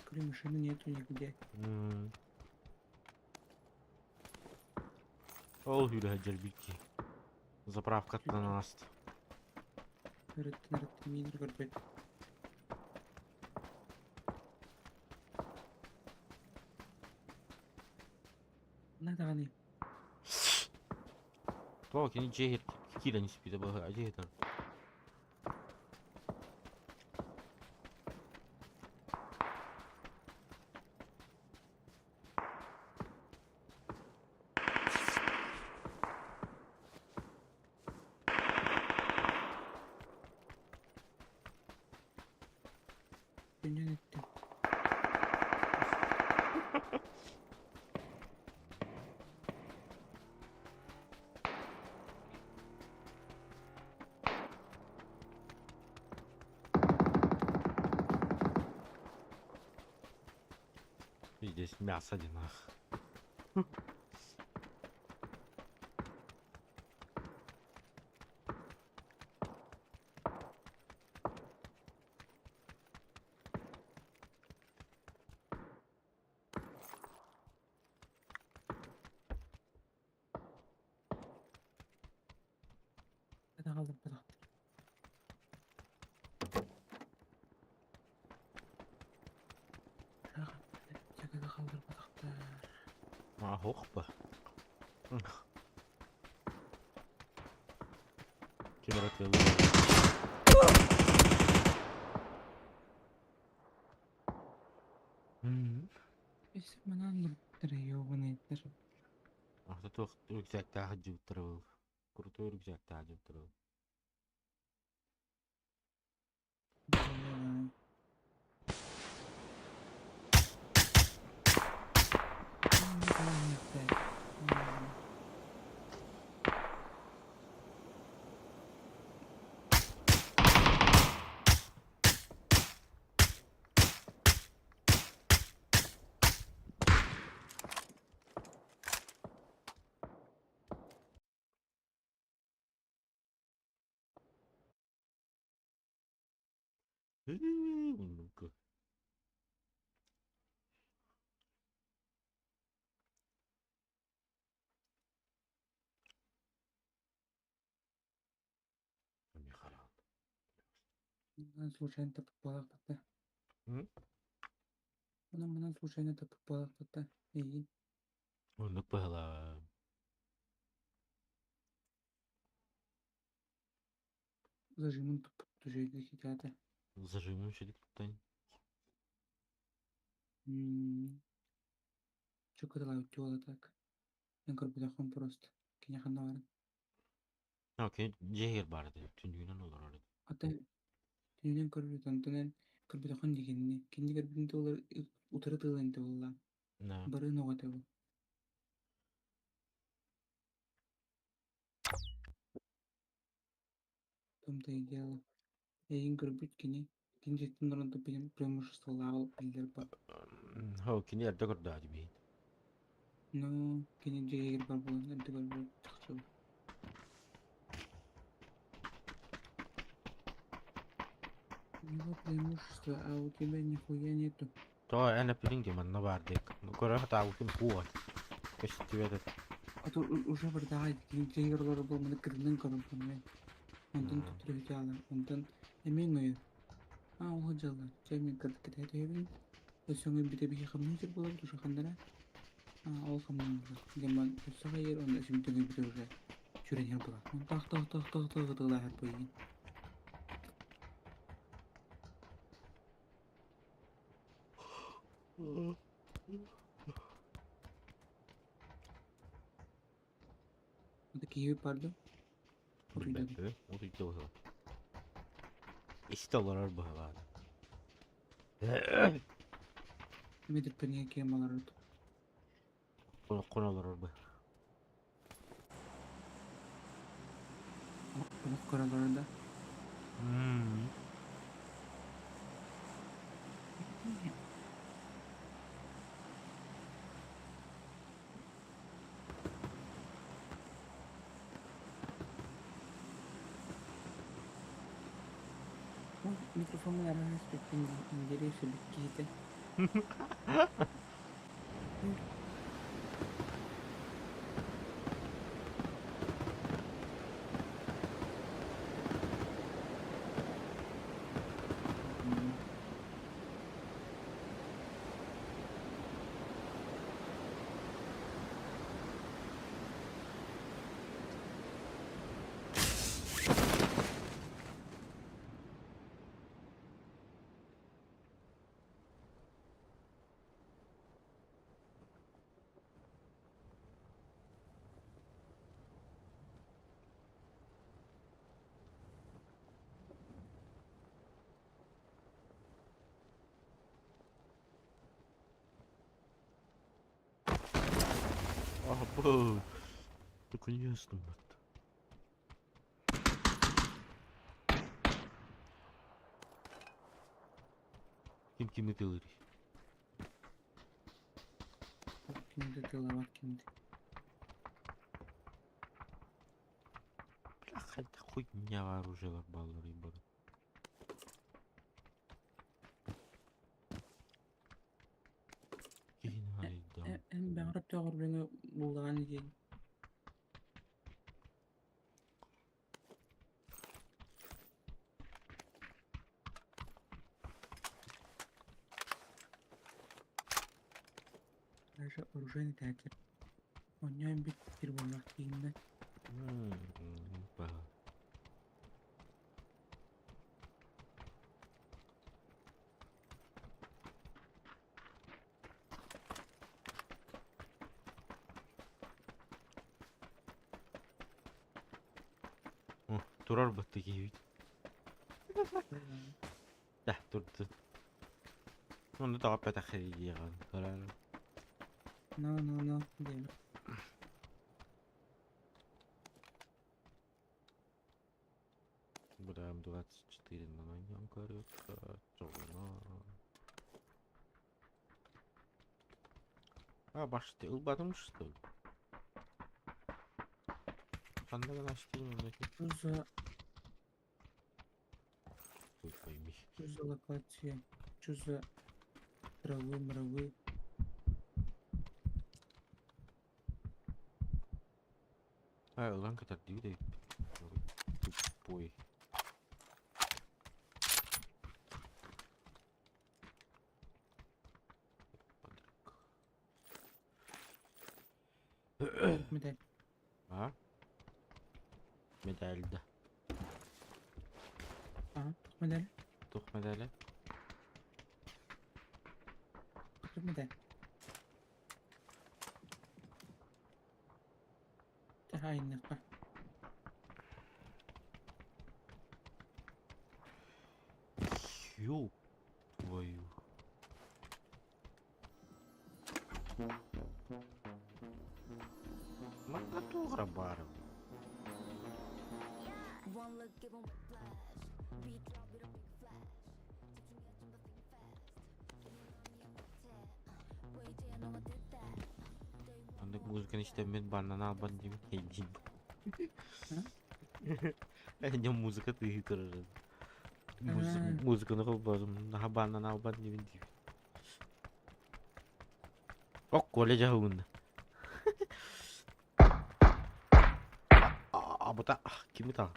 Говорю, машины нету нигде. Ол хүрэ дьэрбикки. Заправкаттан ааст. Өрүттэн өрүттэн миинэр көрбөт. На даҕаны. Тоҕо кини дьиэ киирэн испитэ быһа дьиэ Төннөн эттим. Здесь мясо одинах. Хаалларбатахтар. Хаалларбатахтар. А, хоппа. Ким Өссө манан нуртар ёбаныйдар. Ахта туох рюкзактаах дьыбыттара был. Крутой рюкзактаах дьыбыттара был. Бля. Ну-ка. Манан случайно таппалаахпыта. М? Манан манан случайно таппалаахпыта. Эйигин. Оннук быһалаа. Зажимын туппут хитата. Зажимым шедик туттан. Чөкөтөлаа так. Эн көрбөтөххүн просто. Киниэхэ баран. Окей, дьиэ баар этэ, түннүгүнэн олорор этэ. Ата түннүгүнэн көрбүт, онтон эн көрбөтөххүн дии кинини. Кинини көрбүтүн туолар утары тыылан этэ буолла. Да. Барыын оҕо этэ бу. В том-то и дело. Эйигин көрбүт кини, кини дьиэтин олорон преимуществолааҕы биллэр ба. Хо, кини эрдэ көрдөөх дии. Ну, кини дьиэгэр бар буолан эрдэ көрбүт чахчы. У него преимущество, а у тебя нихуя нету. Тоҕо эн эппитиҥ дии манна баар диэк. Көрө сатаабытым куот. Көстүбэт этэ. А то уже бардаҕай кини дьиэгэр олорор буолманы кырынан көрөн понимаешь. Онтон төттөрү дьаалар, онтон эмиэ ҥойор. Аа, ол дьаллар. Чэ, мин кытта түһэбин. Өссө бүтэ биһи хамныы сир буолабыт уже ханнара. Аа, ол хамныы Демон өссө хайыр, онно өссө бүтэ уже сүрэн була. Тах тах тах тах тах тылаһар буйгин. Это киһи барды. Билбэппин. Утуйда быһыылаах. Истэ олорор быһыылаах. Медиппине кем олорор. Кон олорор быһ. Олох көрө олорор да. Микрофонун арааһа испиппин интэриэс эбит киһитэ. Абы! Наконец-то, мать. Ким кими тылырый? Кимди тылабат кимди. Бляха, это хуйня оружие баллары бары. Эн бэҕэр тоҕор бэҥэ буллаҕан диэн. Даже оружейный театр. Онньоон бит сир буоллах тиийиннэ. Турар бытты киһибит. Да, турду. Онно таҕаппатах диэҕин. No, no, no, диэбит. Будаем 24 на нем коротко. А, башты ылбатым что ли? Ханна наштин Что за Хуй пойми. Что за локация? Что за травы, мравы? А, ылан катар дии Тупой. Медаль. А? Медаль, да. А, тух медаль. Тух медали. Тух медаль. Таһайныхха. Ёб твою. Манна туох эрэ баар эбит. Оннук музыканы истэммин баннан албан диибин эйдиин. Дьон музыка тыаһыы турарын. Музыканы холбоотум наһаа бааннан албан диибин диибин. Ок, Коля дьаһылынна. Абыта, кими таҕа?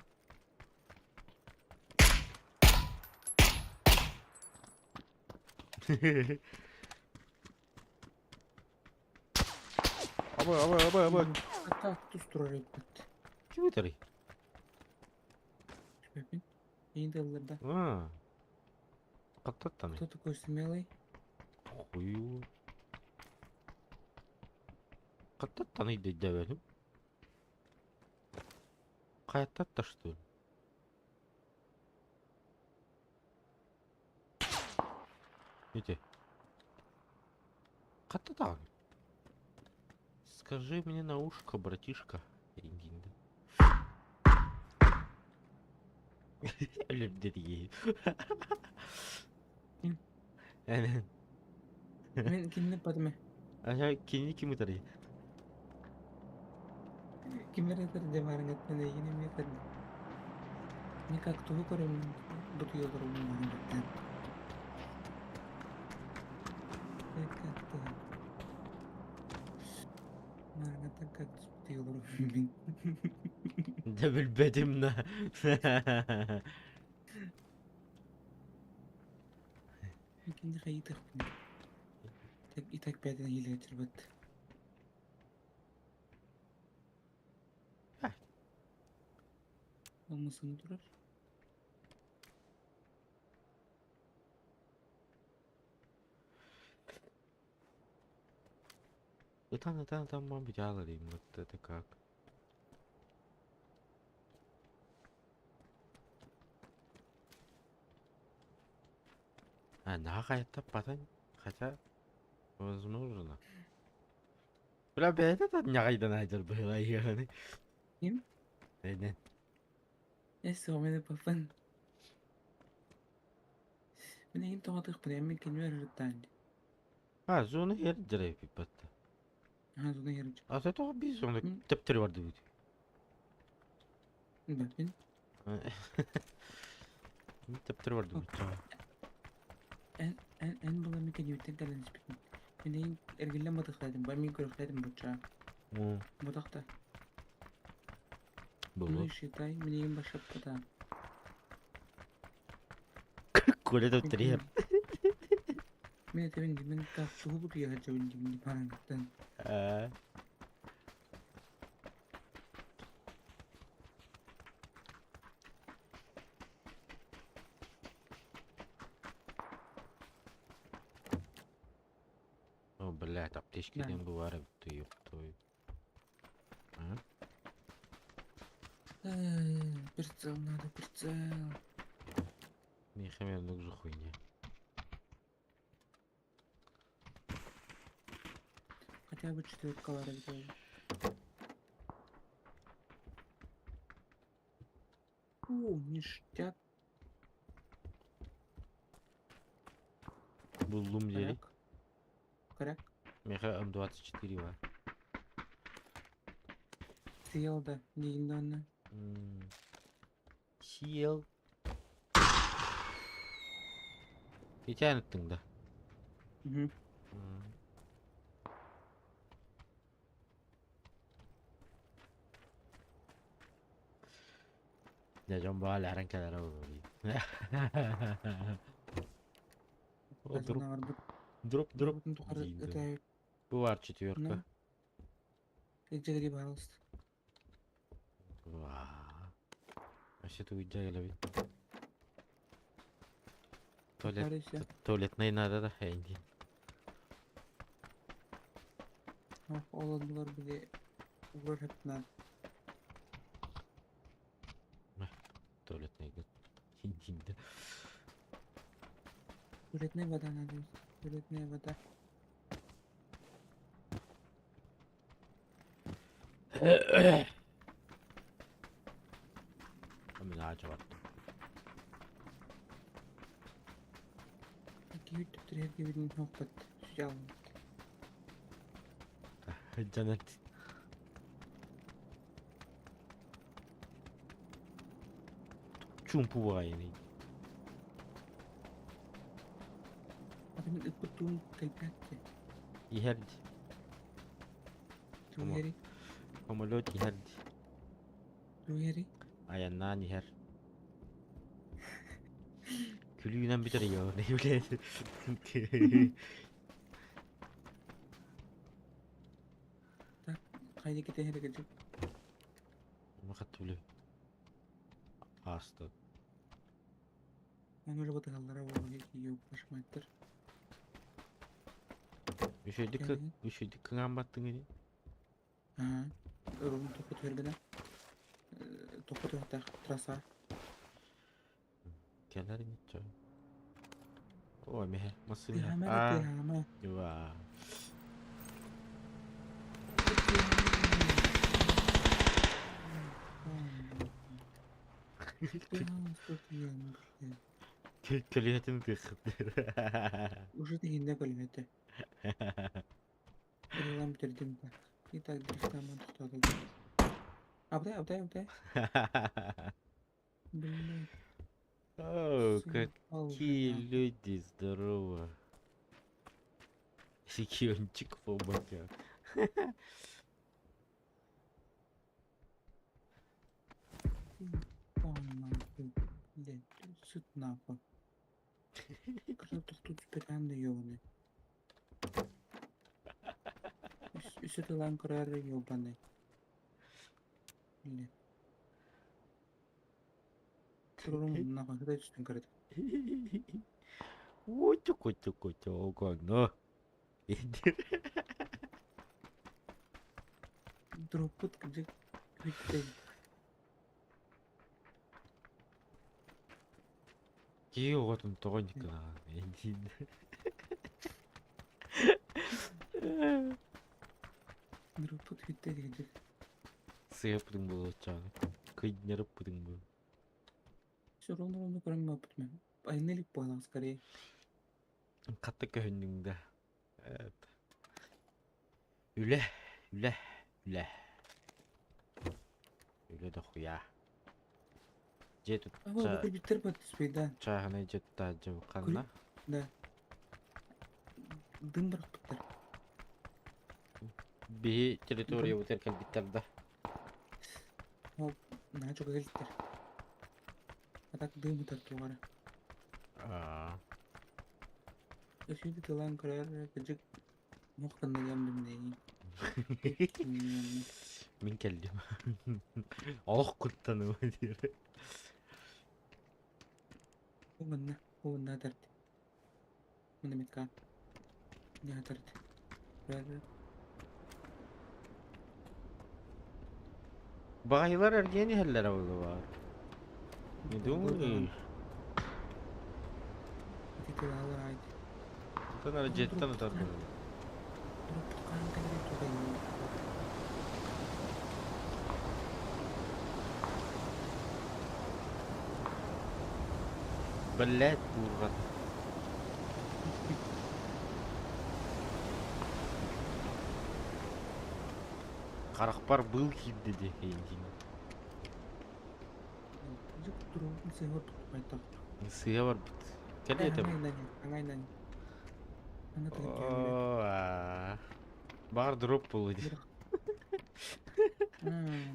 Абы, абы, абы, абы. Хата тус турар эбит. Ким ытарый? Түбэпин. Эйин тылларда. А. Хаттаттан. Кто такой смелый? Хую. Хаттаттан ыйдайдабэтим. Хайаттатта что ли? Ити. Хатта даҕаны. Скажи мне на ушко, братишка. Ингинда. Өлөрдөрү. Мен кинини патыме. Ага, кини ким ытарый? Кимнэр этэр дьабаарыҥаттан эйигин эмиэ этэрдим. Никак тугу көрөммүн бутуйа олоробун маарыҥаттан. Как Маарыҥаттан как бутуйа олоробун мин. Да билбэтим на. Кинди хайытыахпын. Так и так пятен хилээчирбэт. Алмасını турар. Ытан ытан ытан мам бүтэ вот это как? А, наһаа хайаттаппатын, хотя, возможно. Бля, бэйэтэ да ньаҕайдан айдыр быһыылайыаны. Ким? Эйнен. Эс мени папан. Мин эйин тоҕотуохпун эммин кинилэр ырыттаан. А, зона ердирей пиппатта. Аха зона ердир. А это тоҕо биир зона тэптери бардыбыт. Баппин. Тэптери бардыбыт. Эн эн эн була ми кенибиттен кэлэн испитин. Мин эйин эргиллэн батыхтаатым, ба мин көрөхтаатым буччаа. Бутахта. Было. Ну считай, мин эйин башаппата. Коля тэптери. Мин этэбин димин так тугу бутуйа сылдьабын димин бараҥыттан. Аа. О, блядь, аптечка Да. диэн бу баар эбит дуу, ёб твою. А? Прицел надо, прицел. Миэхэ эмиэ оннук же хуйня. Хотя бы четверка баар эбит буолла. О, ништяк. Буллум диэри. Коряк. Коряк. Миэхэ М24 баар. Съел да, легендарно. Съел. И тянуттың да. Угу. Дьэ дьон баҕа кэлэрэ буолуо. О, дроп, дроп, дроп. Это Бу баар четверка. Иджири, пожалуйста. Ваа. Вообще тугу дьайылабит. Туалет, туалетный надо да, эйди. Ол оннулар били угар хепнат. Туалетный гыт. Хинтинде. Туалетная вода надо. Туалетная вода. Мин аача бардым. Киһи түптүрэр кибитин хоппат. Сүдьалын. Жанат. Чумпу баҕайыный. Аты мин ыппыт туун кэлбэт. Иһэрди. Тугери. Самолет иһэрди. Тугери. Айаннаан иһэр. Күлүүнэн бүтэр ёбаный, блядь. Так, хайда китэ кэжик. Махат биле. Аста. Оны бытыгаллара буолуо киһи башмайтар. Үшөйдүк Кэлин. үшөйдүк кыҥаан баттыҥ ини. Аа. Рум тохот бергена. Тохот өтөх трасса. Кэлэр ини чо. О, меhe, массыына. Тыхама Аа, тыхама. юа. Көлүһэтин тыхыт. Уже дегенде көлүмөтө. Ырылам бүтэрдим так. И так дрифтаман тоқтады. Абдай, абдай, абдай. Блин. О, какие люди, здорово. Сикиончик по бокам. Сүт нахуй. Кыры тоқту түпетен де ёбаный. Үсі тылан кырар ёбаный. Блин. Турум нахуй, кыдай түстен кырды. Очу кочу кочу огоно. Дроппут где күтте. Киһи оҕотун тоҕо никаҕа Дроппут күтте где. Сыаппытыҥ буолуоччаҕына кыйнарыппытыҥ буол. Все равно ровно көрөн баппыт. Айнелик буолан скорее. Хатта көһүннүҥ да. Үлэ, үлэ, үлэ. Үлэ да хуя. Дьиэ А вот тутта кырбиттер бат түспей да. чааһынай дьиэ туттааччы ханна? Да. Дым бырахпыттар. Биһи территориябытыгар кэлбиттэр да. Наһаа чуга кэлиттэр. А так дым ытар тугара. Аа. Өсүйді тылан көрөр кыжык мох кынныгам бимнеги. Мин кэллим. Олох куттаным диир. Угунна, угунна тарт. Мына метка. Не тарт. Көрөр. Баҕайылар эргиэн иһэллэрэ буолуо. Не думаешь? Ити тылалар айт. Онтон ары дьиэттэн ытар буолуо. Дроппут хаан кэлэр тугай. Блядь, буурҕата. Харахпар быыл киирдэ дии эйигин. Кыжык дроппут сыһыр туппайтах. Сыыһа барбыт. Кэлиэ этэ бу. Аңайнан, аңайнан. Аңа тыгып кэлбит. Оо, аа. Баҕар дроп буолуо дии.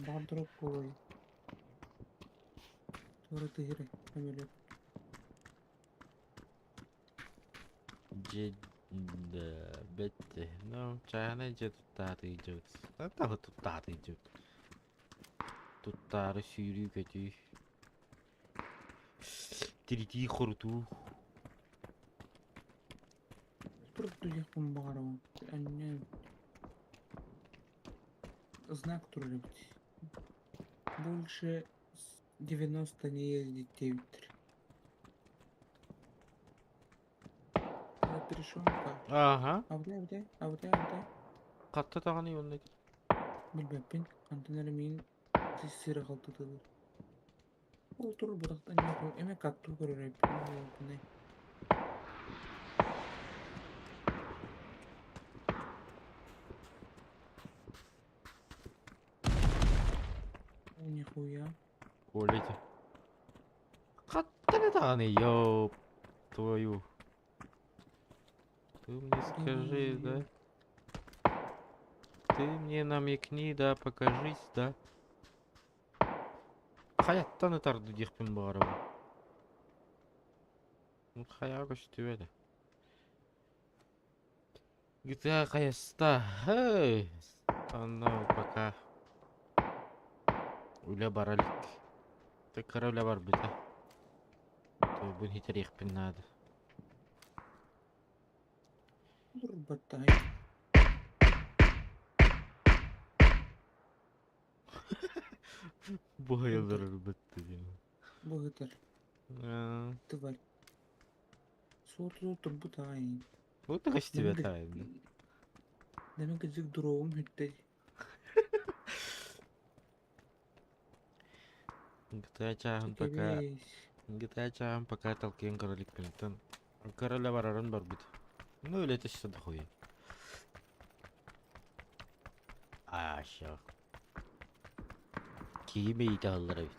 Баҕар дроп буолуой. Туора тыһыры, көмөлөп. Дьиэ да бэтте. Ну, чааһынай дьиэ туттаатыы дьиэбит. Таһы туттаатыы дьиэбит. Туттаары сүүрүү көтүү. Тиритии хорутуу. Туруп туйахпын баҕарабын. Анне знак турар эбит. Больше 90 не ездить диэбиттэр. Трешонка. Ага. Абытай, абытай, абытай, абытай. Хатта даҕаны онно Билбэппин, хантан эрэ миин сыра халтытылар. Ол турар бырахтан эмэ какту көрөр эбиппин. О, нихуя. Коля. Хаттан даҕаны, ёб твою. Ты мне скажи, да? Ты мне намекни, да, покажись, да? Хайаттан ытарды диэхпин баҕарабын. Хайаҕа көстүбэтэ. GTA хайаста. Хей! Онно пока үлэ бара илик. Кыра үлэ барбыта. Туйбун хитэриэхпин наада. Турбаттай. Бу хайалар ылбытты диэн. Быһытар. Тварь. Суоту турбут ай. Вот көстүбэт ай. Demek ki дровым хүттэй. GTA чааһын пока GTA чааһын пока талкыйан көрө иликпин. Кыра барарын барбыт. Ну или это что дохуя. А, ща. Киими италлар эбит.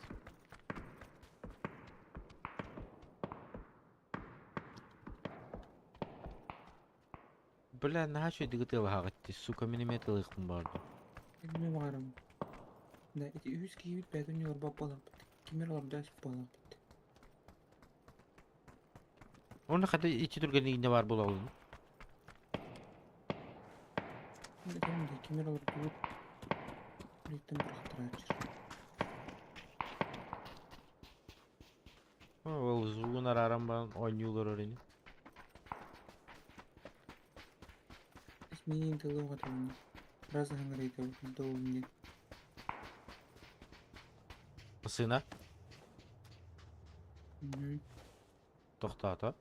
Бля, наһаа үчүгэйдик ытыалаһаҕыт, сука, миномет ылыахпын баҕардым. Эми баҕарам. Да, эти үһүс киһибит бэйэтин ньуурба буолаппыт. Кимер олордоос буолаппыт. Оны хата ичи түргэнигинне бар буолалын. Ким кимер олордубут. Билеттен бырахтыраачыр. Ол звугун арааран баран оонньуулар өрүнү. Миин тылы оҕотугун. Раз хаңырайта долун. Сына тохтоото.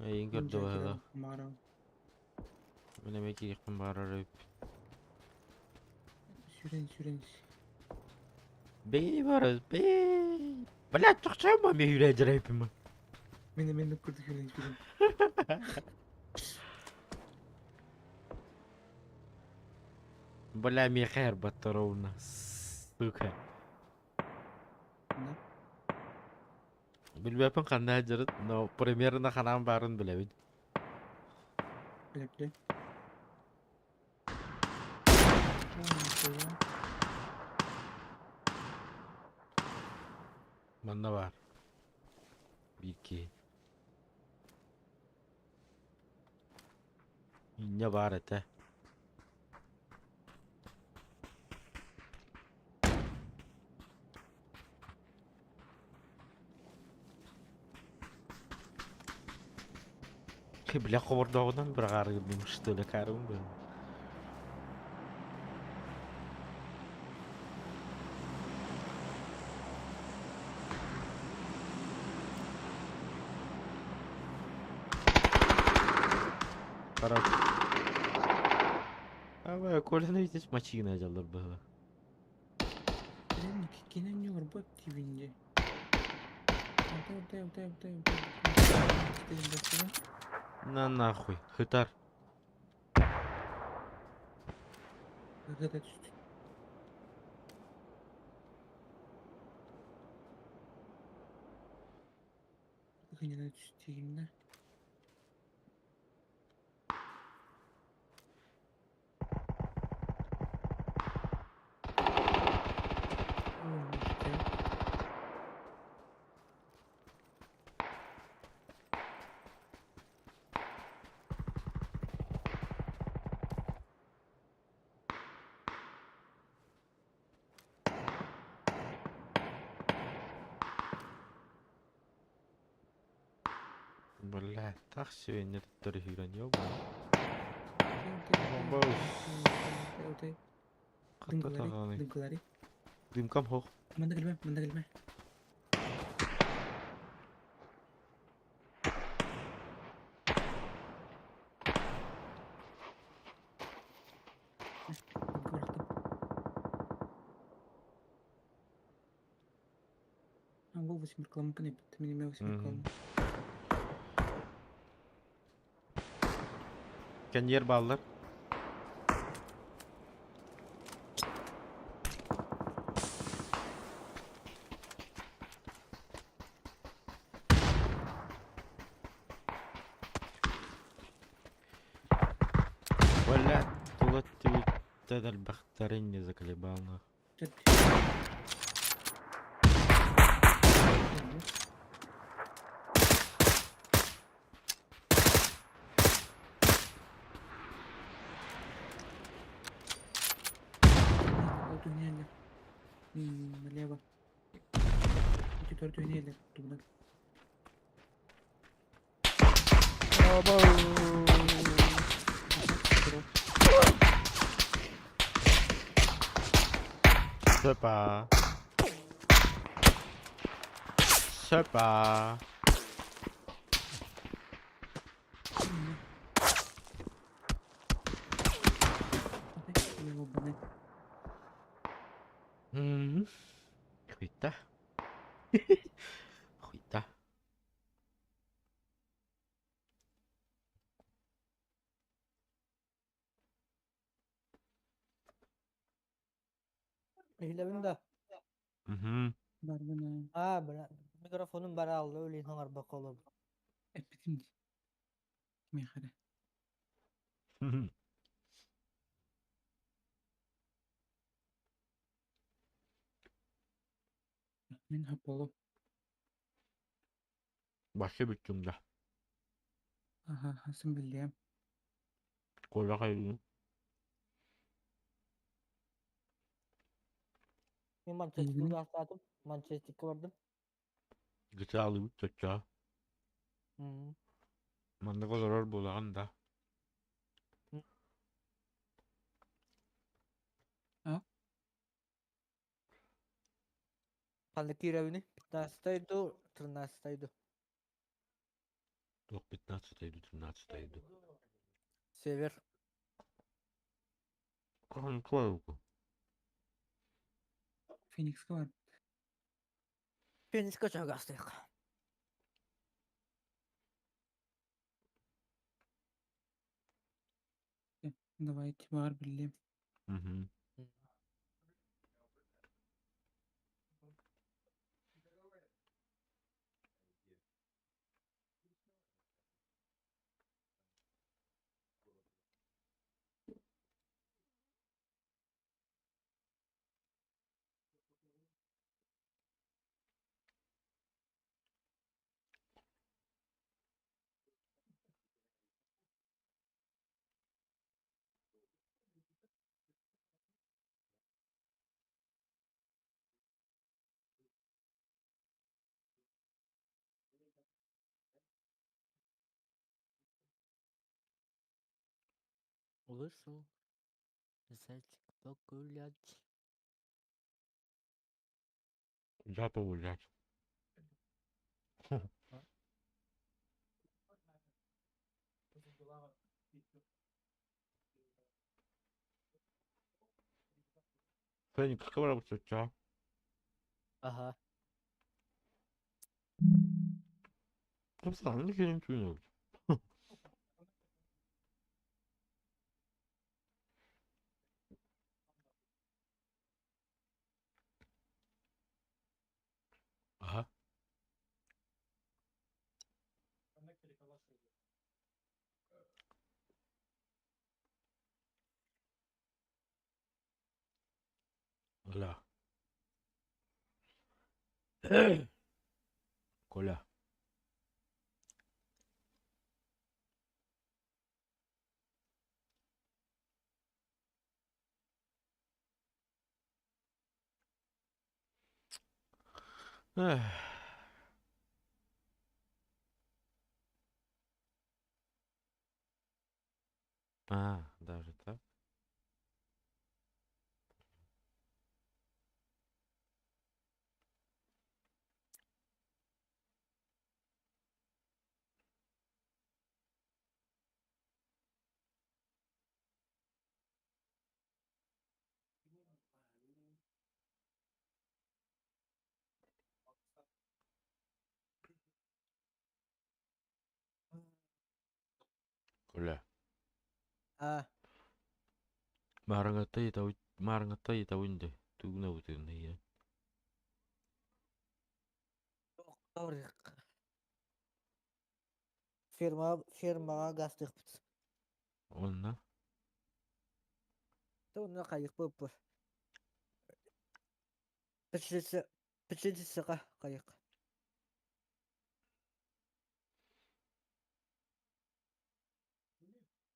Эйин көрдө баһыла. Мара. Мен эме киихпин баарар эбит. Сүрен сүрен. Бей барыз, бей. Блядь, тохчаама ми хүрэ. Мен мен көрдү сүрен сүрен. Бля, михер батаровна. Сука. Да. Билбэппин ханна дьарыт, но примерно ханаан баарын билэбин. Биле биле. Манна бар. Биир. Инне бар этэ. Бля, хобордоҕунан быраҕаарыгын что ли, карым был. Хорош. А Коля здесь мочина дьаллар было. Блин, кикинен ньуурба тибинде. Отай отай отай отай отай. На нахуй. Хытар. Ыгыта түстү. Ыгынена түстүгүнэ. О, ништяк. Бля, так сегодня тут хиран ёба. Отай. Хатта тағаны. Дымкалари. Дымкам хох. Манда келме, манда келме. Бу восьмеркаламмыккын эппит, мин эмиэ восьмеркаламмын. Кэньиэр бааллар. Бля, тула түбүттэн элбэхтэрин не заколебал нах. Налево. Эти тугунан. Söpa. Söpa. Хуйта. Хуйта. Иһилэбин да? Мгм. Барбына. Аа, бля, микрофонум бара алла өлейін хаҥарбакка олорбут. Эппитим дии. Миэхэ эрэ. Мин Аполло. Вообще бүттүм да. Аха, хасын биллиэм. Коля хайыы. Мин Манчестерга астаатым. Манчестерга бардым. GTA-лыыбыт чоччоо. Маннык олорор буолаҕын да? А? Ханна киирэбиний? 15 ду, 13 ду. Туох 15 ду, 13 ду. Север. Хаһан Феникска бар. Феникска чагастык. Давайте баар биллиэм. Мгм. Вышел зайчик погулять. Куда погулять? Феникска барабыт чоччоо. Ага. Тупсаҕын киирэн түүнүгүт. Аха. Ла. Коля. Эх. А, даже так? Бля. А. Маарыҥҥатта ыйытабыт, маарыҥҥатта ыйытабын дии, тугунабытын ыйан. Ферма, фермаҕа газтыахпыт. Онно? Та онно хайыхпыппыт. Пчелица хайых.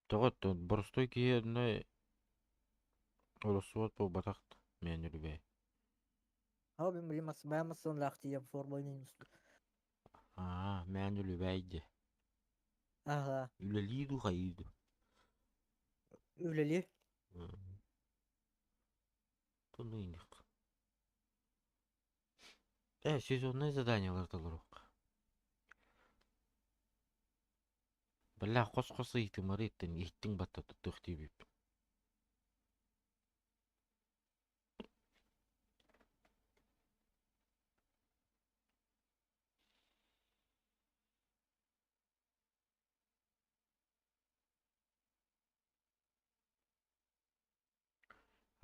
Тоҕо оттон боростуой киһи онно олорсубат буолбатах мээнэ үлүбээй. Һоо мин билим бэйэм массыыналаах тиийэн форма Аа, мээнэ үлүбээй дии. Аһа. Үлэлии дуу, хайыы дуу? Үлэлии. Тонуйнук. Э, сезонное заданиелар толоруохха. Бля, хос-хос ыйытымары иттин, иһиттиҥ батта туттуох диэбиппин.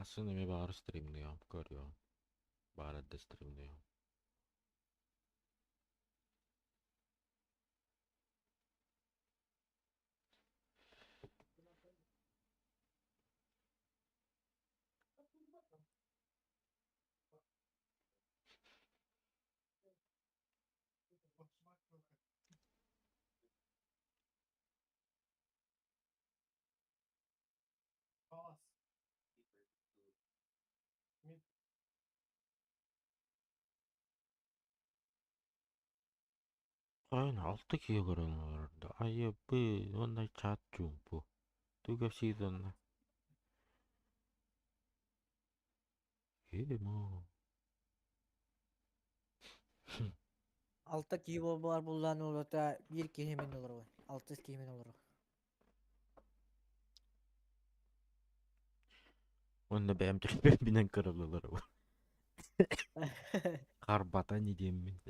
Асын эмиэ баҕар стримныам, көрүөм. Баар эрдэ стримныам. Хайан алта киһи көрөн олордо. Айыбы уонна чат чуумпу. Тугу кэпсиир онно? Ема. Алта киһи буолбар буллаан уолата биир киһи мин олоробун. Алтыс киһи мин олорор. Уонна бэйэм төлөпүөммүнэн көрөн олоробун. Харбата ини диэммин.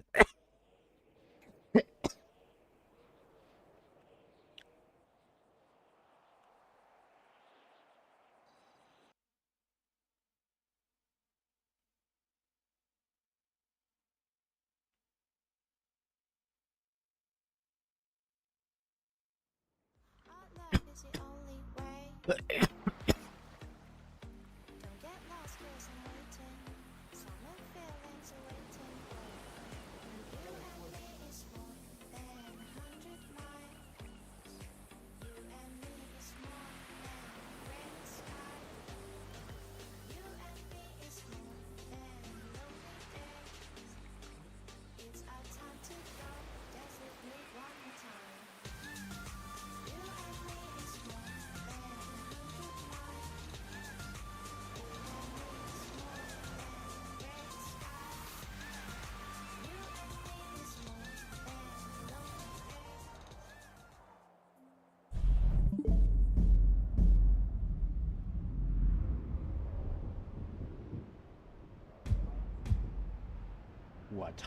What?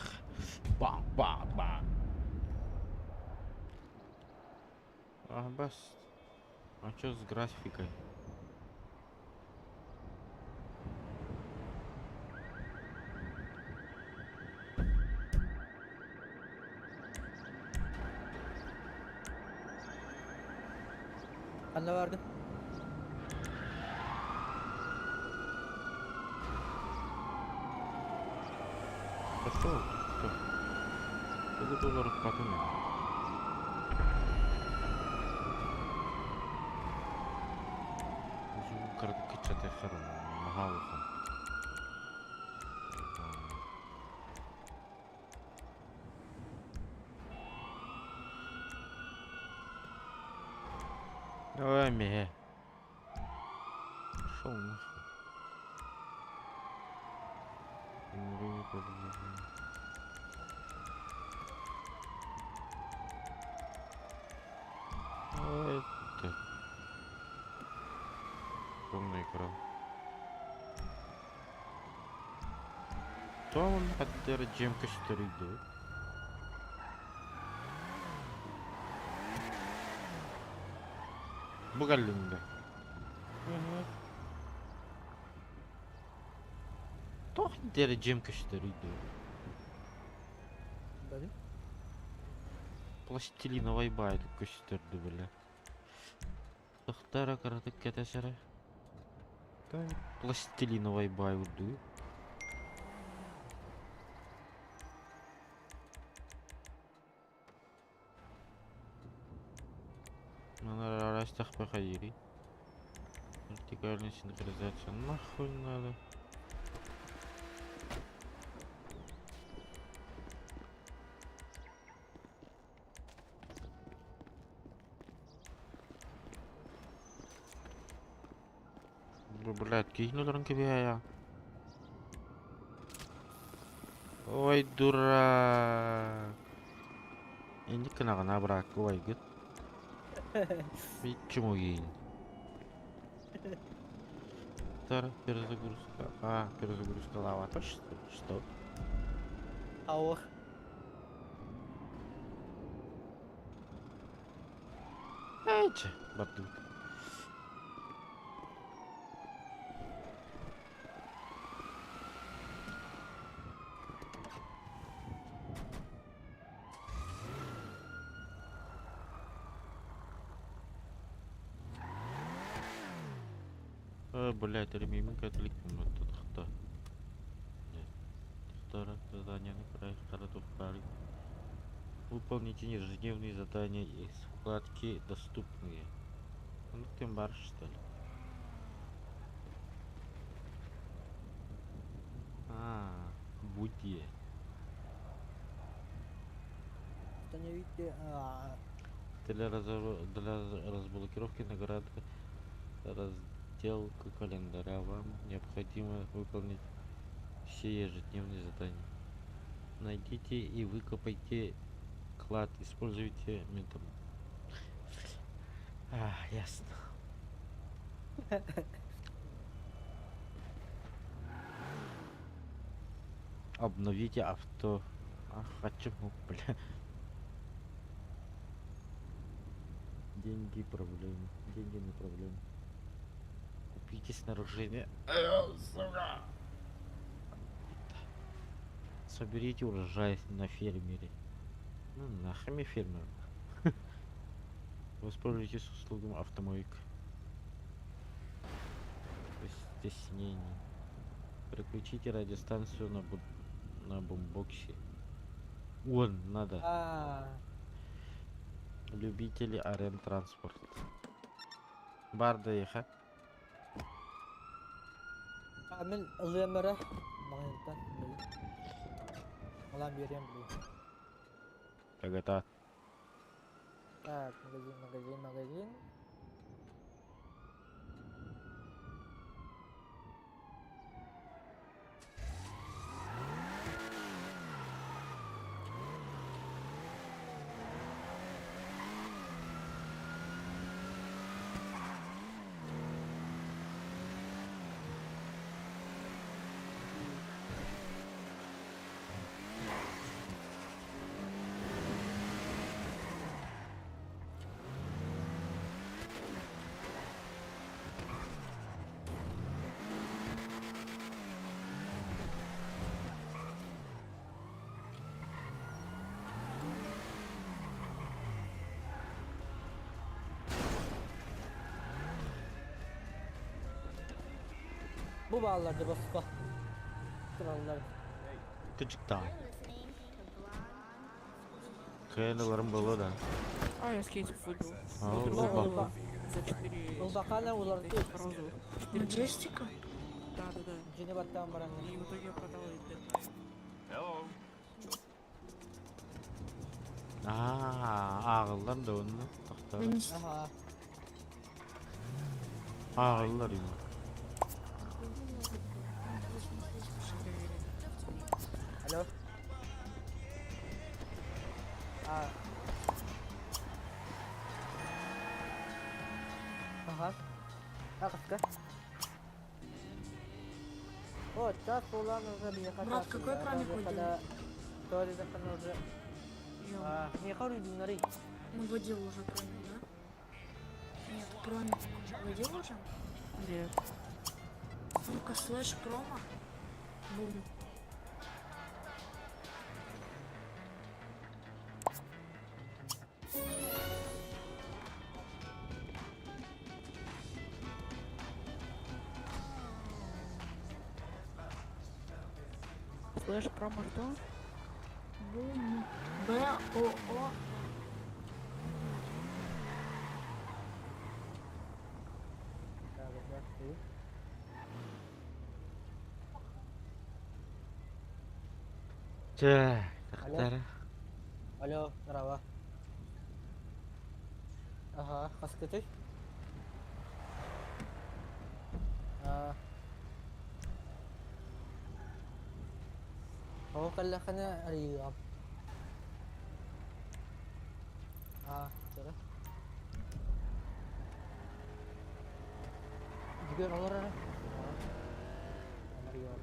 Bang, bang, bang. А, бас. А чё с графикой? Ханна бардым? Пошел. Тугу толорукпатын Звук кыччатыаххар наһаа улахан. Давай миһэ. Пошел нахуй. Это... Полный экран. Тоон хаттер дьиэм көстөрүй дуу? Бу кэллиҥ да? Туох диэри дьиэм көстөрүй дуо? Пластилиновай баайдык көстөрдү бile. Тохтара кыратык кэтэсэрэ. Пластилиновай баай урдугу. Вертикальная синхронизация нахуй надо. Блядь, киһини кэбиһэ Ой, дурак. Инник гынаҕына быраакка убайгыт. Биччумугин. Перезагрузка. А, перезагрузка лава. Что? Что? Аух. Эчи, бардыбыт. Блять, ремеймин католик тохто. Тохтора задание на проект. Выполните ежедневные задания из вкладки «Доступные». Ну ты бар, что ли? А, будь. Установите. Для, для разблокировки награды разделку календаря вам необходимо выполнить все ежедневные задания. Найдите и выкопайте клад. Используйте метод. А, ясно. Обновите авто. А, хочу, бля. Деньги проблемы. Деньги не проблема. Купите снаряжение. Сука. Соберите урожай на фермере. Ну нахрен фермер. Воспользуйтесь услугами автомойк. Без стеснений. Переключите радиостанцию на, на бумбоксе. Вон, надо. А. Любители арен транспорт. Бар доеха. А мен ылыамара маңынтан Алам берем били. Тагата. Так, магазин, магазин, магазин. Bu bağlarda basma. Krallar. Küçük daha. Кэллэрим было да. А, я скейтик выбил. А, Выбил за 4 Улбакана уларды. розовых. Маджестика? Да. Жини баттан баран. И в итоге я продал их. А, ağıllar da onu. Тоқтар. Ага. Ağıllar им. Алло. А. Ага. Акаска. О, час полан уже бияка. Брат, какой промик Когда то ли уже. А, не хору динары. Ну, водил уже промик, да? Нет, промо вводил уже? Нет. Ну-ка, слэш промо. Бум. Слэш промо что? Бум. Б О О. Чэ, тахтара. Алло, здорово. Ага, хаскыты. А. Ол кэллэххинэ арыйыам. Аа, чөрө. Бүгүн олор эрэ. Арыйыам.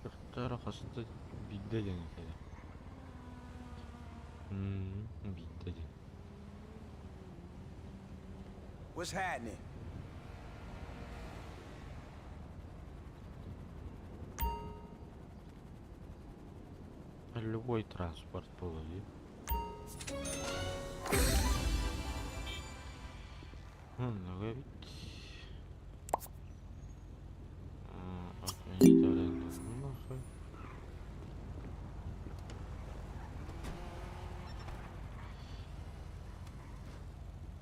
Тахтара хаста биирдэ диэн этэ. Биирдэ диэн. What's happening? Любой транспорт буолуо дии. Оннук эбит. Отменить аренду. Нахуй.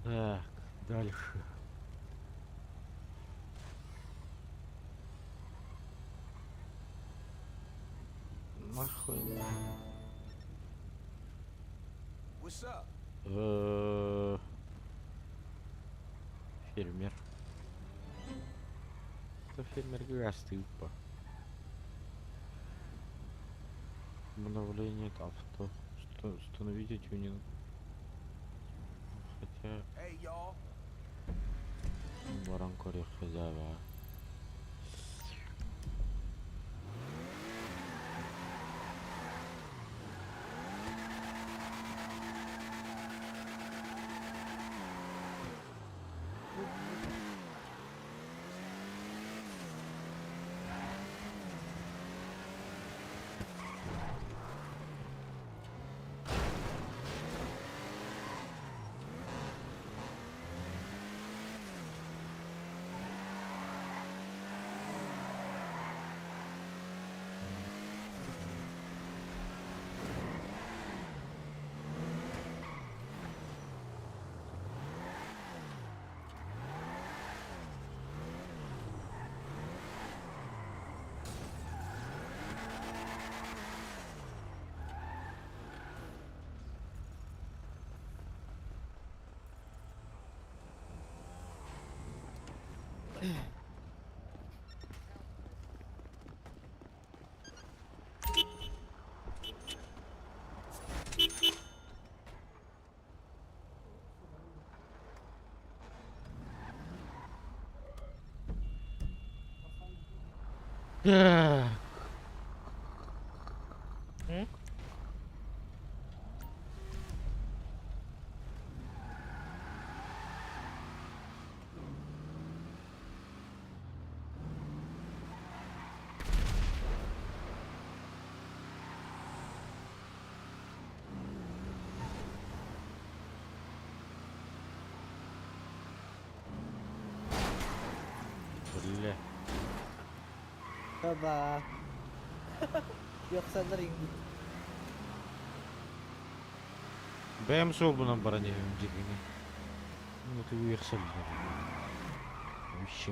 Так, дальше. Нахуй. What's up? Фермер. Это фермер гастыпа. Обновление авто. Что, установите тюнинг. Хотя... Hey, y'all. Баран хозяева. Так. М? Бля. Баба. Yoksallar indi. Бэйэм суолбунан баран иһэбин дьиҥинэ. Уйахсаллар. Вообще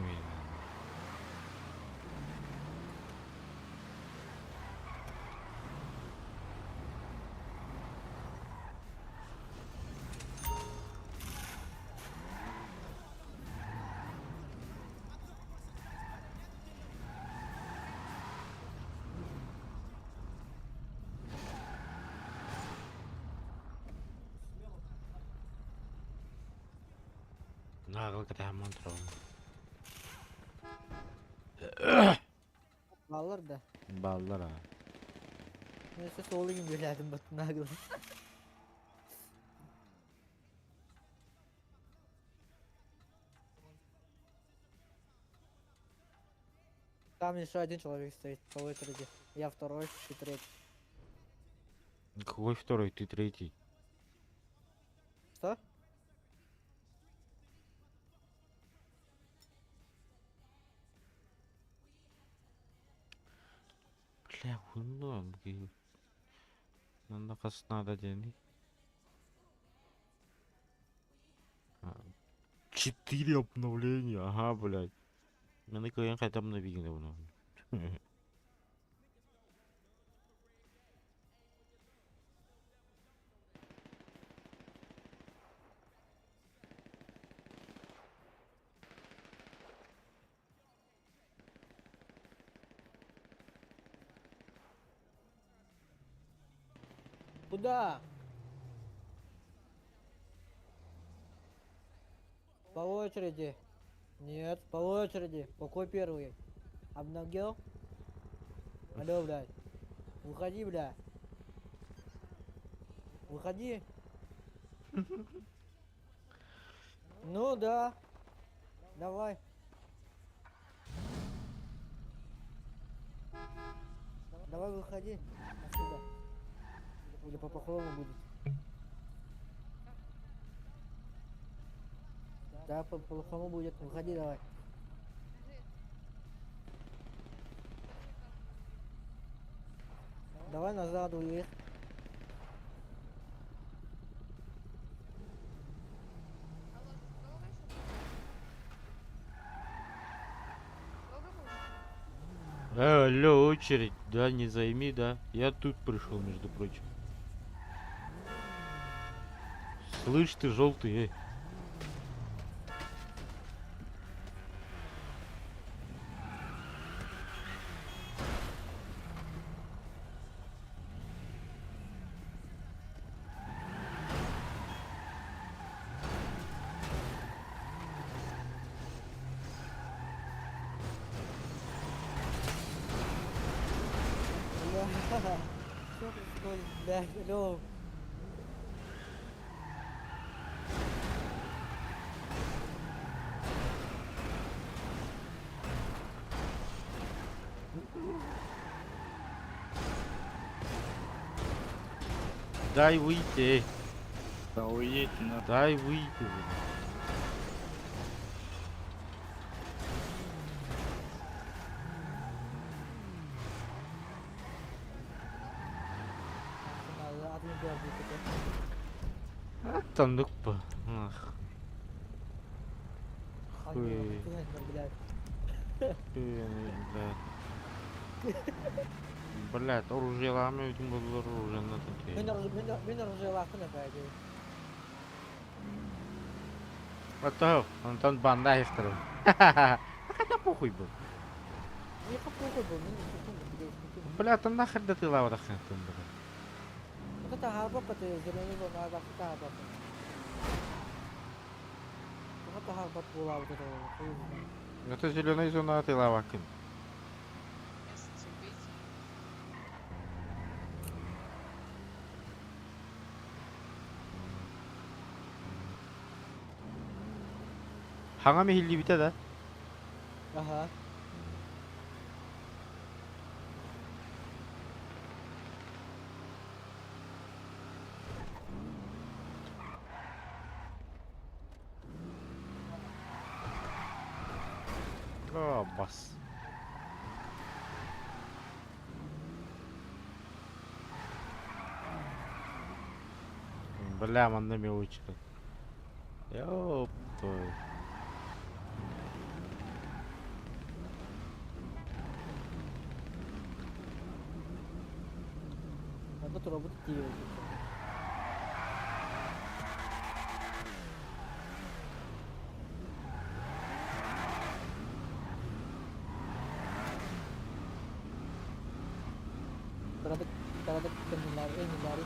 Нааҕыл кэтэһэммин турабын. Бааллар да. Бааллар аа. Мен өссө суол игин бүөлээтим баттын аагыл. Там еще один человек стоит по очереди. Я второй, ты третий. Какой второй? Ты третий. Что? Бля, хуйно. Надо надо день. Четыре обновления, ага, блядь. Мен кыйын қайта обновить бұны. Куда? По очереди. Нет, по очереди. Какой первый? Обнаглел? Алло, блядь. Выходи, бля. Выходи. Ну да. Давай. Давай выходи отсюда. Или по-плохому будет. Да, по-плохому будет. Выходи давай. Давай назад уехать. Алло, очередь, да, не займи, да. Я тут пришел, между прочим. Слышь ты, желтый, эй. Бля, что происходит, блядь, алло. Дай выйти, эй. Да уедь на. Дай выйти, блин. Там по. Ах. Хуй. Блядь. Блядь, оружие ламаю, этим было оружие на такие. Мен оружие лахын опять. А то, Антон Бандаев второй. Хотя похуй был. Мне похуй был, мне не похуй. Бля, там нахер да ты лава тахын там, бля. Вот это харбапа ты зеленый был, надо это харбапа. Вот это харбап была вот это. Это зеленый зона ты лава кын. Хаңа мехилли бите да? Ага. О, бас. Бля, манна эмиэ уучка. Ёп твою. Онно турабыт тиийэбит. Кыратык, кыратык кэннилээри, иннилээри.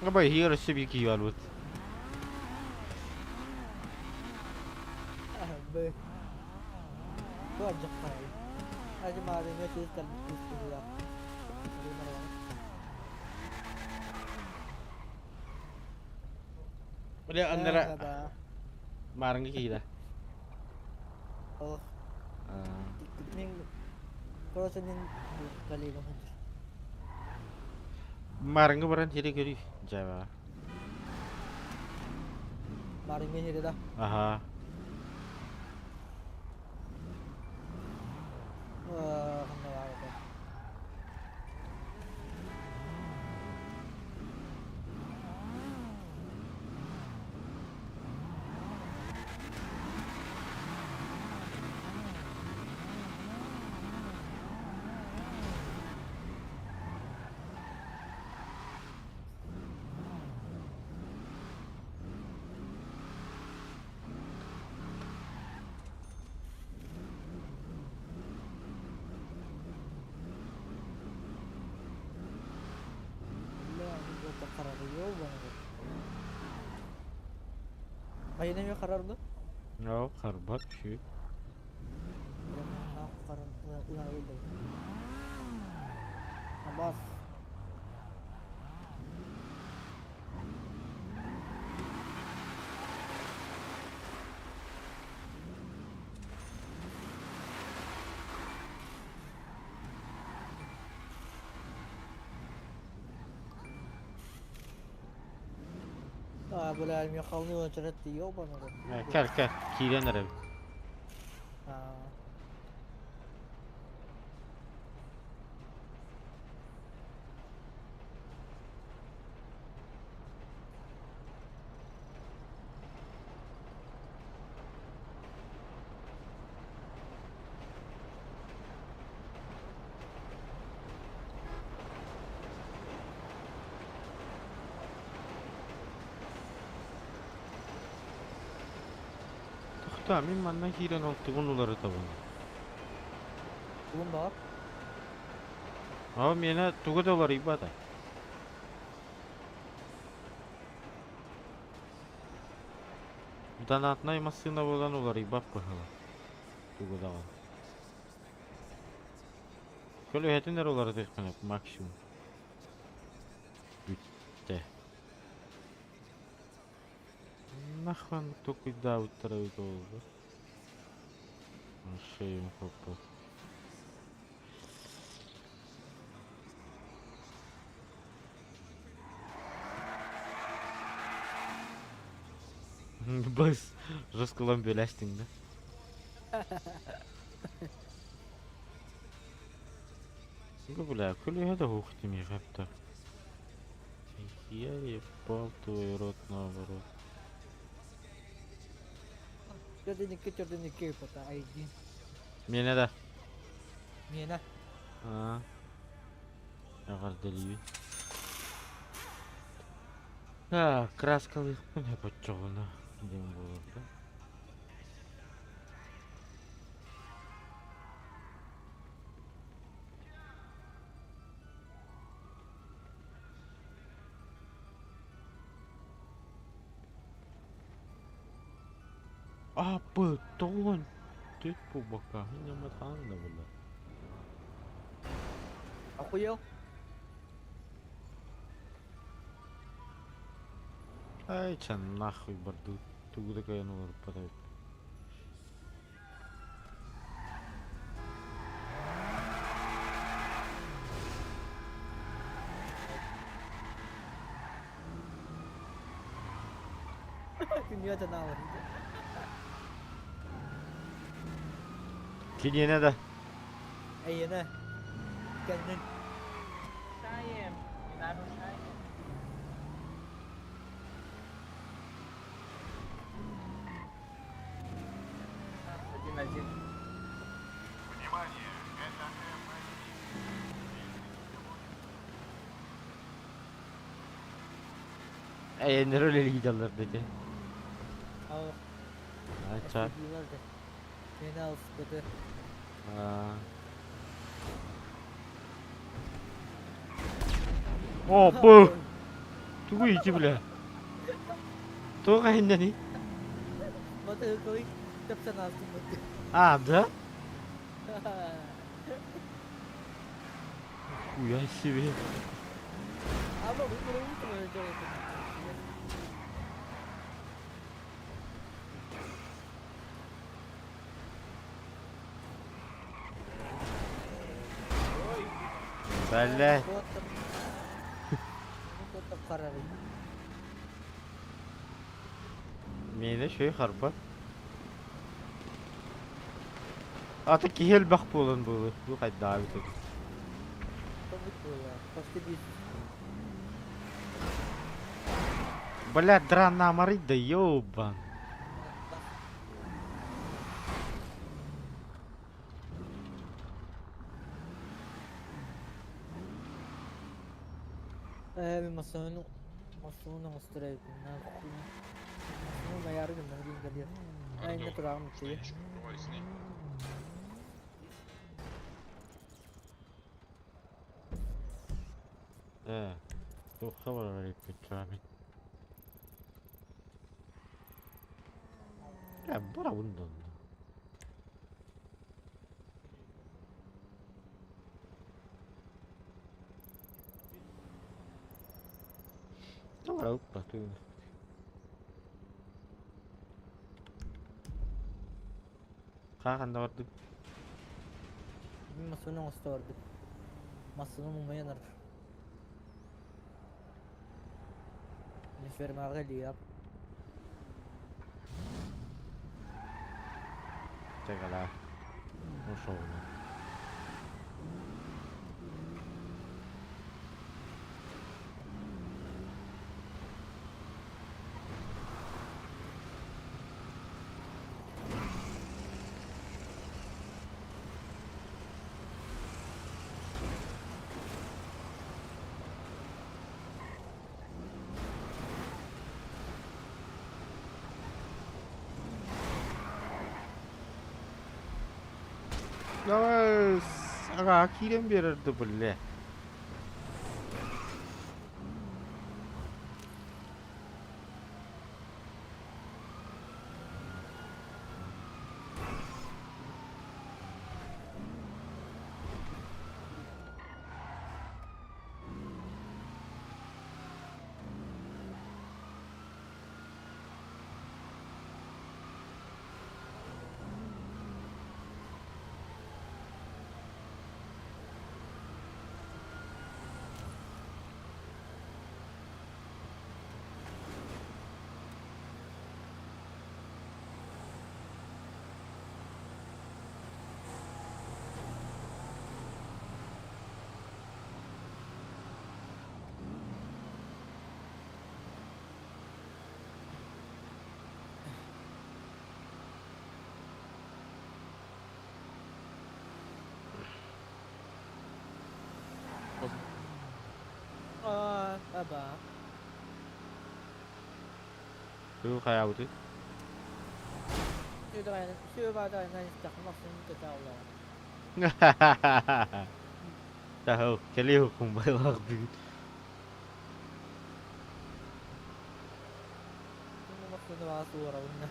Абай, here өссө биир киһи барбыт. Б. Бу алдьархай. Адьымаадыҥҥа кыыс кэлбит кыыс быһыылаах. Бля, аннара маарыҥҥы киһи да. Олох. Мин короче мин коллегам сылдьар. Маарыҥҥы баран сири көрүй, дьаба. Маарыҥҥы сири да? Аха. Ханна баар этэ? Айына эмиэ харар дуо? Оо, харбат үчүгэй. Абас. А, бля, мне холны очередь ты ёбаный рот. Кэл, кэл, киирэн эрэбит. А. Тохтоо, мин манна киирэн ол тугун уларытабын? Тугун баар? Оо, миэнэ тугу да уларыйбата. Донатнай массыына буолан уларыйбат быһыылаах. Тугу даҕаны. Көлүөһэтин эрэ уларытыахпын максимум. Бүттэ. Нахуй токуйдаабыттара эбит ол Шею хоппут. Бас жестко ламбеластиң да. Бля, көлүөһэ да суох димиэхэ эптэ. Я ебал твой рот наоборот. Төрдүнүккэ төрдүнүккэ ыппата ID. Миэнэ да. Миэнэ. Аа. Эҕэрдэлиибин. Так, краскалыахпын сөп оччоҕуна диэн буолар да. Апы, тоҕон түт буолбакка ньаматаан да буолар. Охуел? Ай, чан нахуй бардыбыт. Тугу да кыайан олорбот эбит. Күнүө танаалар. Киниэнэ да. Эйиэнэ. Кэннин. Не нарушаем. Один один. Эйэннэр үлэлии даллар дете. Ау. Ача. Мени алыспыты. О, бу. Тугу ити бля. Туга хиннени? Баты кылый тепсен астым быты. А, да? Хуя себе. Ama bu bunu unutma önce. Бәле. Мені шөй харпат. Ата кихел бак болан болу. Бу кайда бит. Бля, драна марит да ёбан. Масону масону устраивает нахуй. Масону маяргын нагин галер. Ай не турам ти. Э, туха бар печами. Бля, бара bundan. Бара уппа туу. Хаганда барды. Масону устарды. Масону мумаянар. Фермага лиап. Чагала. Ушел. Давай, ага, кирен берерді біле. Аа, аба. Туу хаябыты. Тахау, келе хум байлак бүгүн. Масону асуара унна.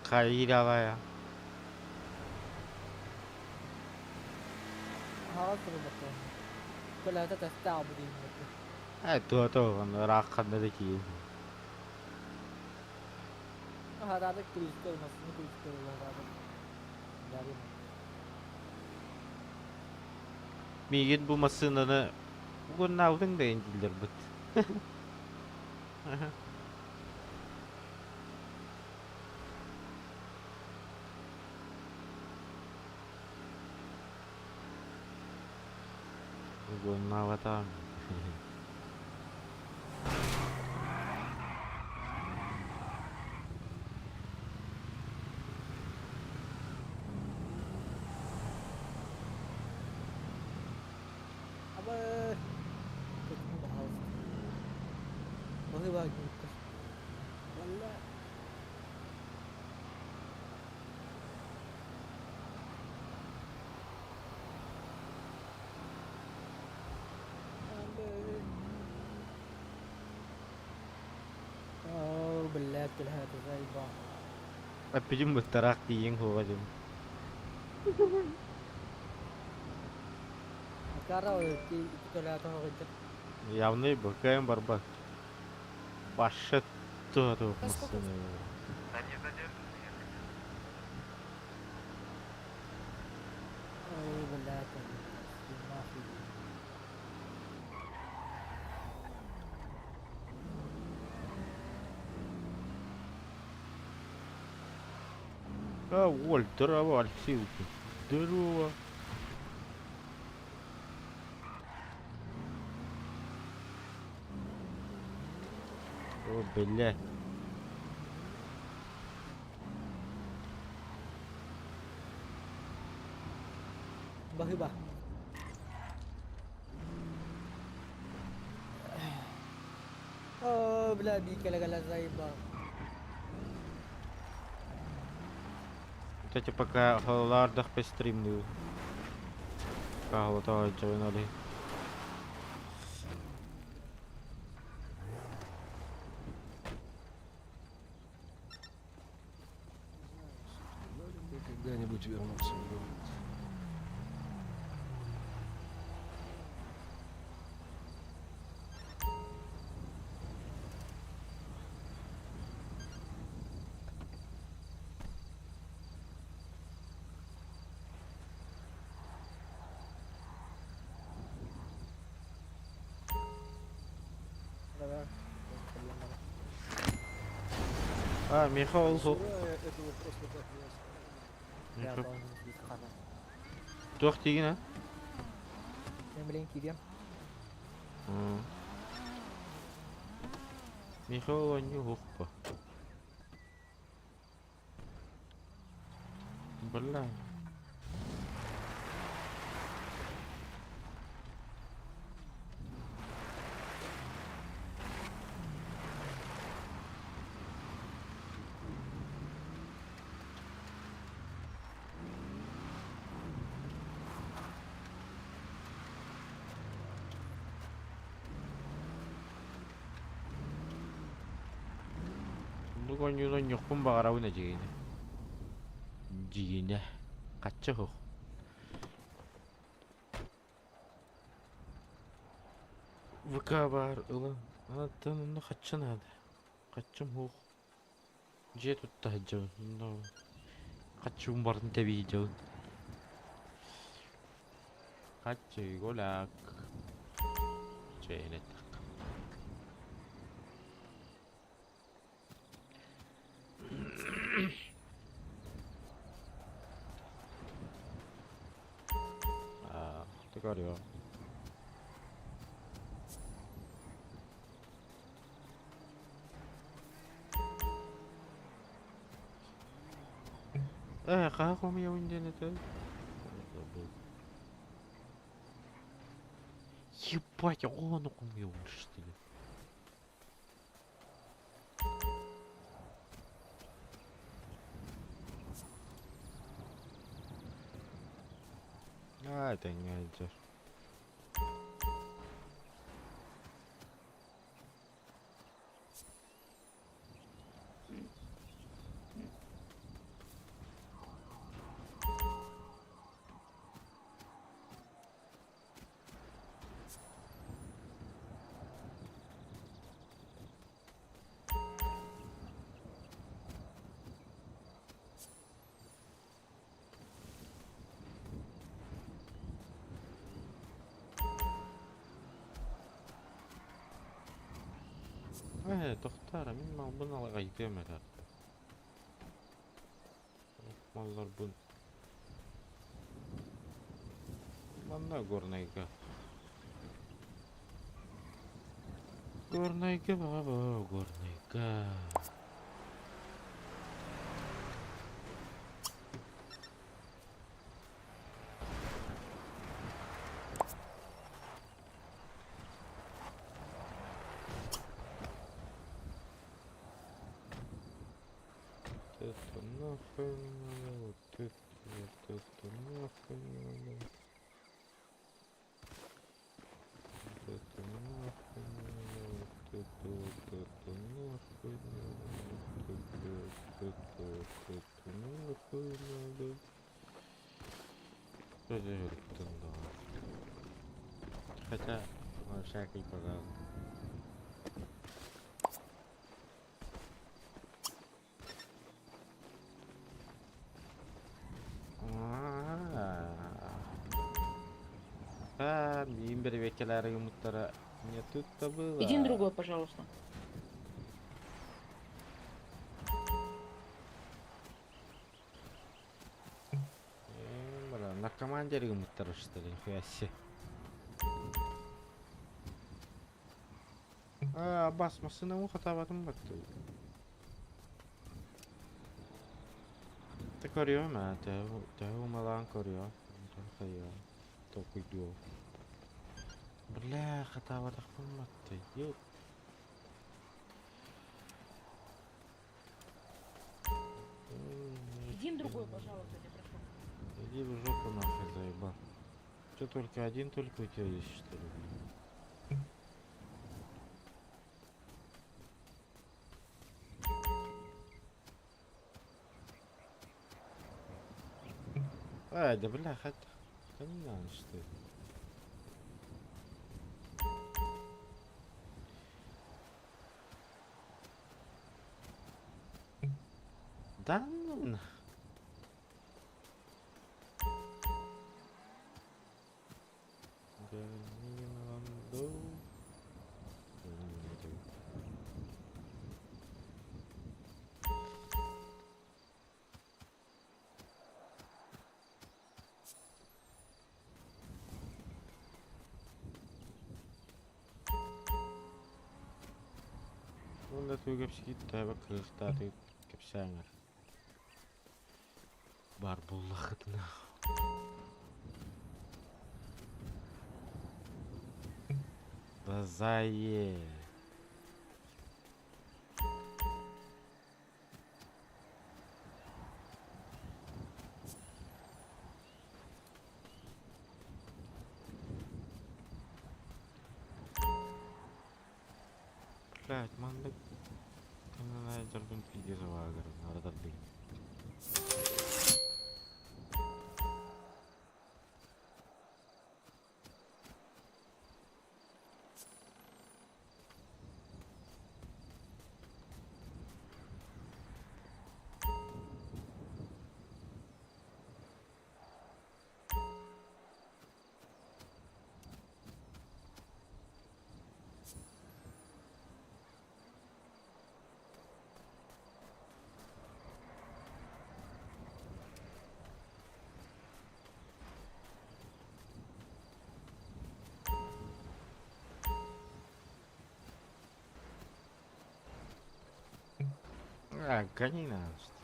Кайралая. Хава турбата. Көлөтө тэстэ аҕабыт иһиммит. Э, туо-туо, ыраах ханна да киин. Хараадык күлүскэ массыына күлүскэ хараадык. Дарим. Миигин бу массыынаны угуннаабытыҥ да дииллэрбит. Угуннаабатаҕым. Аба пожалуйста. Баһыыба гиттер. Валла. Оо, блядь, түлэһэ заебал. Эппитим быттараах тиийиҥ суоҕа дьон. Акара ити тоҕо Явный быкайын барбат. Башы туох массыына. Ой, блядь, нахуй. А, Оль, здорово, Алексей. Здорово. О, бля. Баһыба. О, бля, бикеле заебал. Вот эти пока хололардах постримлю. Кахалата джавинали. Когда-нибудь вернуться в город. Давай. А, Михаил Сурая этого просто так не оставит. Я должен быть хана. Туох тиигин, а? Мен билен кирием. Михаил онньуу уһукпа. Бля. Оннук оонньууну оонньуохпун баҕарабын эдьиийинэ. Дьиинэ. Хачча суох. ВК баар ылан аттан онно хачча наада. Хаччам суох. Дьиэ тутта сылдьабын. Онно хаччыбын барытын тэбии сылдьабын. Хаччы голяк. Чэйин эттэххэ. А, ты говорил. Э, хаһа хомуйабын диэн этэ? Забыл. Ебать, ону хомуйабын что ли? А, это не идешь. Ээ, тохтоор, мин малбын аҕайдыам эрэ. Малларбын. Манна Горнайга. Горнайга баҕа Горнайга. Вот это нахуй надо, вот это нахуй надо. Вот это нахуй надо, вот это нахуй надо, вот это нахуй надо. Хотя, всякий, пожалуйста. А, миин бэрэбиэркэлээри гыммыттара не тут-то было. Иди на другой, пожалуйста. Э, бля, наркоман диэри гыммыттара что ли, нихуя себе. А, бас, массыынабын хатаабатым баттыы. Ты көрүөм ээ, төһө төһө умалаан көрүөм. Онтон хайыам. Толкуйдуом. Бля, хатаабатахпын батты. Ёп. Иди на другой, пожалуйста, я тебя прошу. Иди в жопу нахуй, заебал. Что только один только у тебя есть, что ли? блин? Ай, да бля, хотя... Да не надо, что ли. Да ну нах. Да Уонна тугу кэпсиир таба кыахтаатыгыт кэпсээҥэр баар буоллаххытына. Да зае. Блядь, маннык каналайзербын пиздец ваагарын аратардыгын. А, гони на что.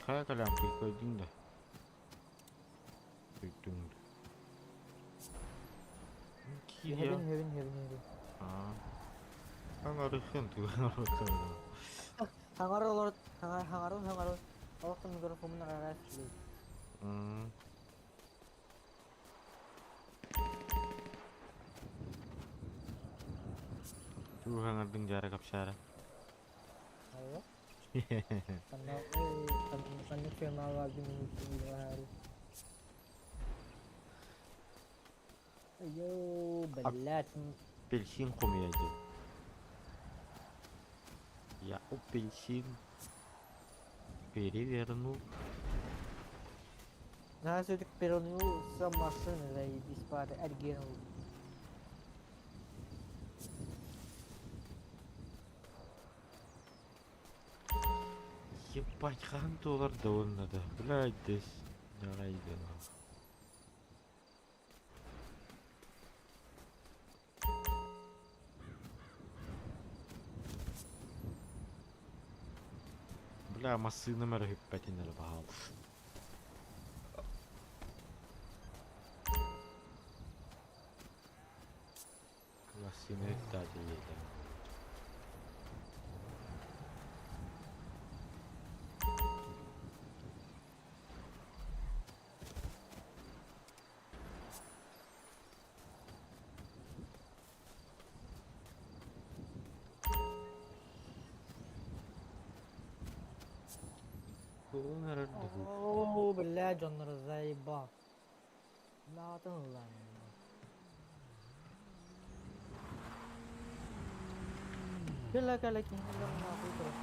Хайа кэлэн кыйкайдыҥ да Кыйдыҥ да Иһэбин, иһэбин, иһэбин, иһэбин. Аа. Хаҥарыхын туган Хаҥара олор, хаҥарын хаҥарын, олохтон микрофонун араас үчүгэй. Тугу хаҥардыҥ дьаара капсаара? Айва. Ханна ханнык фирмаҕа баары. Йоо, блядь. Апельсин хомуйа Я апельсин перевернул. На все-таки перевернул сам машины, заебись, пары, оригинал. Ебать, хаһан туолар да уонна да. Блядь, здесь. Давай, да. Бля, массыынам эрэ бүппэтин эрэ баһаалыста. Массыына бүттэ диэтэ. Буолан эрэр дуу. Оо, блядь, дьоннору заебал. Наатын ыллаан. Кэлэ кэлэ киһилэр нахуй турар.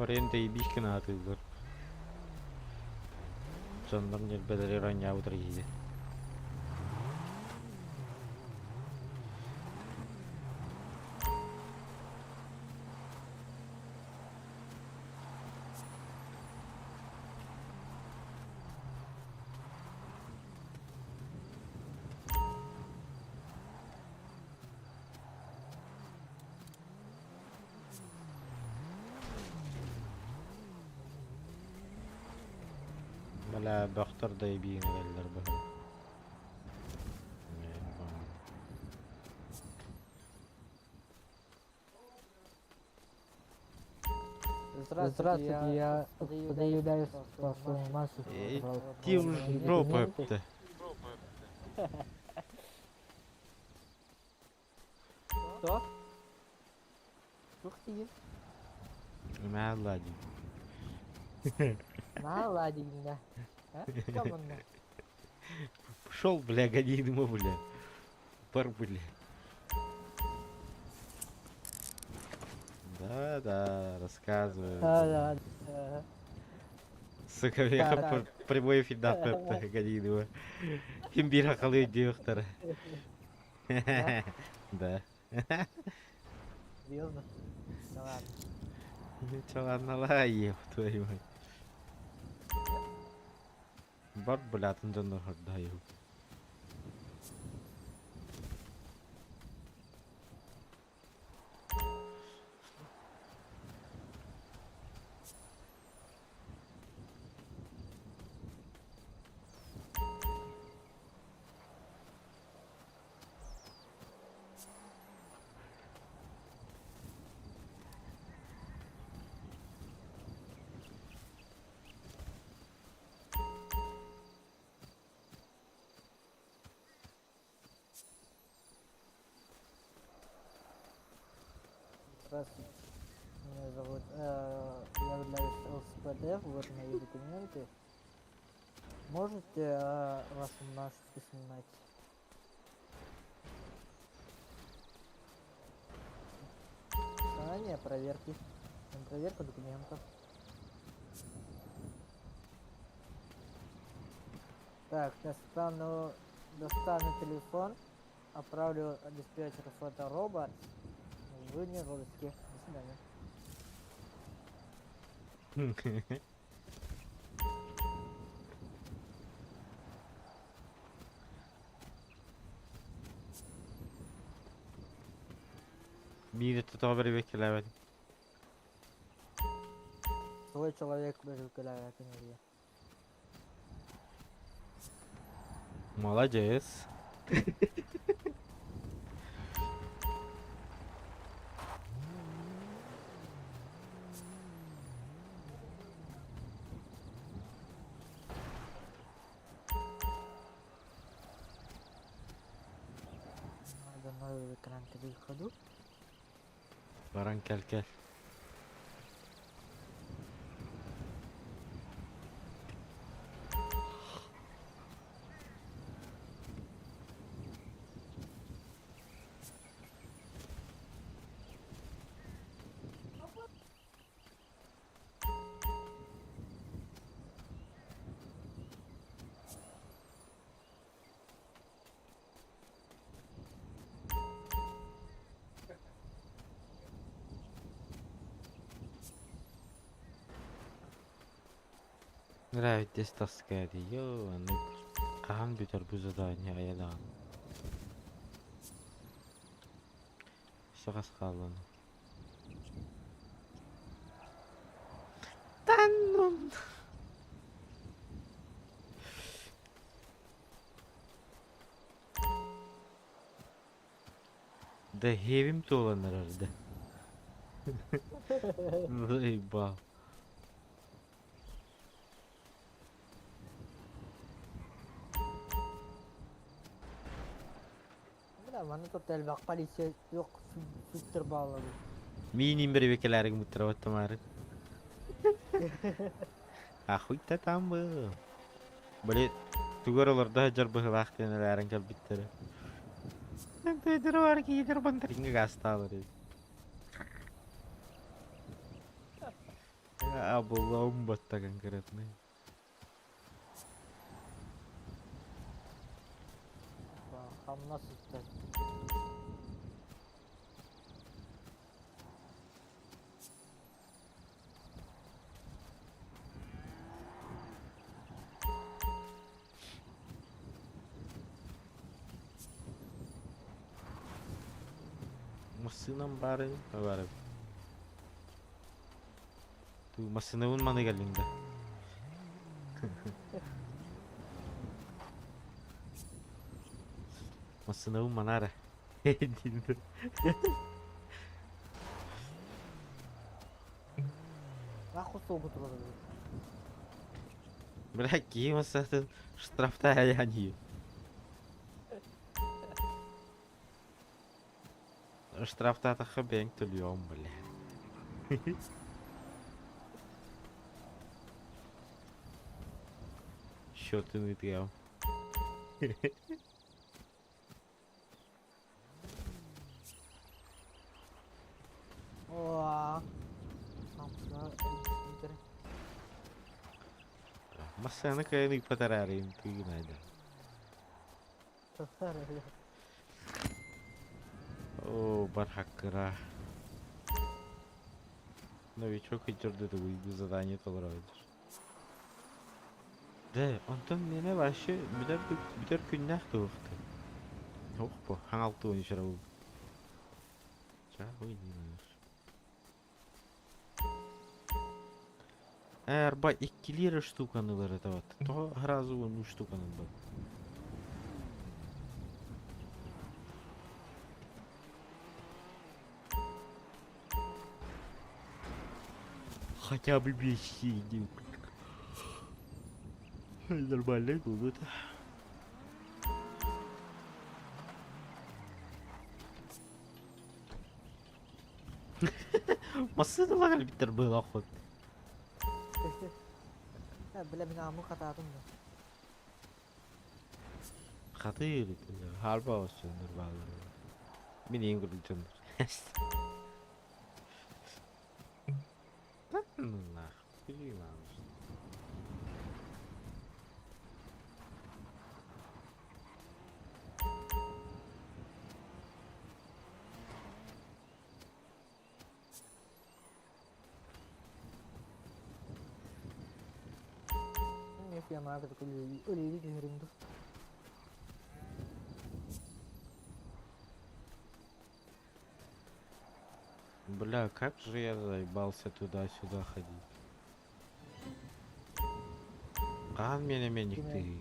Орен тэйбиих гына атыыллар. Дьоннор ньиэрбэлэри оонньообут киһи. Бля, бөхтөр да эбиин эрэллэр быһыы. Здравствуйте, я заявляю свою массу. Ти уж жопа өптө. Что? Тух тиийин? Наладим. Наладим, да. А? Кому Пошел, бля, гони ему, бля. Пар, бля. Да, да, рассказываю. Да, да. Сука, я прямой эфир да, гони ему. Ким бир хакалы диэхтэр. Да. Серьезно? Да ладно. Че ладно, ла, еб твою мать. Бар, бля, атын дьоннор хордайым. Здравствуйте. Меня зовут... я являюсь ЛСПД, вот мои документы. Можете вашу маску снимать? Основание проверки. Проверка документов. Так, достану телефон, отправлю диспетчеру фоторобот. Вы не розыске. До свидания. Миигин тоҕо бэрэбиэркэлээбэтиҥ? Свой человек бэрэбиэркэлээбэтин эрийэ. Молодец. Надо новый экран к выходу. Баран кэл кэл. Нравитесь таскать Ё, хаһан бүтэр бу задание айа даҕаны. Саҕас хааллан. Таннун. Да хевим туолан эрэр да. Заебал. Бля, манна тут элбэх полиция yok сүттэр бааллар. Миинин бэрэбиэркэлээри гыммыттара Ахуй-то там был. Блин, тугар олордо сылдьар быһыылаах диэн элээрэн кэлбиттэрэ. Бар киһитэр бантарыҥҥа гаастаалар эбит. Абылаум батта конкретный. Хамнас үстэ. Массыынам баар баар. Ту массыынабын маны кэллиҥ да. Массыынабын манаара. Нахуй суолга турар эбит. Бля, киһи массыынатын штрафтаайан Штрафтаатахха бэйэҥ төлүөҕүҥ, бля. Счетын ыытыам. О, Массыына кыайан ыыппат эрээри тыынайда. Оо, бархаккыра. Новичок идёрдэ бу задание толорооччу. Дэ, онтон миэнэ вообще бүтэр бүтэр күннээх туохтар. Ох бу, хаҥалтуон ишара Ча, Эрба иккилиир штуканы ылар этэ Тоҕо сразу уоннуу штуканы ылбат? Хотя бы бесили. Нормально будут. Массыыналар кэлбиттэр быһыылаах Бля, мин ааммын хатаатым да. Хатыы Харба олорсуннар бааллар. Мин ең курдук дьоннор. Нах, Нефиана өлү түһэрин ду. Бля, как же я заебался туда-сюда ходить. Хаһан миэнэ миэниктиий?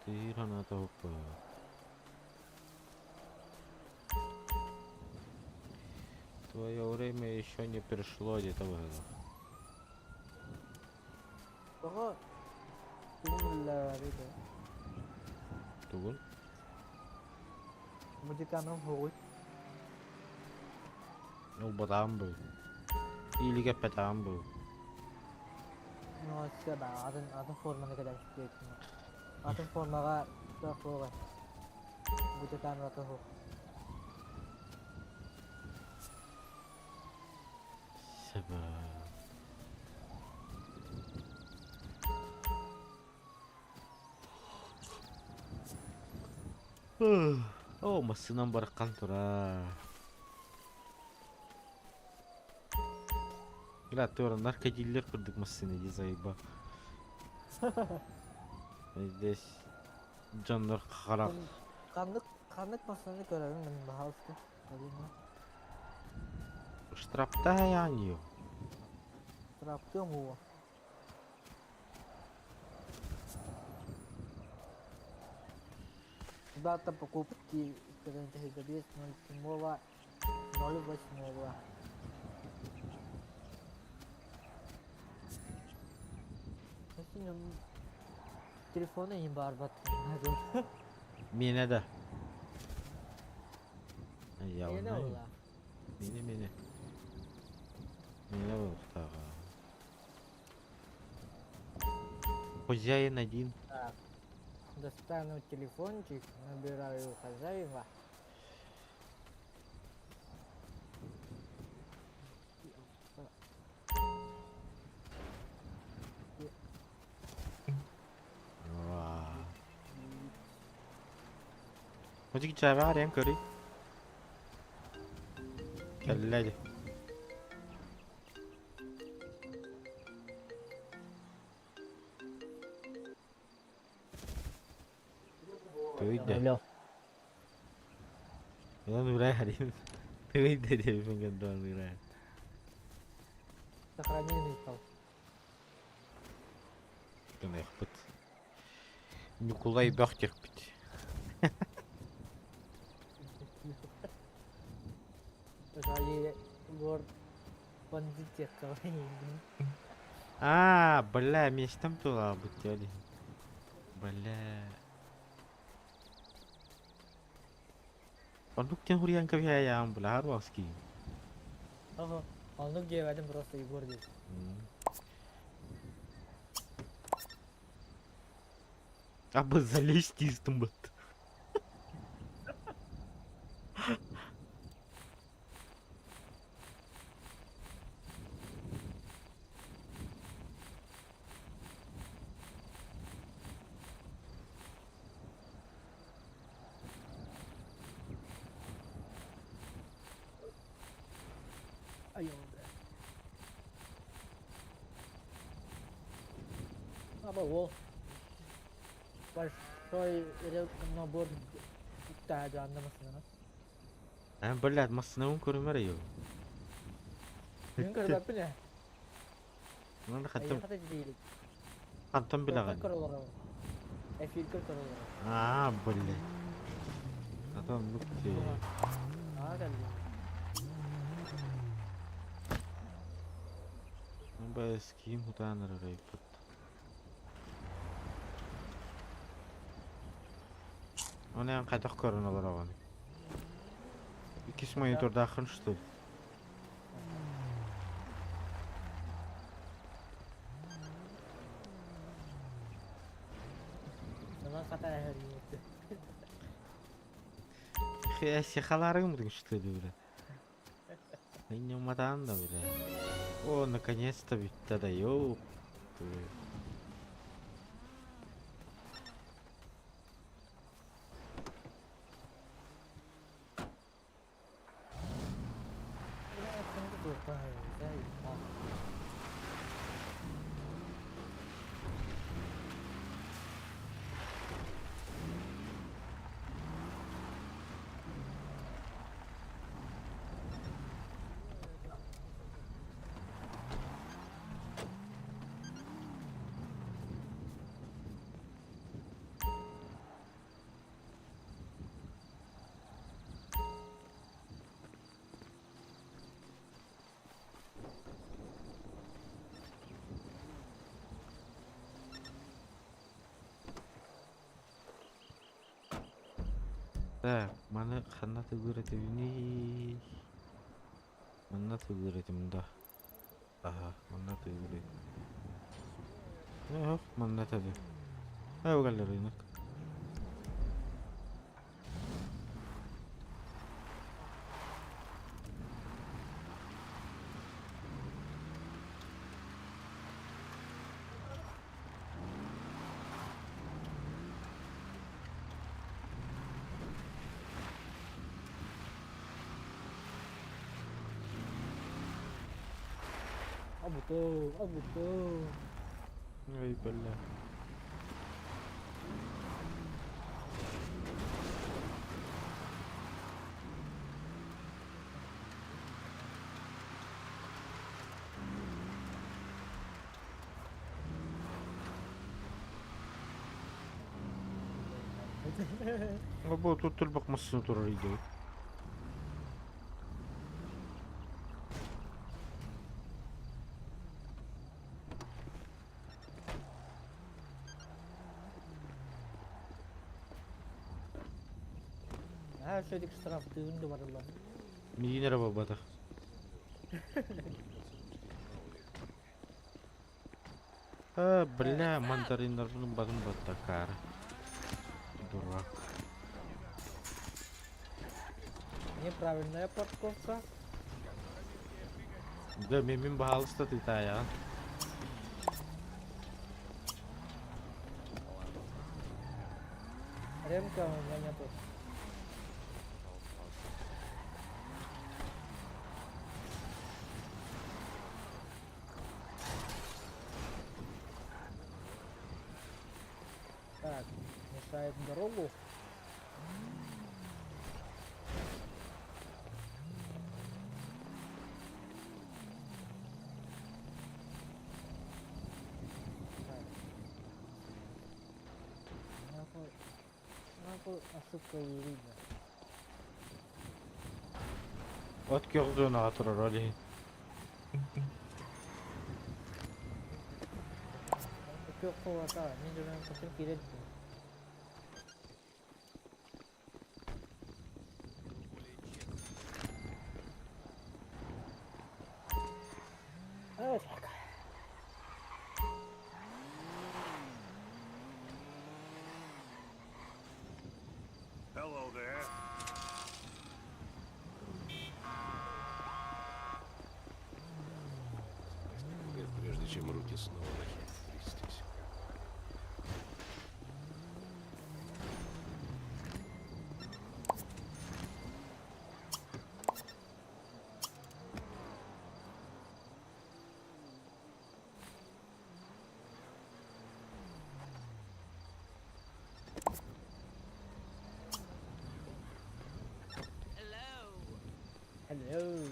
Тыыр аната опа. Твое время еще не пришло, где-то быһыылаах. Тоҕо тугун үллээбит Тугун? Музыканым хугуй. Ылбатаҕым бу. Иилик эппэтэҕим бу. Ну, ба атын атын форманы кэдэспит. Атын формаҕа туох буолар? Музыканым хух. Сэбэ. О, массыынам бараххан турар. Бля, туора наркодилер курдук массыына дии заеба. Здесь дьоннор харах. Ханнык ханнык массыынаны көрөбүн мин баһаалыста. Штрафтаайаан Штрафтыам уо. Дата покупки 07.08. Телефона им барбат. Миэнэ да. Миэнэ буолла. Миэнэ миэнэ. Миэнэ буолуохтааҕа. Хозяин один. Так. Достану телефончик, набираю хозяина. Мужик чаварен көрүй. Кэллэ дии. Тыый да. Алло. Ылан уурай харин. Тыый да диэбиппин гынтан уурай. Сохранение стал. Гыныахпыт. Ньукулай бөх диэхпит. Аа, бля, миэстэм тулаабыт дии. Бля. Оннук диэн хуруйан кэбиһээйэҕин, бля, Харбовский. Оннук диэбэтим просто Егор диэн. Абы залезть быт. Айоо, бля. Аба ол. Большой набор таажааннамасына. А, блядь, массыынабын көрүмэр айыл. Мен көрбөппүн ээ. Маны хантан Эйиэхэ да диилик. хантан билэҕин? Көрө олоробун. Эфиргэр көрө олоробун. Аа, блядь. А то оннук дии. Аа кэллим. Б ским хутаан эрэр Оны эн хайдах көрөн олороҕун? Иккис монитордааххын что ли? Сана хата эһэргиҥ Сихаларым что ли, бля? Не да, бля. О, наконец-то бүттэ да, ёп. Так, маны ханна тыллыыр этибиний? Манна тыллыыр этим да. Аха, манна тыллыыр этим. Эх, манна тэби. Э, кэллэр рынок. Абутоо, абутоо. Ой, бля. Бу тут турбак массыына турар идея. Наһаа үчүгэйдик штрафтыыбын да барыллар. Миигин эрэ буолбатах. А, бля, мандариннарбын батын баттакаары. Дурак. Неправильная парковка. Да, мен баһаалыста тыытаайаҕын. Ремка у меня нету. Так, мешает дорогу. Так. Нахуй, нахуй ошибка видно. От күөх зонаҕа турар ол иһин. Күөх холата, мен жүрген көтөр кирет. Ай, так. Hello there. Лет, прежде чем руки снова начнут трястись. Hello.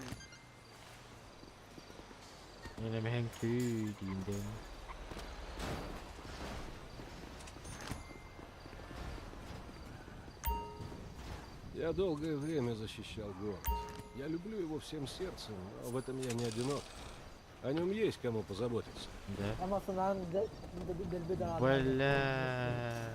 Yine kүй дейін. Я долгое время защищал город. Я люблю его всем сердцем, но в этом я не одинок. О нем есть кому позаботиться. Да. Даҕаны. Бля.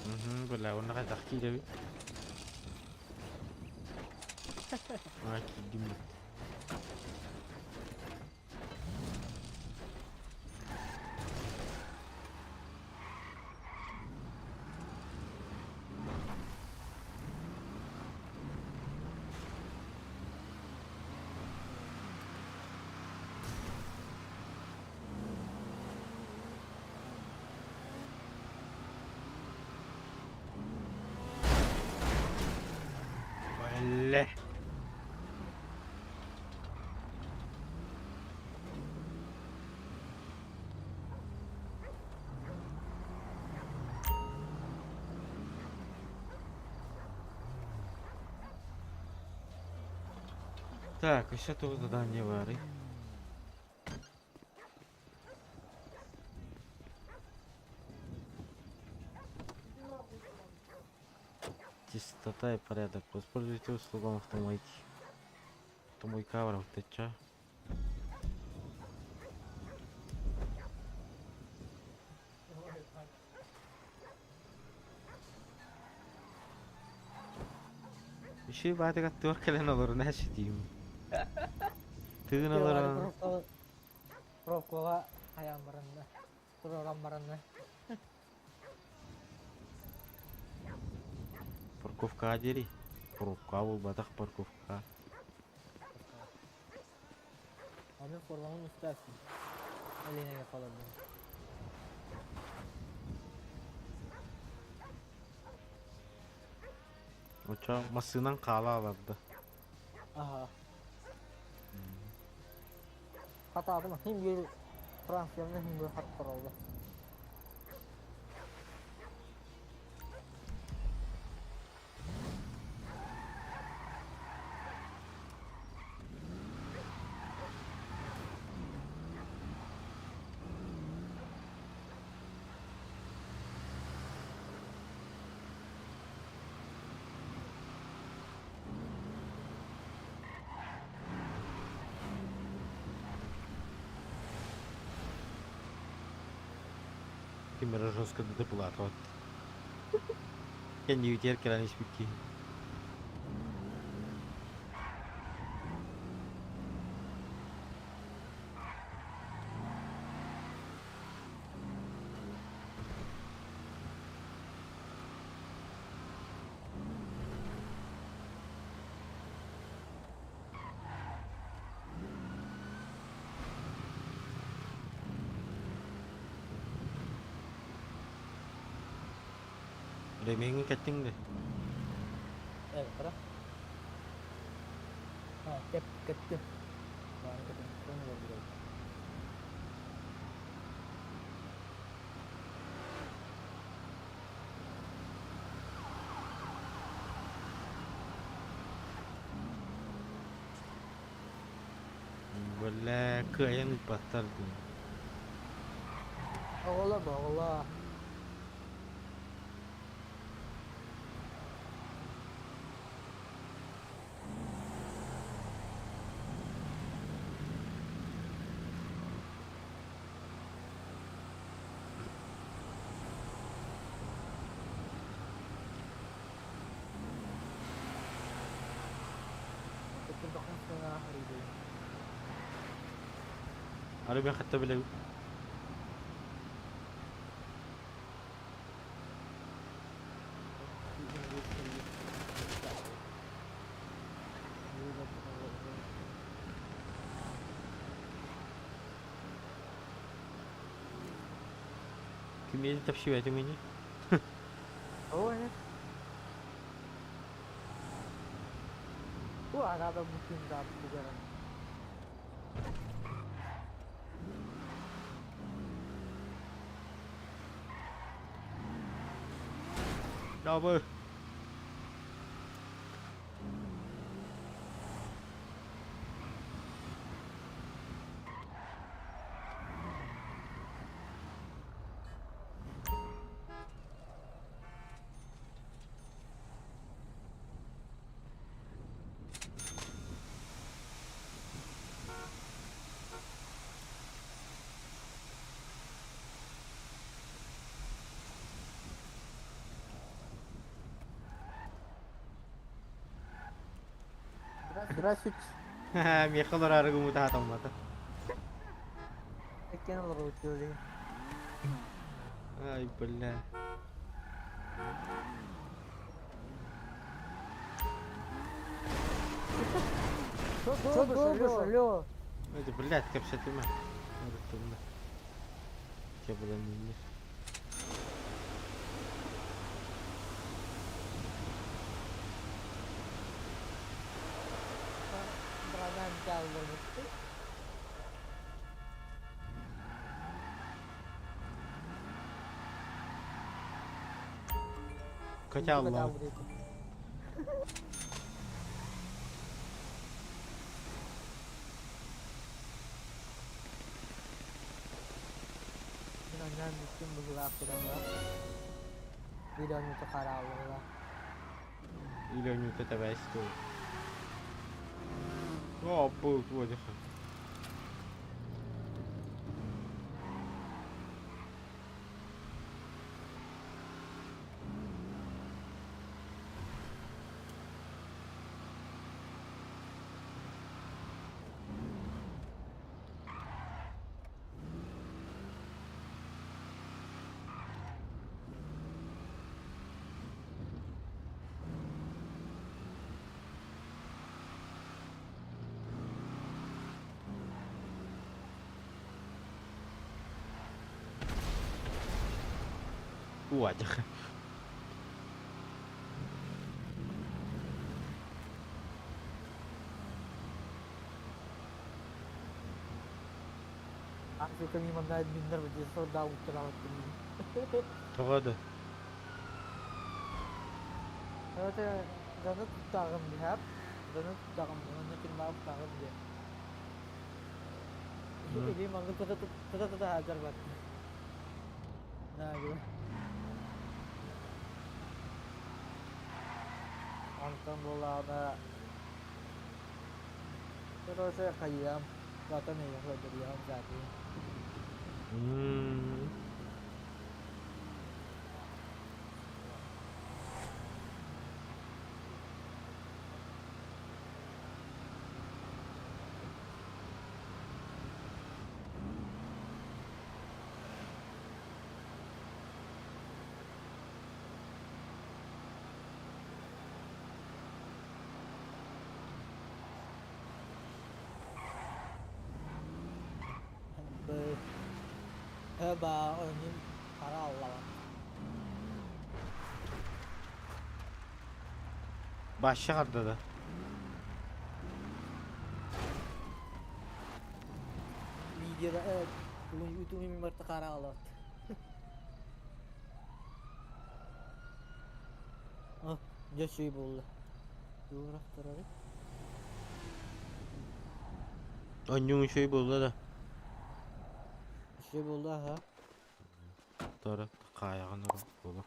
Угу, бля, он на киирэбит. А, киирдим. Бля. Так, еще тут задание вары. Чистота и порядок. Воспользуйтесь услугам автомойки. Автомойка в ТЧ. Үчүгэй баатык аттыгар кэлэн олоруна ситиим. Тыын олорон. Пробкаҕа хайаан баранна, туруоран баранна. Парковкаҕа диэри. Пробка буолбатах парковка. Аны формаҕын устаасың. Эленеге холордум. Очо массыынан хаала аларда. Аха. Хатаатым хим bir Францияны хим bir хат королду. Ким эрэ жестко ДТП-лаатыбат. Кэннибитигэр кэлэн испит киһи. Ремеңин кэттиҥ да? Э, кыра. А, кэп кэттим. Баары кэттим. Бля, кыайан ыыппаттар дии. Оҕолор да оҕолор. Ары мен хатта билэбин. Кимиэни тапсыбатыҥ ини? Ой, Бу арада бутун да бугаран. Дабы. Здравствуйте. Миэхэ олороору гыммыта хатаммата. Эккен олорбут диэн. Ай, бля. Что долбишь, алло? Это, блядь, кэпсэтимэ. Ырытынна. Чэ, булан иһиннэр. Братан, олорбут. Катя Аллах. Мин онньоон бүттүм быһыылаах туран Биир оонньуута харааллыга. Или оонньуута тэбээс дуу. О, был твой. Уадьах. Африка мимо админнар бу сорда уттараабыт. Тоҕо да? Это даны туттагым диһап, даны туттагым, оны тюрьма туттагым диye. Или маңгы тута тута тута хазар бар. На гы. Онтон буолаана Короче, хайыам, затан эйэх көрдөрүөм зааты. Ба ойнун хара аллабат. Башча карда да. Видеода бүгүн ютуб барта хара аллабат. А, жашый болду. Юрактырары. Онньуң шөй болду да. Шүй болду, аха. Тора каягын болу.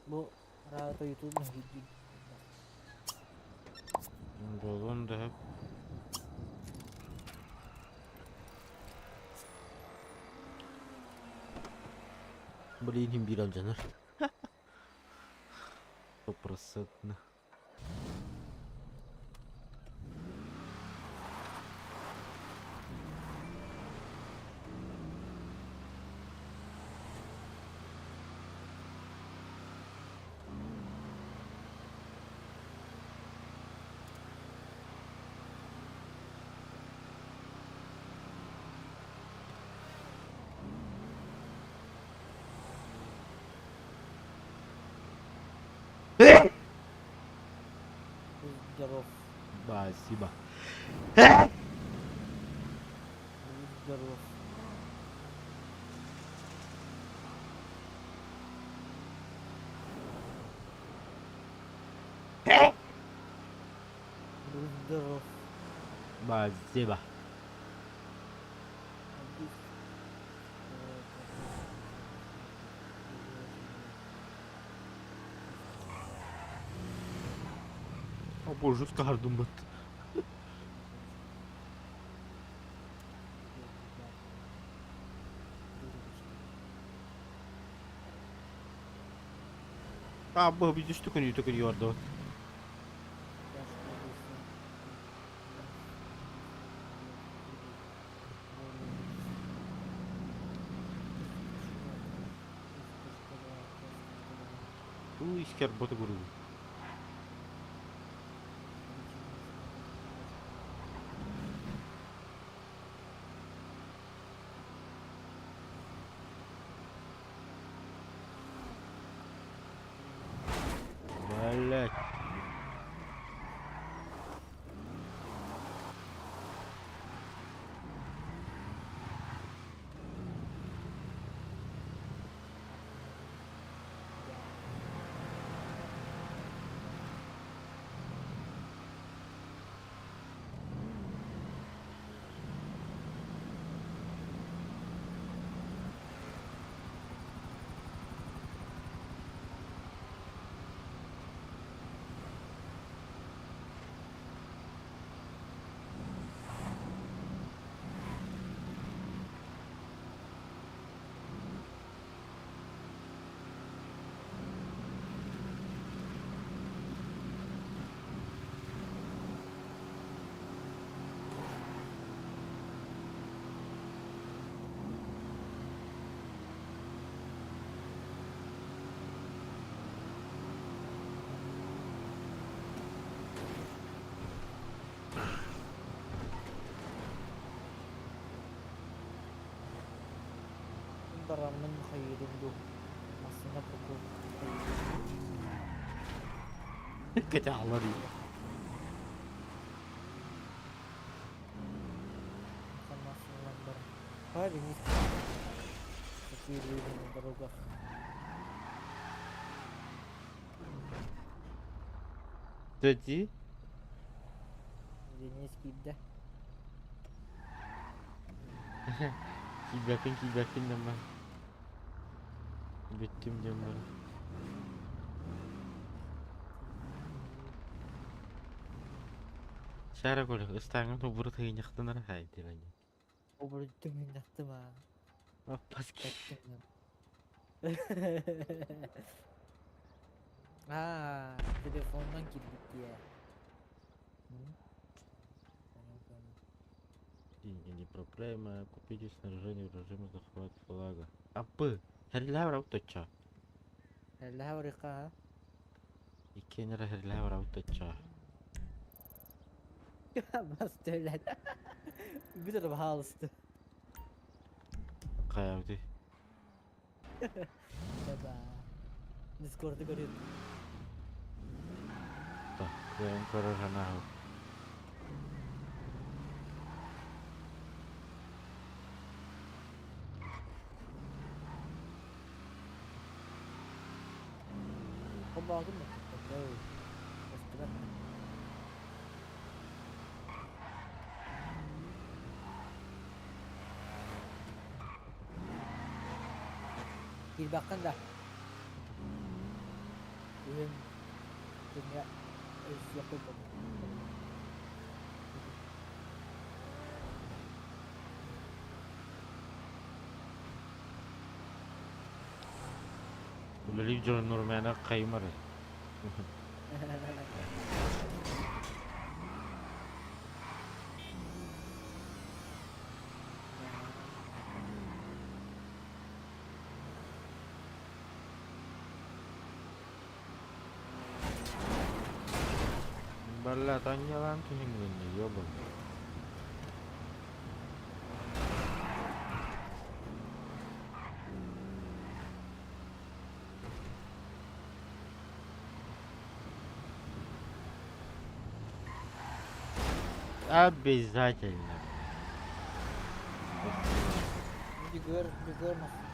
Бу рата YouTube видео. Болун да хеп. Блин, им бир алжанар. Стопроцентно. Здоров. Спасибо. Здоров. Здоров. Спасибо. О боже, скардум бат. А, бу видишь, только не ордо. Ту искер боты гуру. Блять. Бараммын хайыырым дуу? Массыына прокурор хайыырым дуу? Кэтэҕэлэр Массыыналар баран. Парень, какие люди на дорогах. Дьэ Денис киирдэ. Киирбэппин киирбэппин диэн баран. Бүттүм диэн баран. Сара Коля, ыстааҥҥын убура тыынньахтанара хаайдыра дии. Обурдум мунньахтым аа. Аппаски. Кэттим. Аа, телефонунан киирбит дии. Понял, понял. Деньги не проблема. Купите снаряжение в режиме захват флага. Апы! Херлэвэр ауточа. Эллэһэ Иккиэннэрэ херлэвэр ауточа. Бас төлөт. Бүтэр баһаалысты. Хайабыты. Даба. Дискорды көрүт. Так, кыайан көрөр санаабыт. Хобоогун Көстүбэт. Киирбэххин да. Күһүн күҥҥэ өлсүөххүн Үлэлиир дьоннор мээнэ хайымар. Бля, таньялаан түһүҥҥүн ёбаный. Обязательно. Бигөр, бигөр массыыната.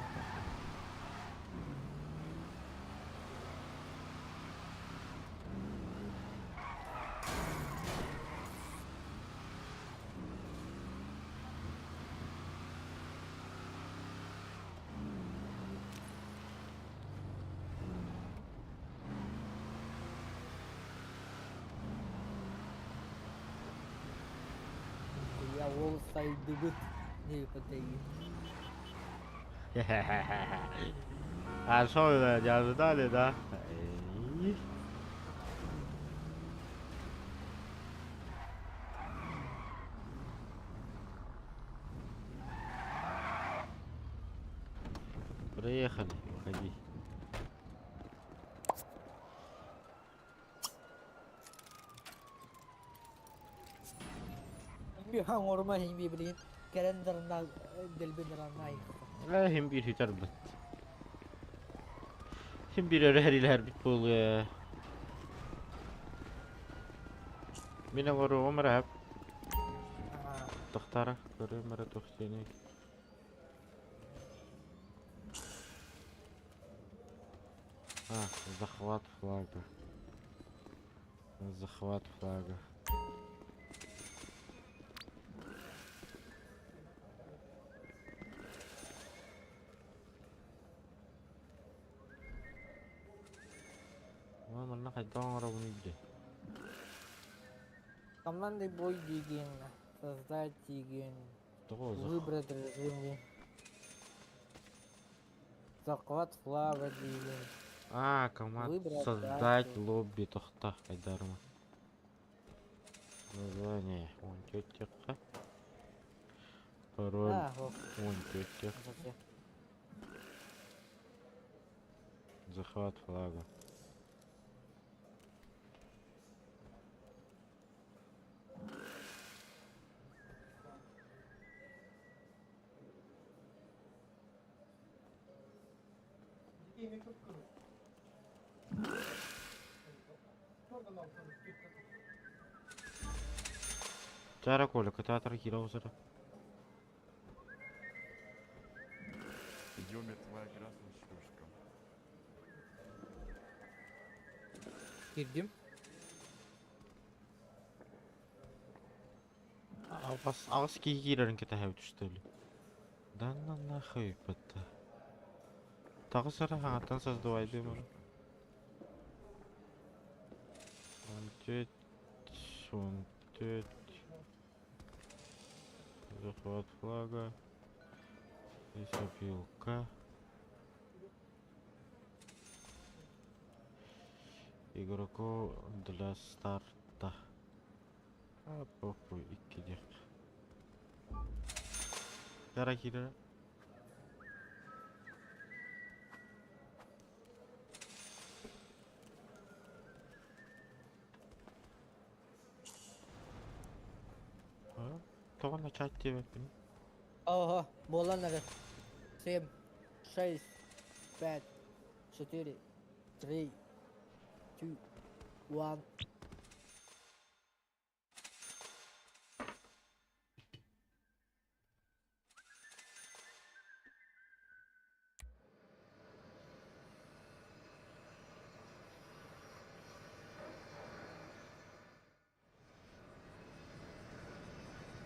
Я ол сайдыбыт диэбит. А что, не ожидали, да? Эй. Приехали, выходи. Биһан орума хин билигин кэлэн дарына дэлби дарана Хим биир хүтэр бит. Хим биир өрө хэрилэһэрбит буолуо. Мин оҥоруоҕум эрэ Тохтара, көрүөм эрэ туох диэний. А, захват флага. Захват флага. Ой, манна хайдах оҥоробун дии. Командный бой диигин, создать диигин, Тоҕо выбрать режим захват флага диигин. А, команд Выбрать создать дату. лобби тохта хайдарма. Название он тетяха. Пароль А, вот, он тетя. зачем? Захват флага. Чара Коля, кытаатар киирэ оҕусара. Идем, твоя красная шлюшка. Киирдим. Аҕыс аҕыс киһи киирэрин кэтэһэбит үстэлі. Да на нахуй бытта. Таҕыс эрэ хаҥаттан создавайдым. 14, 14. Захват флага. Лесопилка. Игроку для старта. А, похуй, икки диэх. Дара киирэр. А? Тоҕо начать диэбэппин? Ого, буолан эрэр. Семь, шесть, пять, четыре, три, two, one.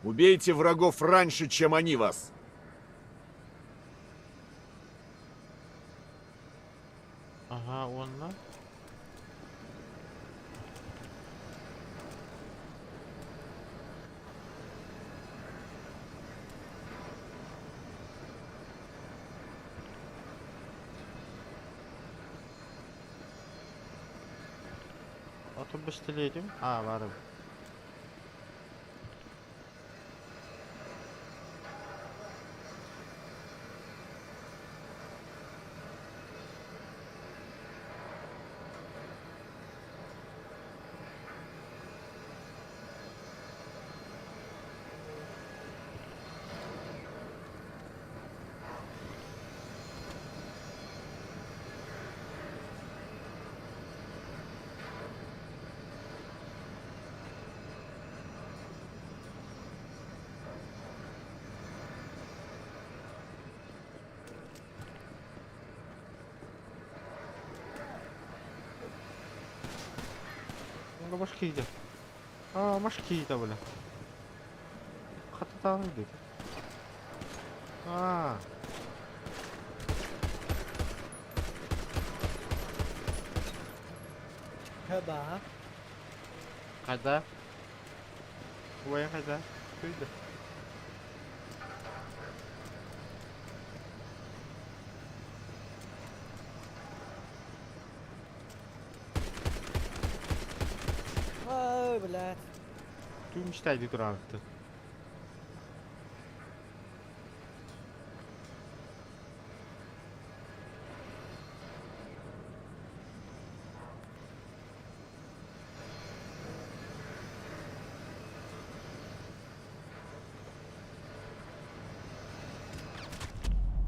Убейте врагов раньше, чем они вас. Ага, уонна. Атын бэстилиэтим? Аа, баар эбит. Маш киирдэ. Аа, маш киирдэ бля. Хататаан диэки. Аа. Хаба. Хайда? Убайың хайда? Күйді. Ой, блядь. Түү мечтайды тураабыттын.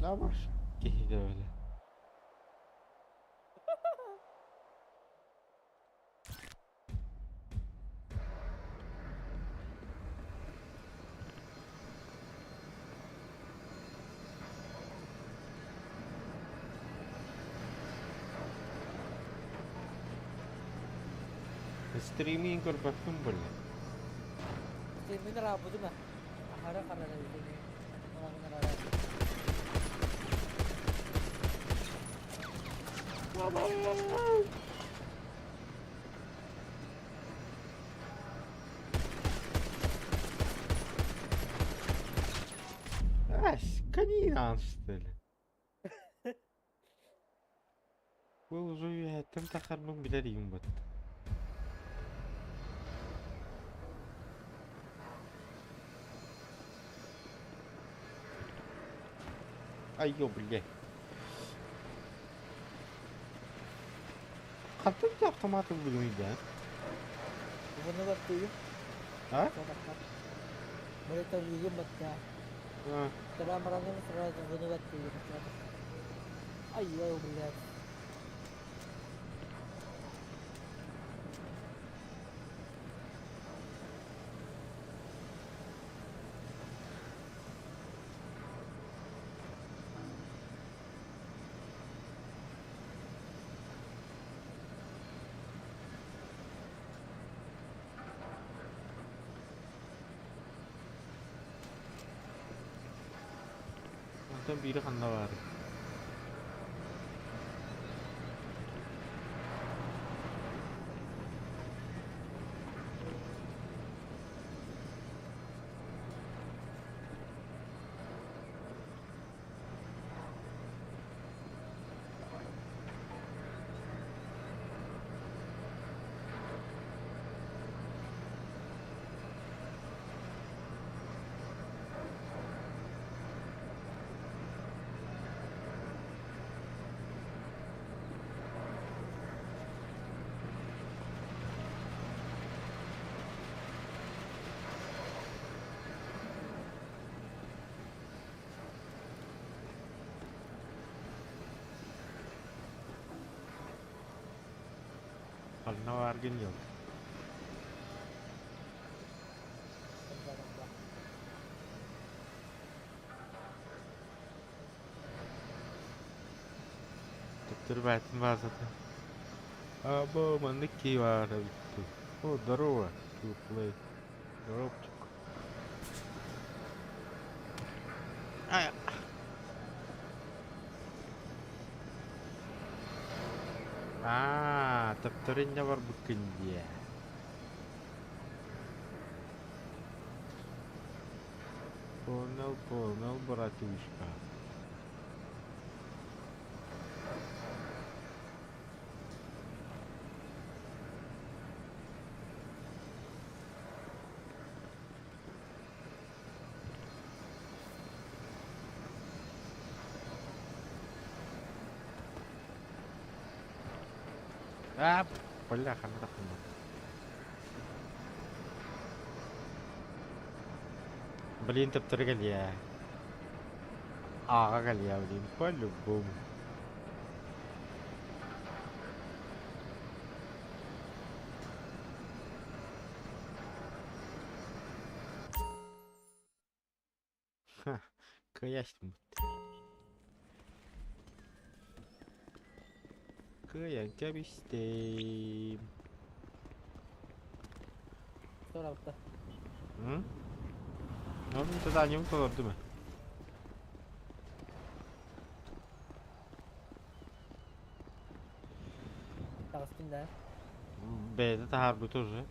Набаш киһитэ бля. Стриминг көрбөппүн бля. Мин арабудум ээ. Аһара харара эбит. Ась, канина, что ли? Был уже үөһэттэн тахарбын билэр игин бат. Ай, ё, бля. Хантан ти автоматы бүгүн да? Буну баттыгым. А? Мөрөтө бүгүн батта. А. Тара мараным сразу буну баттыгым. Ай, ё, блядь. Онтон биири ханна баарый? Ханна бааргын дьол? Төттөрү баайтын баазата. Або, маннык киһи баар эбит дуу. О, здорово, Кюплей. Здоровчик. Аа, төптөрү инньэ барбыккын дии. Понял, понял, братишка. Аа, бля, ханна тахсынна. Блин, төптөрү кэлиэ. Ааҕа кэлиэ, блин, по-любому. Ха, кыайастым. Кыайан кэбистим. Туорабыта. М? Ну, заданием толордум. Таҕыстым да. Бэйэтэ таһаарбыта уже.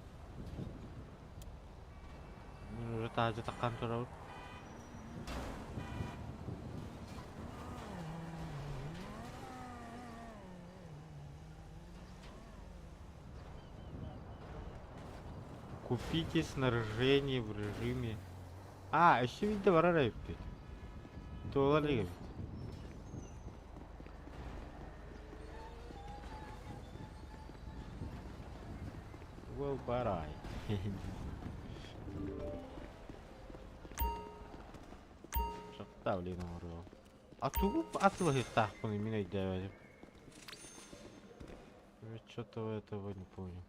Мин уже таһырдьа таххан турабын. Купите снаряжение в режиме... А, өссө биирдэ барар эбиппит. Туолар илик эбит. Well, барай. Шахта, блин, оҥоруом. А тугу атылаһыахтаахпыный мин өйдөөбөтүм. Что-то этого не понял.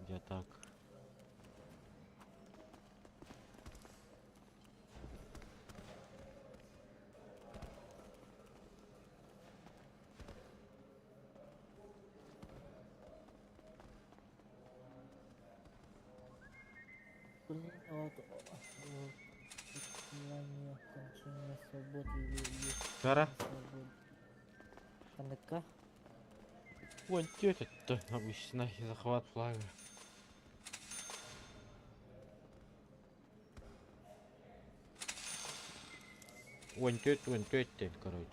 Я так. Блин, вот, плане окончания свободы или есть Кара. свобода. Ханыкка. Вон тетя-то обычно захват флага. Вон тетя, короче.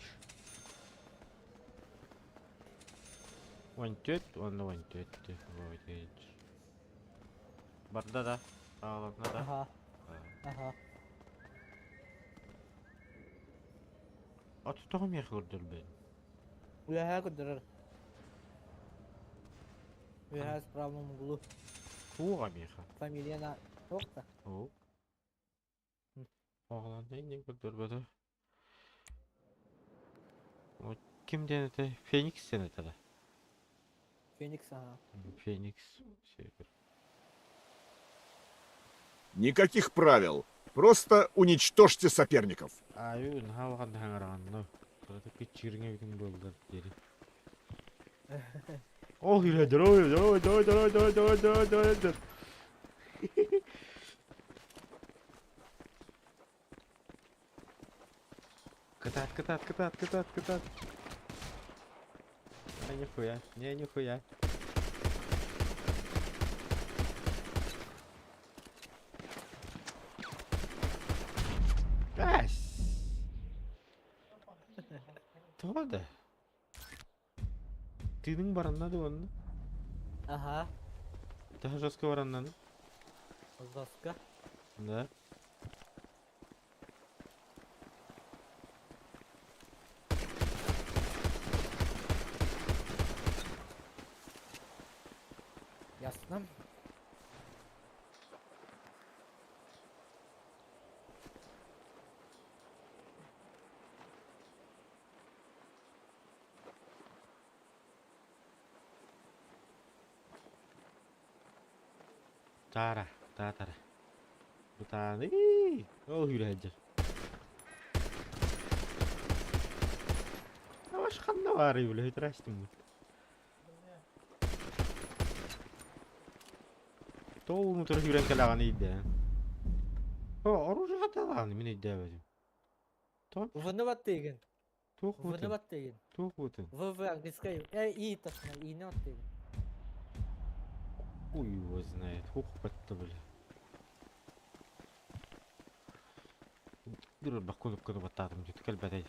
Вон тетя, он вон тетя, вот видишь. Барда да? Ладно, да? Ага. Ага. А ты тоҕо миэхэ көрдөрбөт? Үөһээ көрдөрөр. Үөһээ в правом углу. Туоҕа миэхэ? Фамилия на... Туох да? Оо. Оҕолонно иннин көрдөрбөтө. Вот ким диэн этэй? Феникс диэн этэ да? Феникс, ага. Феникс. Север. Никаких правил. Просто уничтожьте соперников. Аю, наһаа улахан хаҥараҕанна. Кырата киччириҥэ бүтүн буоллар диэри. Ол иһэ давай, давай, давай, давай, давай, давай, давай, давай, давай. Кытаат, кытаат, кытаат, кытаат, кытаат. А нихуя, не нихуя. Ась! Тоҕо да? Тыыныҥ баранна да уонна? Ага. Төһө жестко бараннаны? Жестко. Да. Ясно. Таара, таатара. Бытааны ол үүрээдьэр. Аваш ханна баарый бile өтөрөстүм. Тоол мутура сүүрэн кэлэҕин иийдэ. О, оружие хаталаан мин өйдөөбөтүм. Топ. В-ны баттыгын. Туох В-ны бутын? баттыгын. Туох бутын? В, В английскай. Э, И тасна, И-ни баттыгын. Хуй его знает. Хух батта бля. Дурар баккунуп кыны баттаатым дьүт кэлбэтэй.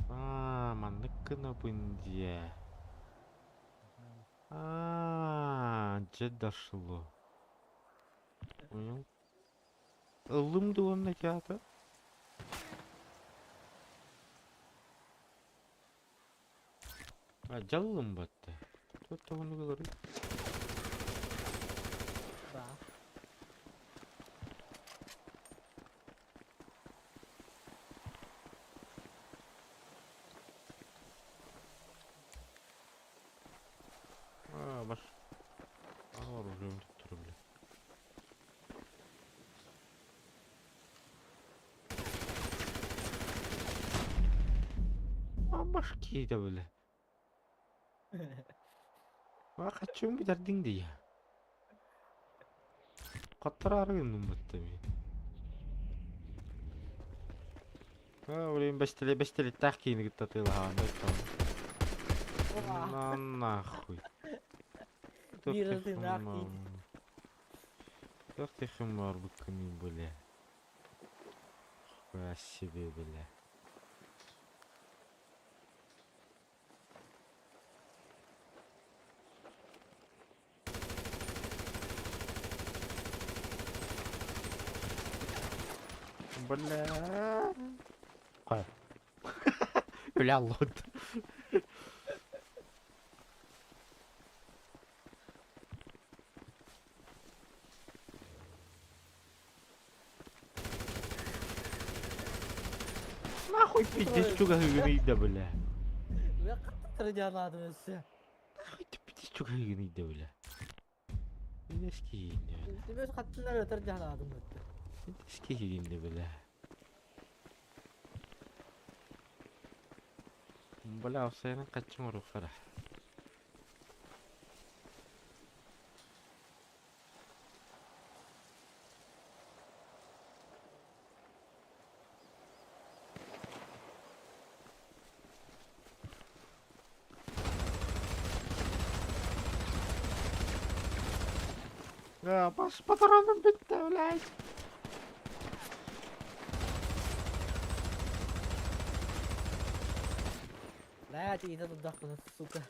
Аа, маннык гынабын диэ. Аа, дьэ дошло. Понял? Ыллым да уонна театр. А, дьаллым батта. Тут тоҕону ыларый? Да. А, баш. А, оружием тут тур, бля. А, башки да, бля. А, хочу бүтэрдиҥ дии. Хаттараары гынным батта ми. А, блин, бэстэле бэстэлиттээх киини кытта тыылаһаан На нахуй. Биир тыыннаах киин. Как ты химар быккыны, бля. Хуя себе, бля. Бля. Қай? Бля, лот. Нахуй пиздец, чугаһыгын бля. Бля, қаттырдянадым өссө. Нахуй ты пиздец чугаһыгын бля. Инес киһииннэ бля. Түбөс қаттылар өтөр өттө. Инес киһииннэ бля. Бля, осайынан каччым орухара. Я бас патроным бітті, блядь. Блядь, иди туда, сука.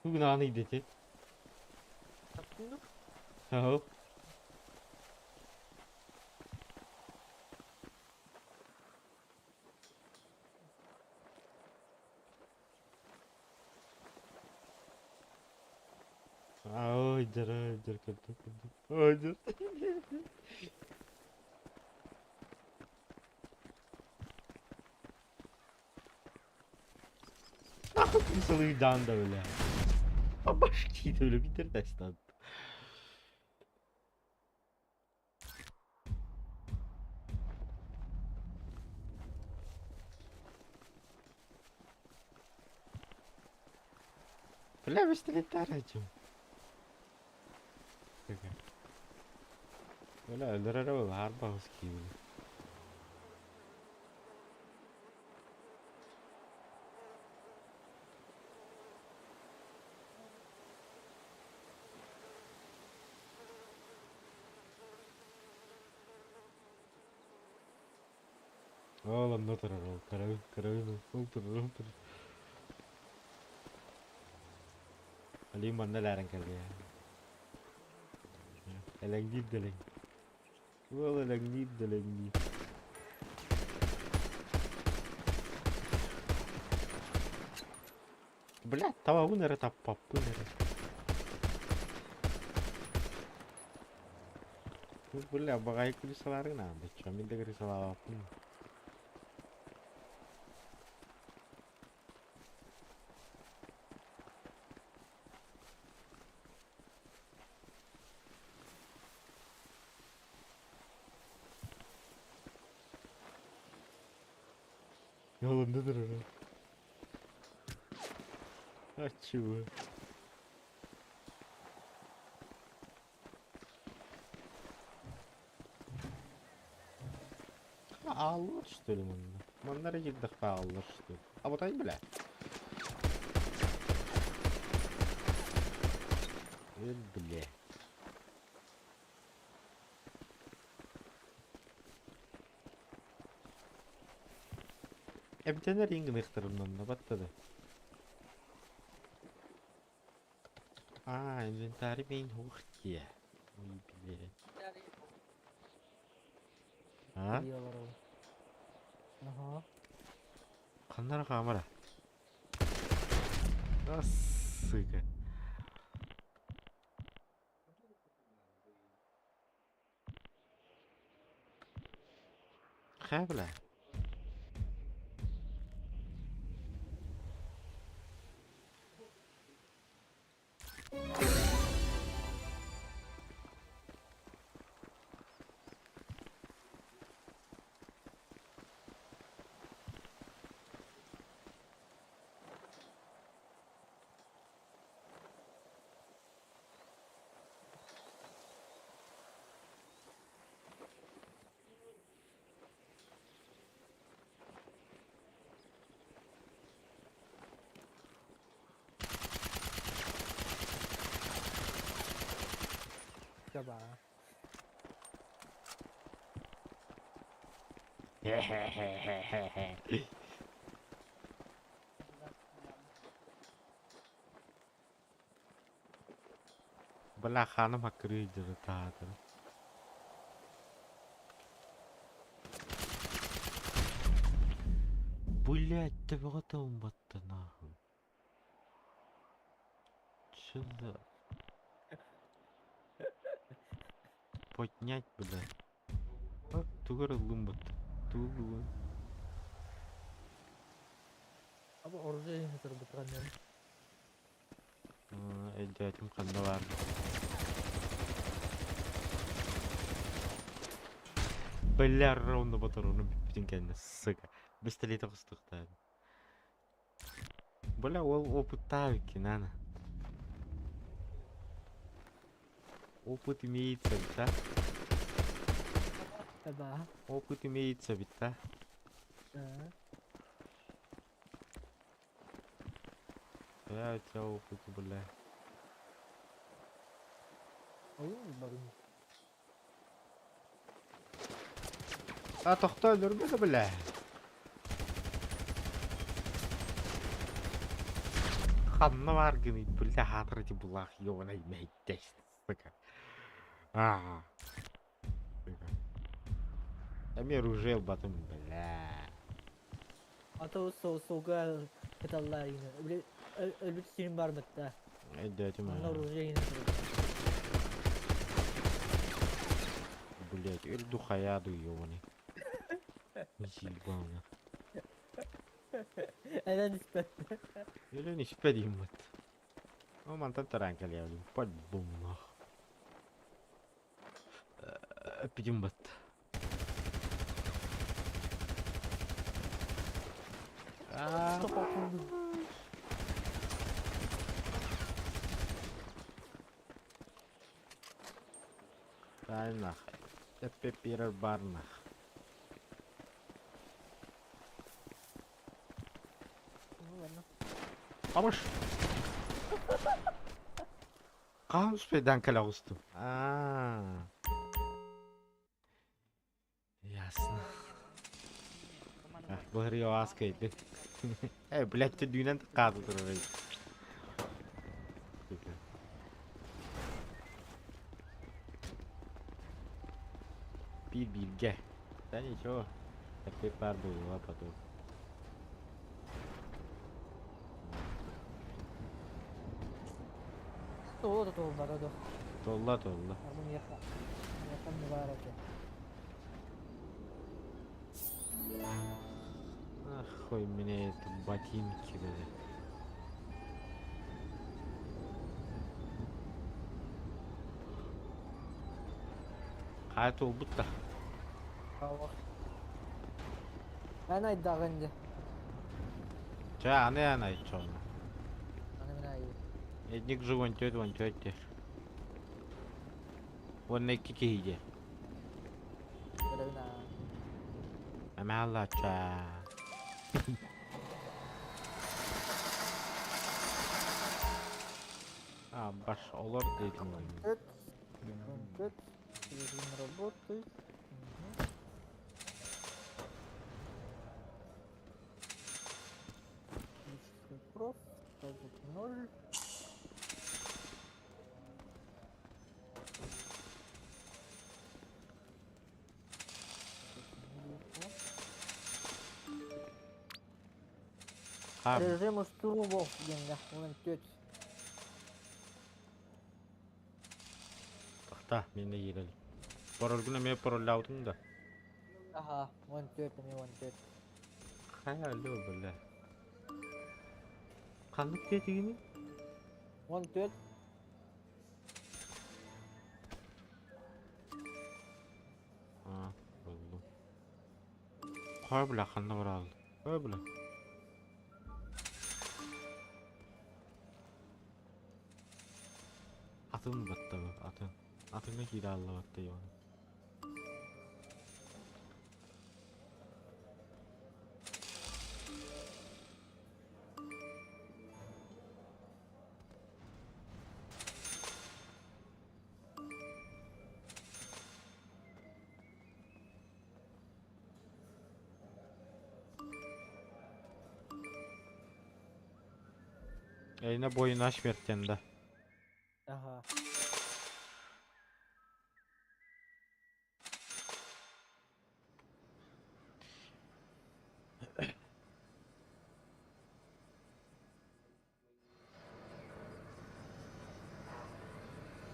Тугунаан ыйдати? Таптындык. Аһыл. Ой, дыр, ой, дыр, көрдüm, көрдüm. Ой, дыр. Крысалыйдаан да бля. А башки да бля, битер дастан. Бля, бэстилиэттээр Бля, өлөрөрө хаарбаҕыс киибили. Ол онно турар ол көрөбүн көрөбүн ол турар ол турар. Алим манна элээрэн кэлиэ. Элэҥниир да элэҥ. Уол элэҥниир да элэҥниир. Блядь, табабын эрэ таппаппын эрэ. Бля, баҕайы крысаларын аанда, чё, мин да крысалаабаппын. Yolunda durur. Açı. Ааллар что ли манна? Манна эрэ киирдэххэ ааллар что ли? Абатай бля. Э, бля. Эмтэнэр иҥ гыныахтарын онно баттады. Аа, инвентарь мин хух дии. Ой, бля. А? Дии олоробун. Аһаа. Ханна эрэ хаамара? А, сука. Хайа бля? Табаа. Бля, ханым аккырыы дьылы таатыр. Блять, төбөҕө тоҥмотто нахуй. Чё за... Поднять, бля. А, тугу эрэ ыллым бытта. Тугу ыллым? Аба оружие иһин сырбытыган Өйдөөтүм ханна баар. Бля, ровно боторону бүппүтүн кэннэ, сука. Бэстэлиэтэ хостуохтаах. Бля, ол опыттаах эбиккин, ана. Опыт имеется ведь, да? Табаа. Опыт имеется ведь, да? Да. Я у тебя опыт, бля. Ойуун барын. А тохтоо өлөрбө да бля. Ханна бааргыный, бля, хаатыр ити булаах ёбаный мэйдэс, сука. Аа. Эмиэ оружие ылбатым, бля. А то суга кыталлар yine. Өлбүт сирин бар бытта. Өйдөөтүм. Онно оружие yine турар. Блять, өлдү хаяду ёбаный. Ебана. Өлөн испэт. Өлөн испэт диим бат. О, мантан тараан кэлиэбин. По-любому. Эппитим бат. Правильно. Эппе барнах. Ну ладно. Абыш! Хаһан успейдаан кэлэ оҕустум? Аа. Ясно. Быһырыйа аас кэйдин. Э, блядь, түүнэн хаата турар эбит. Биир бииргэ. Да ничего. Такой пар буолуо потом. Туолла да туолбата дуо? Туолла, туолла. Арбы миэхэ. Миэхэ эмне баар этэ. Ах, хуй мне это ботинки, бля. Хайа туолбут да. Эн айдаҕын дьэ. Чэ, аны эн айчону. Аны мин айыы. Эдник же 14 14 диир. Уонна икки киһи диэ. Көрөбүн аа. Эмэ А, баш олор диэтим. 14, режим работы. Мгм. Физический проф, 0. Режим устурубов диэҥҥэ 14. Тахта, мин да киирэлим. Парольгун эмиэ пароллаабытыҥ да? Аха, 14 эмиэ 14. Хайа алло, бля. Ханнык диэтигиний? 14. А, буллум. Хой, бля, ханна бараалла. Хой, бля. Атын баттабы, атын. Атыҥҥа киирэ аллабатта ёны. Эйна бойына смертен да. Ага.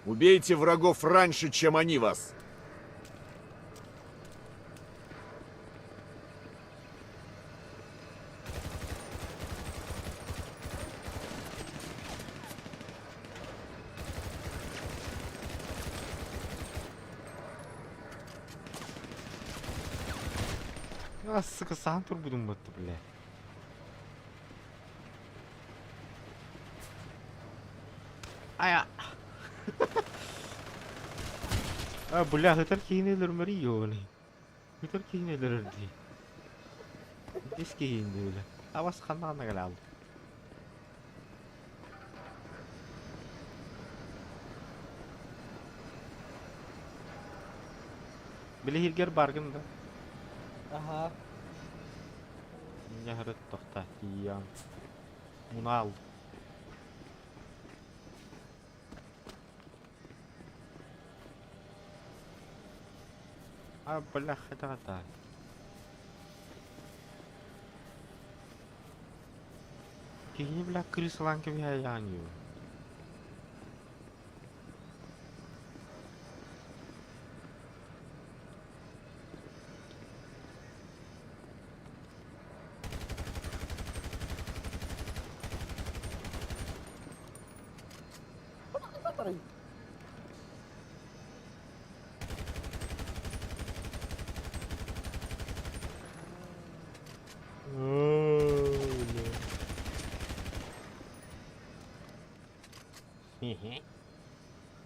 Убейте врагов раньше, чем они вас. А, сука, саан турбудум батты, бля. Ая. А, бля, хытар киһини өлөрмөрүй ёбаный. Хытар киһини өлөрөр дии. Дис киһини бля. Абас ханна ханна кэлэ алды. Били иһиргэр баргын да. Аха. Инньэ хырыт тохта тиийэн. Мунаал. А, бляха, да-да. Киһини, бля, крысалаан кэбиһээйэҕин юу?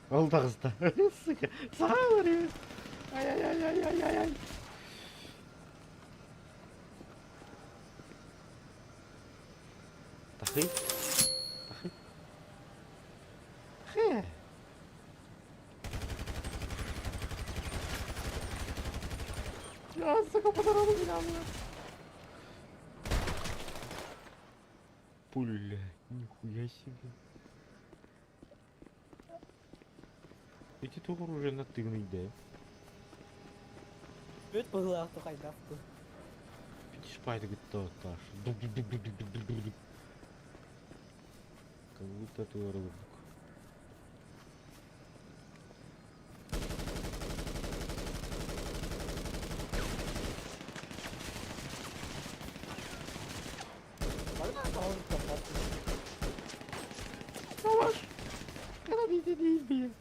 Ол таҕыста. Сука. Саҕалар. Ай-ай-ай-ай-ай-ай. Тахый. Тахый. Тахый. Я, сука, подарок меня. Бля, нихуя себе. Эти тугур уже на тыгный да. Бүт быһыылаах тухайдаах Видишь, пайда говорит, таш. Дук-дук-дук-дук-дук-дук-дук. Как будто ты рыбок. Savaş. Kadar iyi değil mi?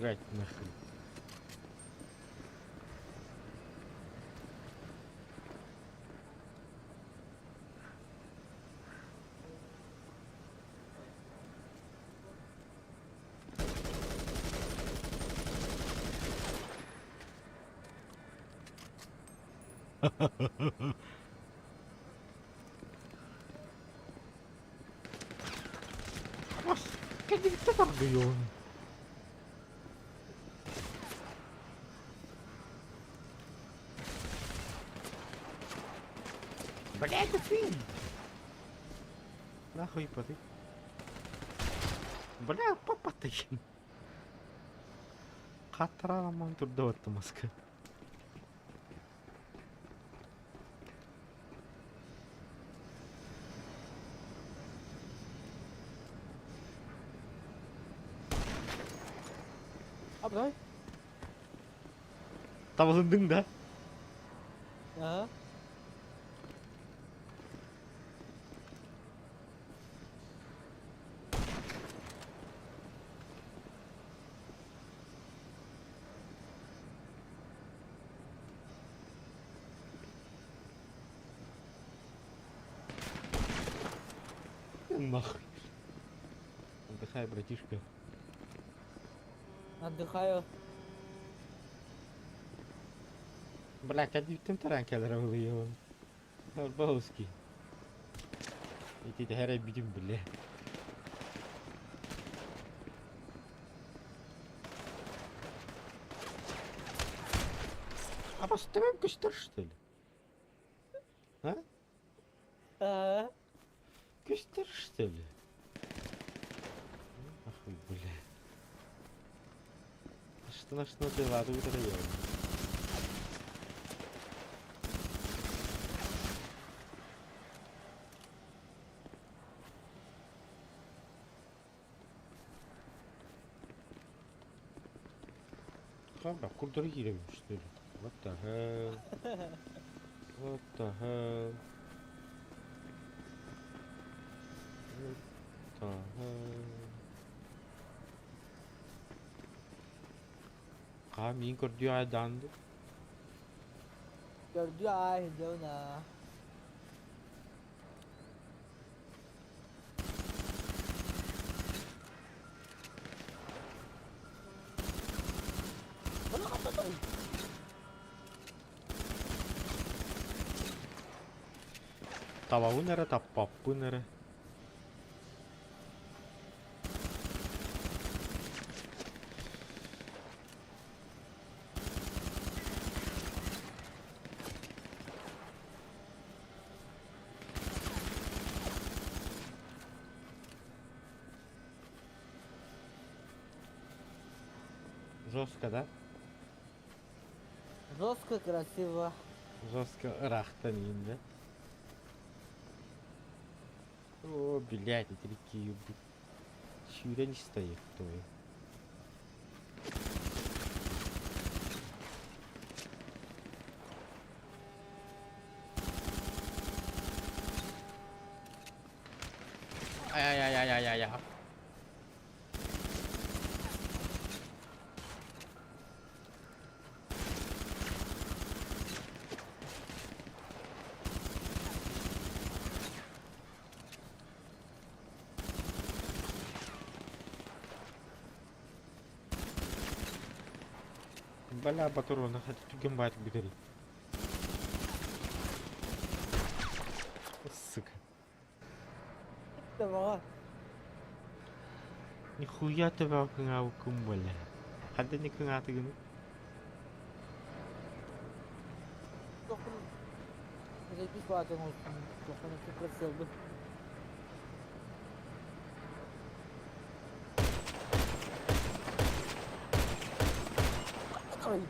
Жрать нахрен. Бас, кэлбиттэ таргыйон. Блядь, это ты! Нахуй поты. Бля, папа ты. Хатараман турда маска. Абдай. Табылындың да? Ага. Нахуй. Отдыхай, братишка. Отдыхаю. Бля, кадиптем таранкалар ылыйын. Барбауски. Ити хәрә бидим бля. А поставим костер, что ли? А? Ага. Костер, что ли? Нахуй, бля. Что наш на дела тут Правда, куда что ли? What the hell? What the hell? What the hell? Ха, мин көрдүү айданды. Көрдүү айдана. Табабын эрэ таппаппын эрэ. Жестко, да? Жестко, красиво. Жестко ыраахтан ииннэ. О, блядь, эти киирбит. Сүүрэн истайык той. Ай-яй-яй-яй-яй-яй. Бля, патроны хотя түгэн баайдык бүтэрий. Сука. Табаҕа. Нихуя төбөҕө кыҥаабыккын буолла. Ханна не кыҥаатыгын? Тохун Запись баатын тохун прицелбын. Ой.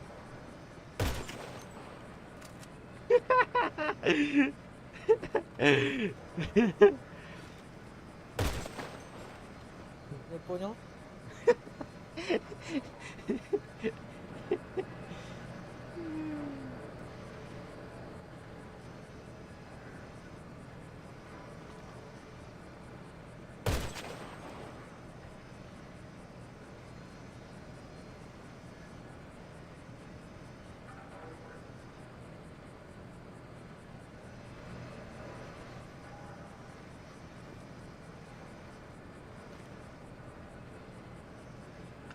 Не понял?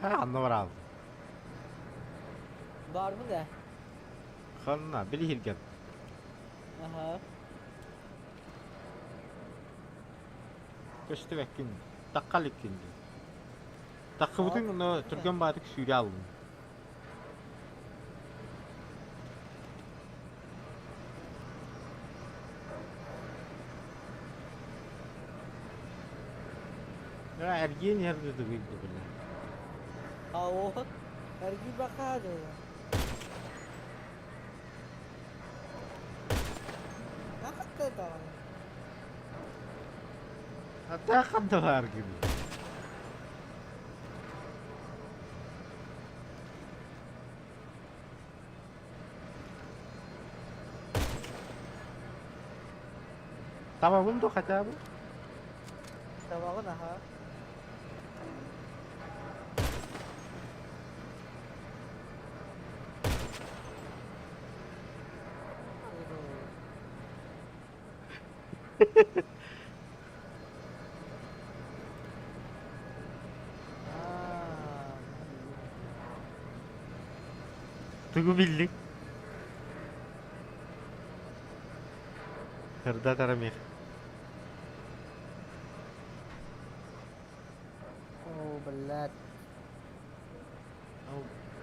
Ханна бараабыт? Баарбын да. Ханна, били иһиргэн. Аха. Көстүбэккин, тахха иликкин дии. Таххыбытыҥ но түргэн баатык сүүрэ аллыҥ. Эргиэн иһэр дыдыгый бile. А вот, эргий бакаады. Хатта даҕаны. Хата ханталаар гыный? Табабын дуо хотя бы? Табаҕын аһа. Тугу биллиҥ? Сырдатар эмиэ. О, блядь. О,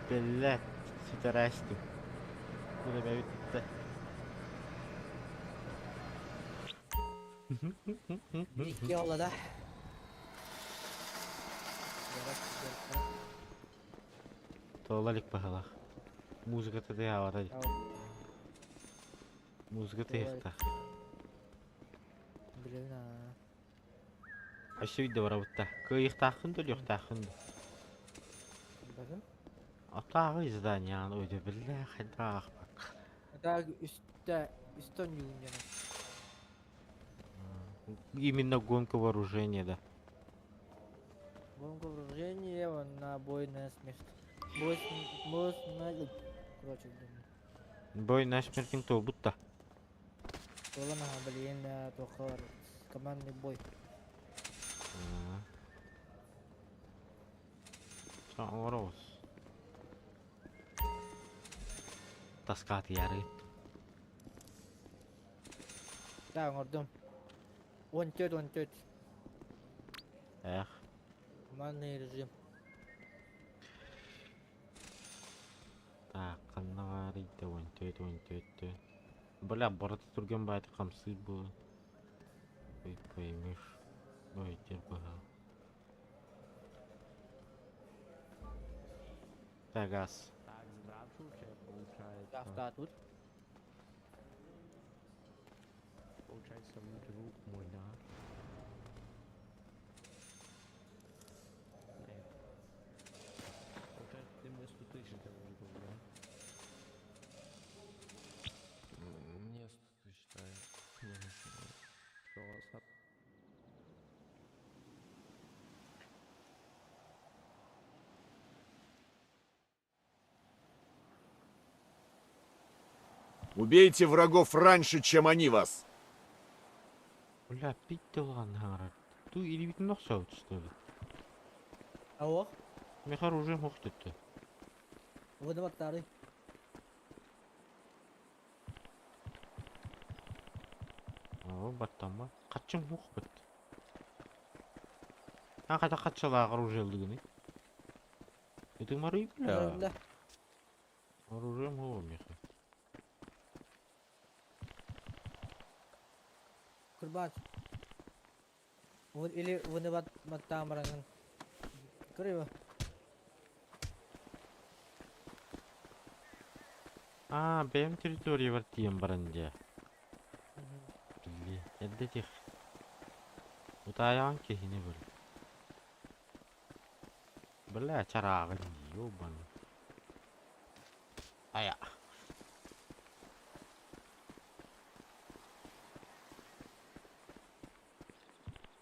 блядь, сүтэрээстим. Үлэбэбит бүттэ. Икки олла да. Туола илик быһыылаах. Музыката тыаһаабата дии. Музыка тыаһыахтаах. Билэбин аа. Өссө биирдэ барабыт да. Кыайыахтааххын да өлүөхтааххын да. Билбэтим. Атааҕы изданиеҕын өйдөбүллээх хайдах аахпакка. Атаак үстэ үстэ оонньуугун диэн. Именно гонка вооружения, да. Гонка вооружения уонна бой на смерть. Бой бой на короче Бой на смерть туолбут да. Туолан аха билигин туохха командный бой. Оҥороҕус. Таскаатыйаарыгын. Да, оҥордум. 14 14. Эх. Командный режим. Так, ханна баарый да 14 14 Бля, барыта түргэн баайдык хамсыыр буолан. Ой, поймешь. Ой, баһа. Так, газ. Так, здравствуйте, получается. Газ тут. Получается, вы друг мой, да? Нет. Получается, ты мне 100 тысяч должен был, да? Мне 100 тысяч, да. Не нужно. Что у вас Убейте врагов раньше, чем они вас. Бля, пить ладно, Ту или ведь нохсаут, что ли? Алло? Меха оружие мог тут. Выдаваттары. О, баттама. Качым мух бит. А ката качала оружие лыгны. Это мары, бля. Да. Оружие мого меха. Курбат. Вот или выныват маттамаранган. Кырыва. А, бэм территория бар тием баранде. Били, эдде тех. Утаян кехини был. Бля, чарагын, ёбан. Ая.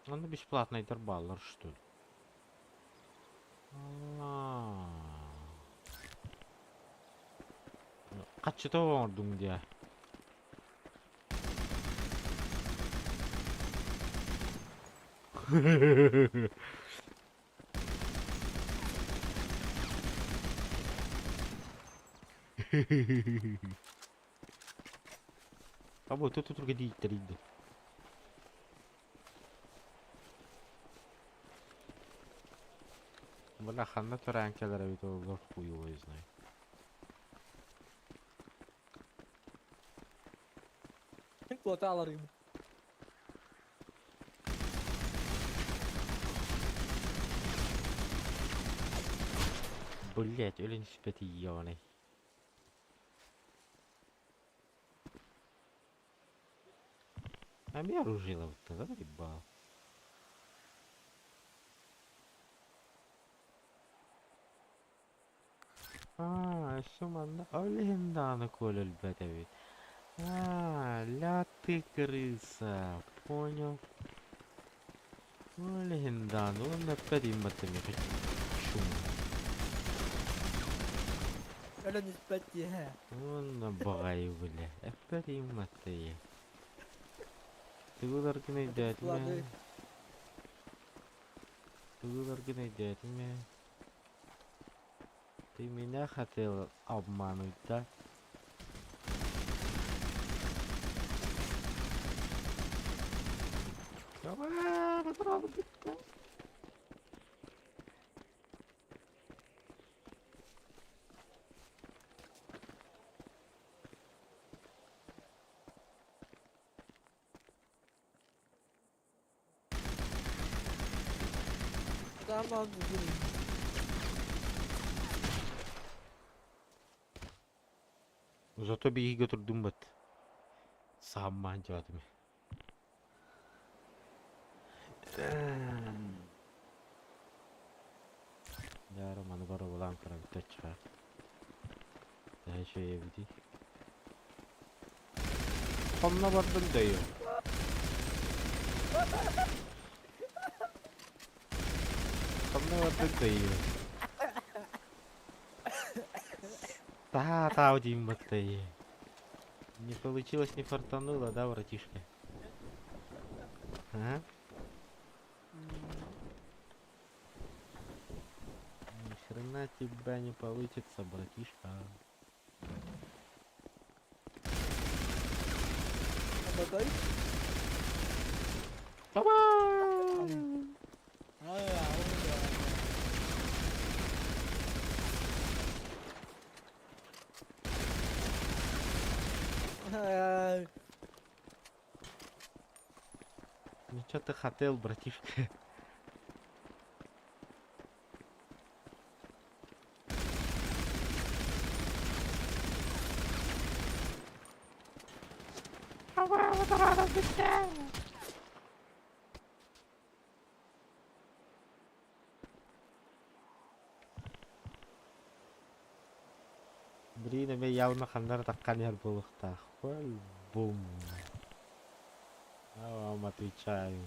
Он бесплатный дарбаллар, что ли? Каччыта оңордуң дия. Або тут тут дииттерийди. Бля, ханна тураан келер эбит олор хуй его знает. Квота алар gibi. Блять, өлен испети ебаный. А мне оружие вот тогда ебал. А, шуманна оленданы колел бәтәбит. А, ля ты крыса, понял. Легенда, ну он опять им шум. Өлен испети. Он багай, бля. Опять им это. Ты гуларгын өйдөөтүмэ. Ты гуларгын өйдөөтүмэ. Ты меня хотел обмануть, да? Давай, патрон, Tamam. Зато биһиги турдум бат. Саммаан жаатым. Яра маны бара булан кара битачка. Daha şey evdi. Онна бардым дайы. Онна бардым дайы. Та, та, один баттайы. Не получилось, не фартануло, да, братишка? А? Ни хрена тебя не получится, братишка. Ободай. Ну что ты хотел, братишка? Блин, эмэ явно ханнар таххан иһэр буолуохтаах. Бум. Я вам отвечаю.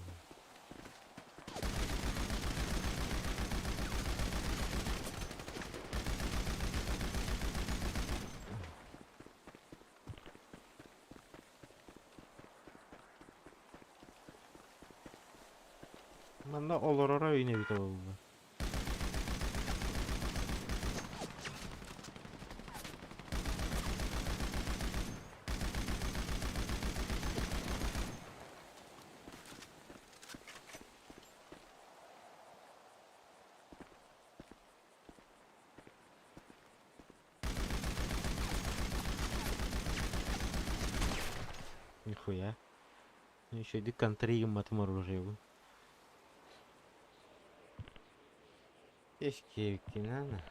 Манна олороро өйүн эбитэ буолла. Нихуя. Еще иди контри гымматым оружиебын. Эскевкинана.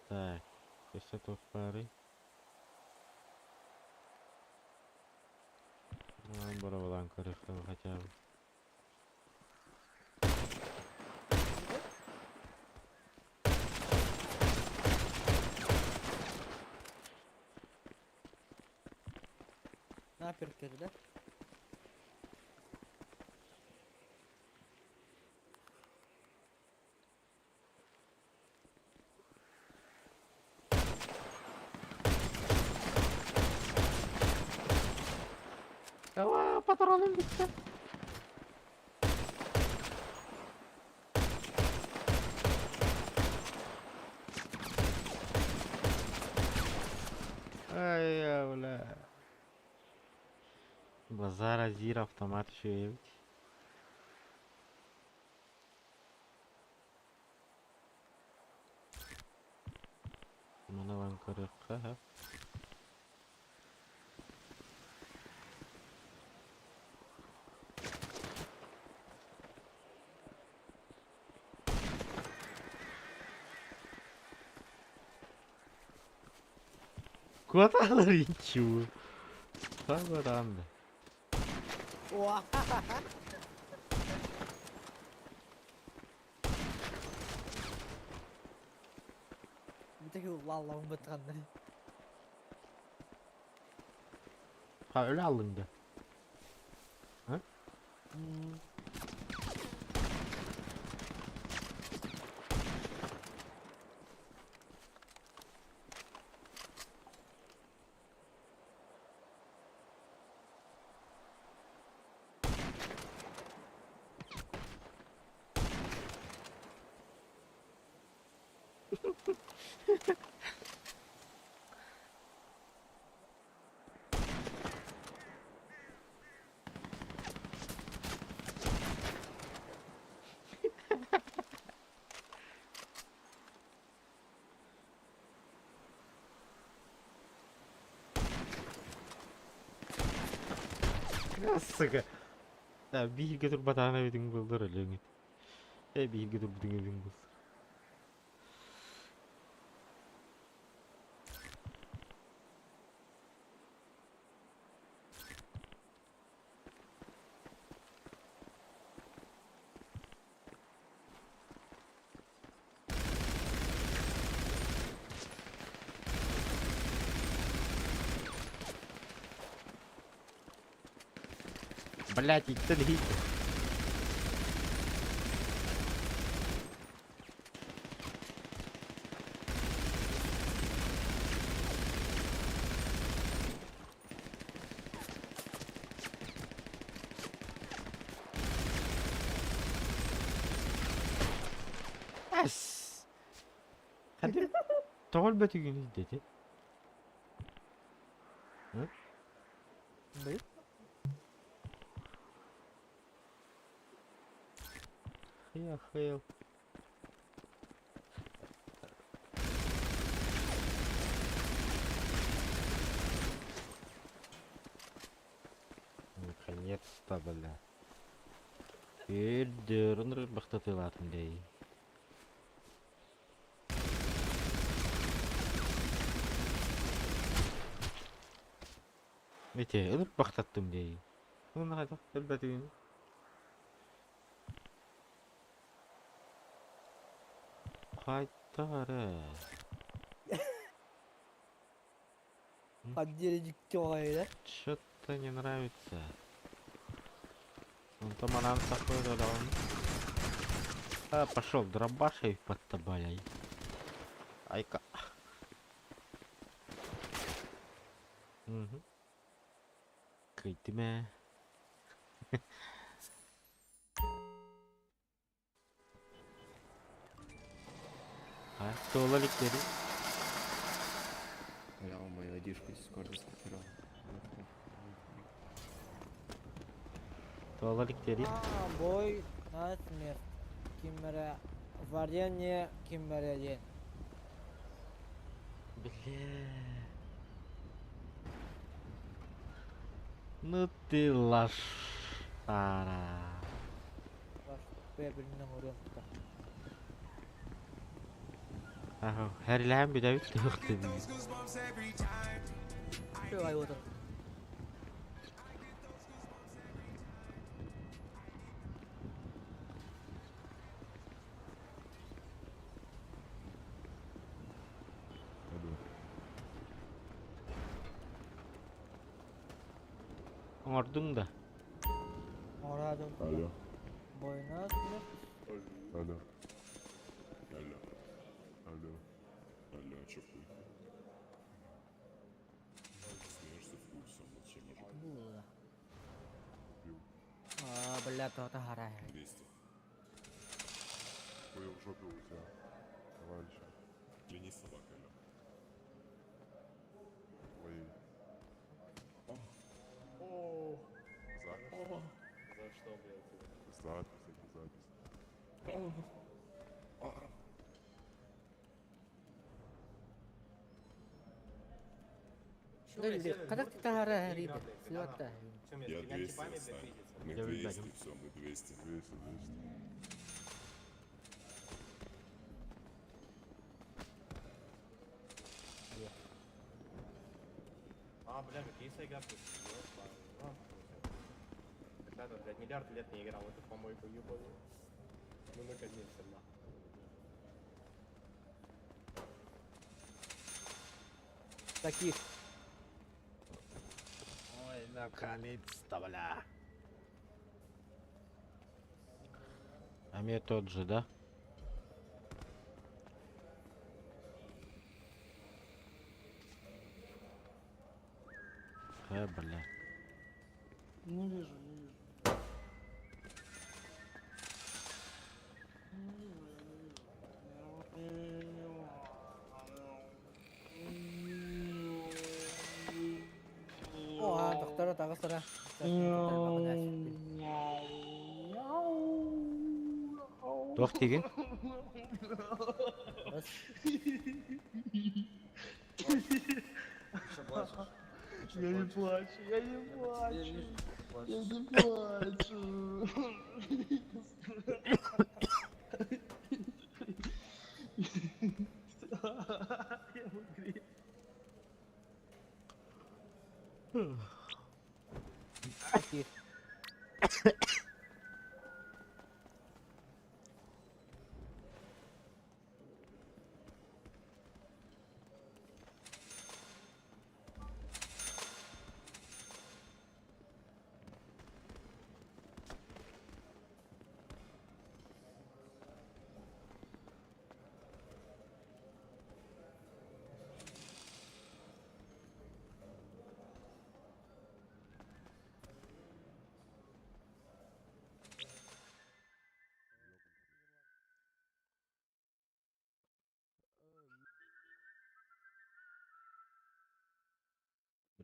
Так, өссө туох баарый? Бороболаан көрүөххэ хотя бы. Наперкер, да? Ава, патроным бүттэ. Ай, я, бля. Базар Азир автомат үчүгэй эбит. Маны ылан көрүөххэ сөп. Куоталар иччи Сабаран. Лаллабын бытганнар. Ha öyle alındı. Ha? Сука. Да, бииргэ турбатаҕына эбитиҥ буоллар өлүөҥ этэ. Ээ бииргэ турбутуҥ эбитиҥ буоллар. Блять, иттэн иһийдэ. Эс! Хадыр тоҕо өлбөтүгүнүй дэтэ? Я охуел. Наконец-то, бля. Өйдөрүн бахтатылаатын дей. Ити ылып бахтаттым дей. Уна хайдах өлбөтүгүн. Хайдах эрэ. Отделе Что-то не нравится. Он там анан такой да он. А, пошел, дробашей под табаляй. Айка. Угу. Кыйтыме. А, туола иликтери. Бля, мою айдишку Дискорда скопировал. Туола иликтери. А, бой на смерть. Киммере. Варенье киммере ден. Бля. Ну ты лошара. Ваш бе билинен урын тута. Аха, хәрләһәм бит бит тыгык диде. Şu ay otur. Оңордуң да. Орадым. Алло. Бой на смерть. Алло. Алло. Алло. Алло, чё хуй? Смеешься в хуй сам, вообще мужик. Было. А, бля, то-то хара. 200. Хуй в жопе у тебя, товарищ. Клянись собакой, алло. Твоей. Запись. За что, блядь? Запись, это запись. Как ты тахара рида? Слёта. Я 200, Сань. Мы Я 200, выгоню. все, мы 200. 200, 200. А, бля, какие сайга Когда-то, блядь, миллиард лет не играл в эту помойку ебаную. Ну, наконец-то, нахуй. Таких. Ой, наконец-то, бля. А мне тот же, да? Бля. Не вижу, не вижу. Не вижу, я не вижу. О, а, доктора тагысыра. Туох тиген? Я не плачу, я не плачу. Я не плачу. Я в игре. Таких.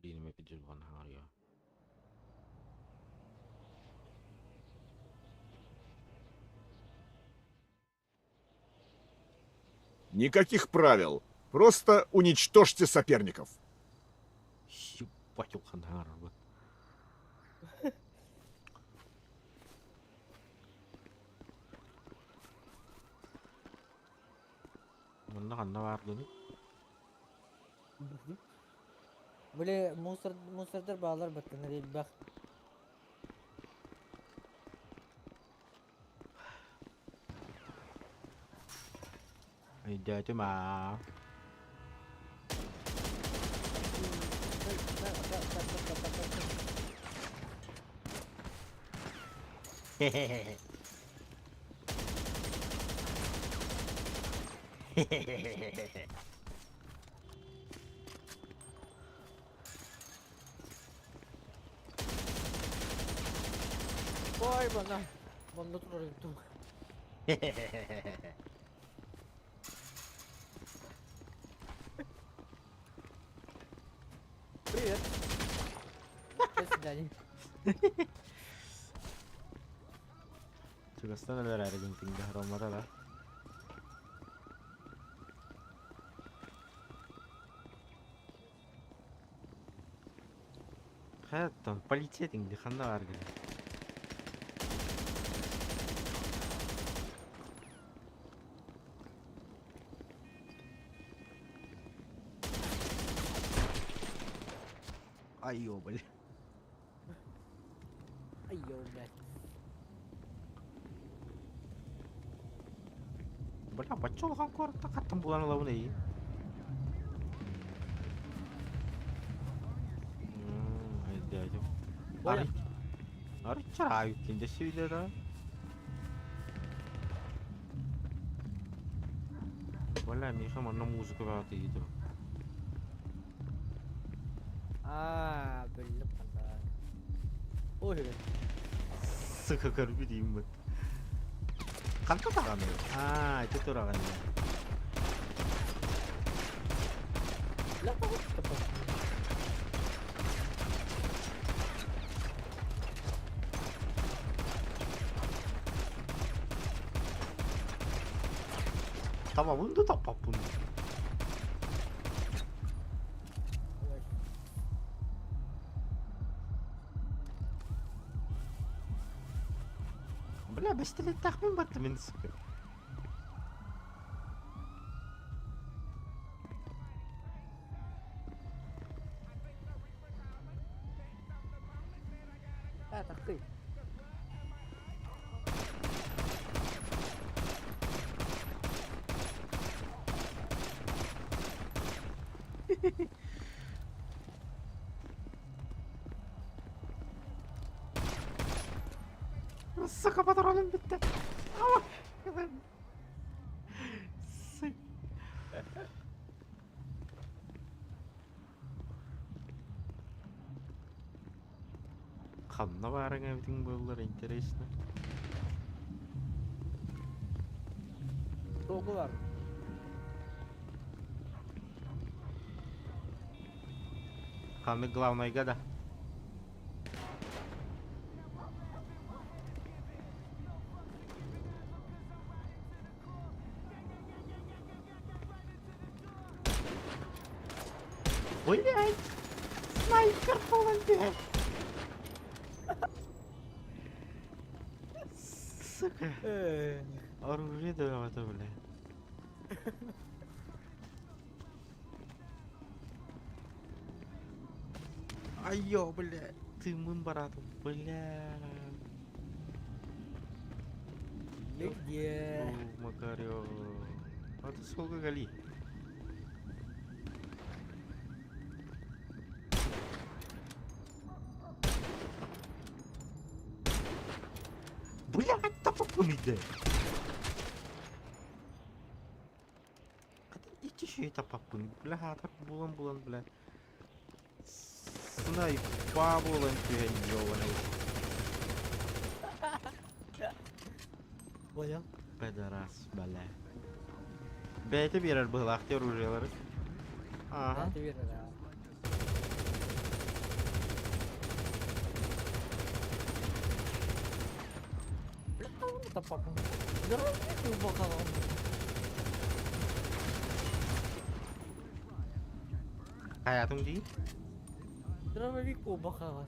Блин, мы пиджигон говорю. Никаких правил. Просто уничтожьте соперников. Ебать, уханарбы. Манна ханна баар гыный? Били мусор мусордар баалар баттанар элбэх. Өйдөөтүм аа. Ой, бана. Манна турар эбит. Привет. До свидания. Чугастан өлөр эргин тиңде ромата да. Хаттан полиция тиңде ханна бар гын. Ай, ёбаль. Ай, ё, блядь. Бля, баччолған куоратта хаттан булан ылабын эй. Өйдөөтүм. Понял. Арыччар аайык кинде сүйлө да. Бля, Миха манна музыка баҕа тиийдим. Аа, биллим ханна. Ой. Сука, көрбүт деймин. Ханта таҕаны? Аа, ити тураҕын. Бля, тапа. Табабын да таппаппын. Бля, бэстилеттаахпын батты мин сука. А, такый. Сука, патроным бітті. Ама, Сука. Ханна барың эбитиң буоллар интересно. Долгу бар. Ханны главныйга да. Блять! Снайпер полон Сука. Оружие да это, бля. Айо, бля. Ты мын баратым, бля. Ты где? Макарё. А ты сколько гали? Блядь, та попуниде. Ичи это попун. Бля, так булан булан, бля. Снайпа булан түһэн ёбаный. Понял. Пидорас, бля. Бәйте берер быһылаах оружиелары. Ага. Да, ты верно, да. Бля, та папа. Хайаатым дии? Дробовик буолбахаҕа.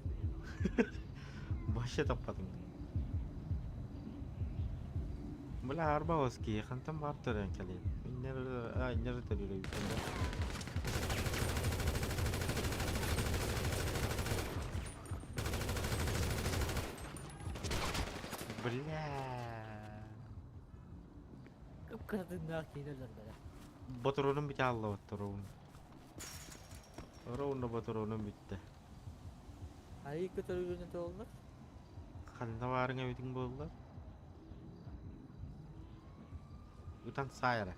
Вообще таппатым. Бля, арба киһи хантан баар төрөөн кэлиэн. Иннер төрүүр эбит. Бля. Кып-кыратыннаах киһи өлөрдөрө. Ботуруунум бүтэ аллабаттар оҕун. Ровно ботуруунум бүттэ. Айыы көтөрүгүнэ туоллар. Ханна баарыҥ эбитиҥ буоллар? Ытан саай эрэ.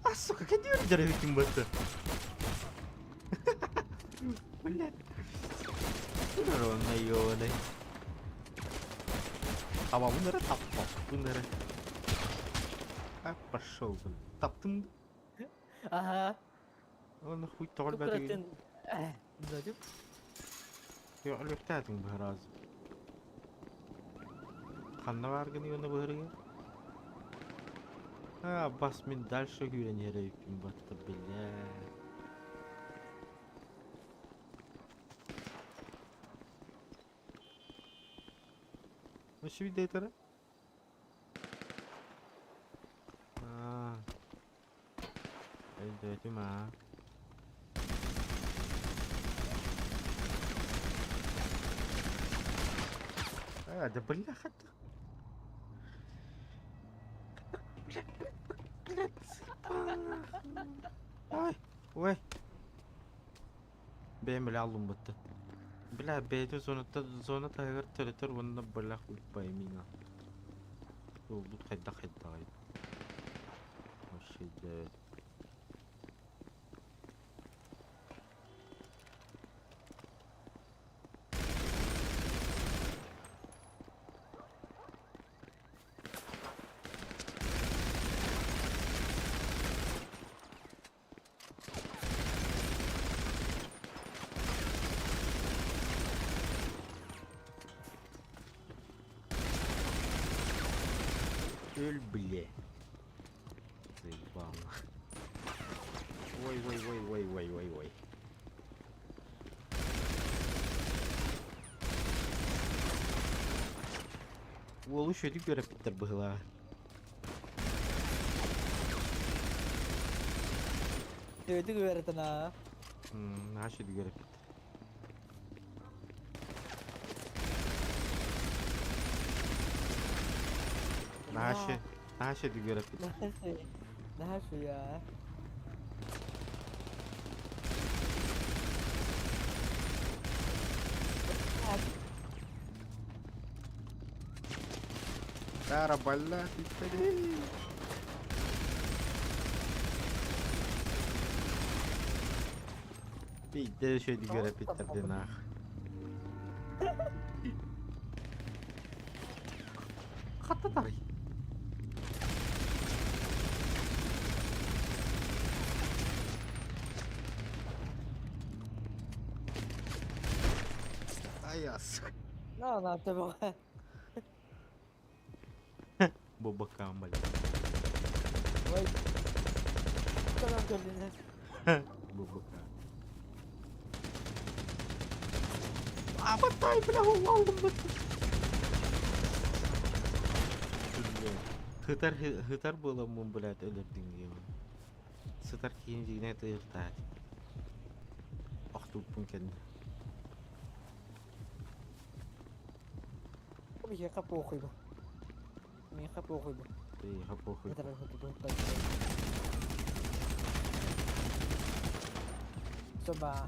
А, сука, кэдиэр эбитиҥ буолла. Блядь. Ровно ёбаный. Табабын эрэ таппаппын эрэ. А, пошел, блин. Таптым. Ага. Оны хуй тоҕо өлбөтүгүн. Зачем? Өлүөхтээтиҥ быһараас. Ханна бааргын уонна быһырыгын? А, бас мин дальше күүрэн иһэр эбиппин батта, бля. Вообще видейтера? А. Өйдөөтүм аа. А, да бляха ты. Ой, ой. Бэйэм бля аллуммутта. Бля, бэйэтин зоната зона таһыгар төрөтөр уонна бля хуй пойми на. Буолбут хайдах хайдаҕый. Вообще да. Өл, бля. Заебал. Ой, ой, ой, ой, ой, ой, ой. Уолу шөдүк көрөппүттэр быһылаа. Төбөтүк үөрэтэн аа. Наһаа шөдүк үөрэппиттэр. Наһаа наһаа шөдүк үөрэппиттэр. Наһаа шуя. Тара балла титтери. Биирдэ шөдүк үөрэппиттэр диэн аах. Хатта тарый. Аяс. На, на, тебе. Бобокам, блядь. Ой. Tamam көрдүнэ. Бобока. Абатай, бля, алдым Хытар хытар буоламмын, блядь, өлөрдүҥ диэн. Сытар киһини дьиҥинэ тыыртаат. Охтубуппун кэннэ. Миэхэ похуй бу. Миэхэ похуй бу. Эйиэхэ похуй. Соба.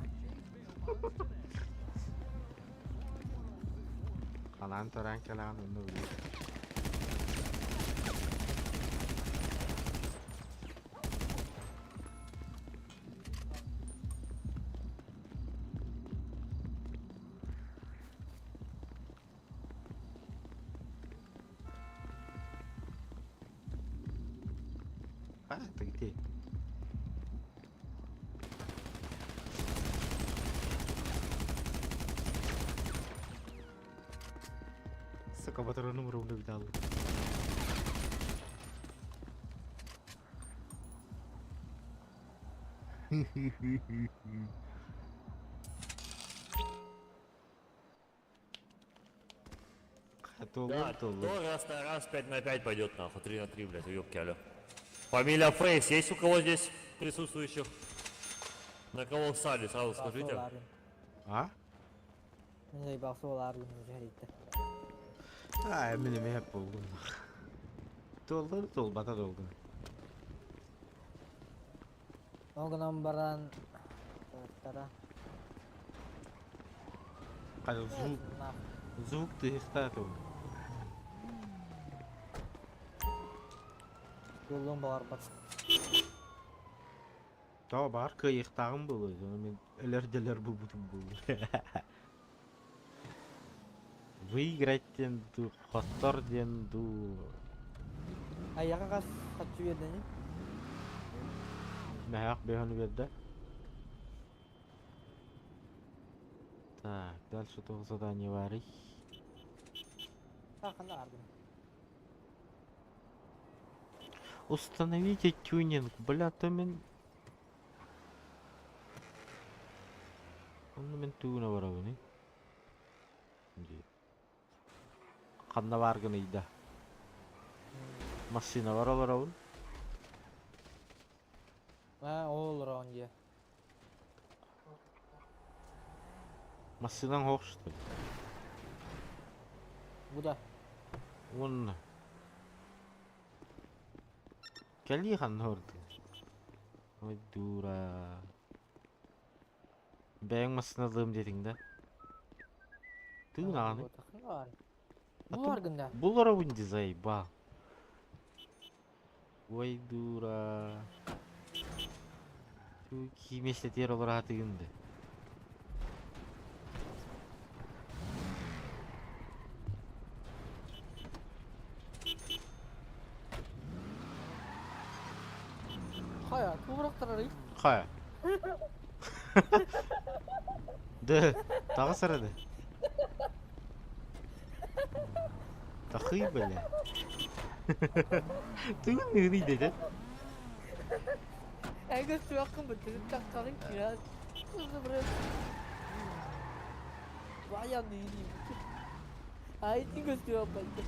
Халаан тараан кэлэҕин онно билиэ. А, ты где? Сука, патроном ровно видал. Толлун, толлун. Кто раз на раз, 5 на 5 пойдет нахуй, 3 на 3, блядь, уёбки, алло. Фамилия Фейс есть у кого здесь присутствующих? На кого ссали, сразу скажите. А? Мин заебался олааргын дьэһэрийтэ. Аа, мин эмиэ буоллум. Туоллар туолбата долгун. Ол гынан баран тара. Хата звук звук тыһыхтаатым. Туолуон баҕарбат. Тоҕо баҕар кыайыахтааҕым буолуо, ону мин өлөр-дөлөр буолбутум буолуо. Выиграть диэн дуу, хоттор диэн дуу. Айаҕа хас хаччы биэрдэни? Мөһөөх бөһөн биэрдэ. Так, дальше туох задание баарый? Ханна ардым. Установите тюнинг, бля, то мин... Онно мин тууна барабыный. Дии. Ханна бааргын ыйда. Массыына бар олоробун. Аа, ол олороон дии. Массыынаҥ суох что ли? Бу да. Уонна. Кэлии ханна ордук? Ой, дура. Бэйэҥ массыыналыым диэтиҥ да? Тыын аҕаны. Булар гында. Буларабын дии заебал. Ой, дура. Киимэстэтиэр олораатыгын да. Хайа, туурахтарарый? Хайа. Дэ, таҕыс эрэ да. Тахый, бля. Тыын ыырый дэтэ. Эгэ сүөххүн бытырып таххарын киирэн. Вая ныйы. Ай, көстүөх байды.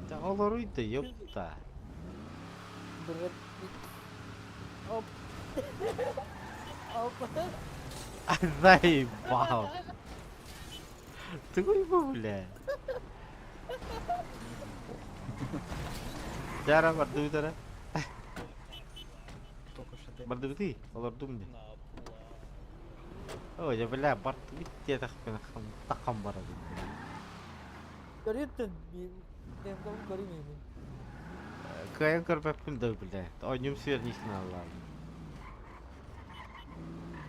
Да олоруй да, ёпта. Брэд Оп. Оп. Заебал. Тугуй бу, бля. Дара бардыбыт эрэ. Бардыбытый, олордум дии. Ой, дьэ, бля, бардыбыт диэтэхпинэ таххан барабын. Көрүттүн, мен көрүмеймин. Кыайан көрбөппүн да, бля. Оонньуум свернись аллаан.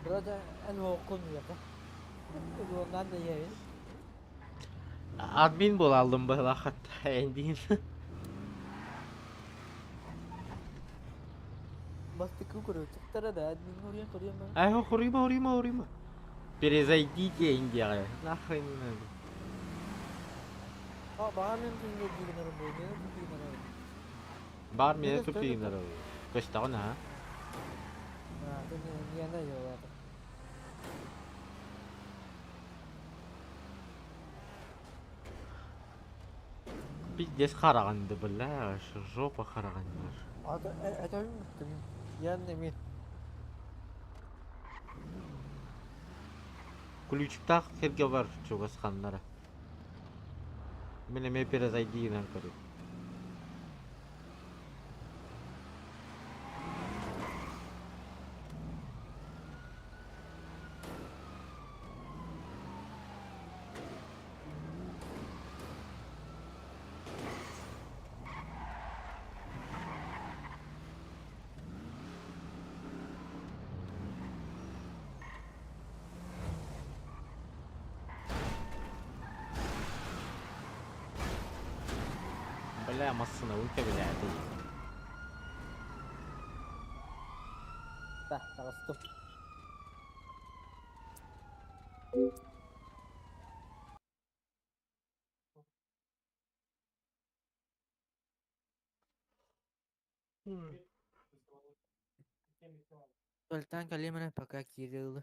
Брата, эн ооккун уйата. Уоннан да иһэбин. Админ буолаллым быһылаах эндиин. Бастакы көрөөччүктэрэ да админ уруйан көрүөм баа. Ай, хоруйма, хоруйма, хоруйма. Перезайдите Индияҕа. Нахрен не надо. А, баҕар мен түнге дигинерим бу, мен тупигинерим. Бар мені тупигинер. Көстөҕүн аха. А, ты не не не Пиздец хараҕанды, бля, жопа хараҕаннар. Это я не ми. Ключтаах сиргэ бар чугас ханнара. Мин эмиэ перезайди гынан көрүм. Бля, массыынабын кэбилээтэ. Да, таҕыстым. Султан кэлиэм эрэ, пока Кирилл.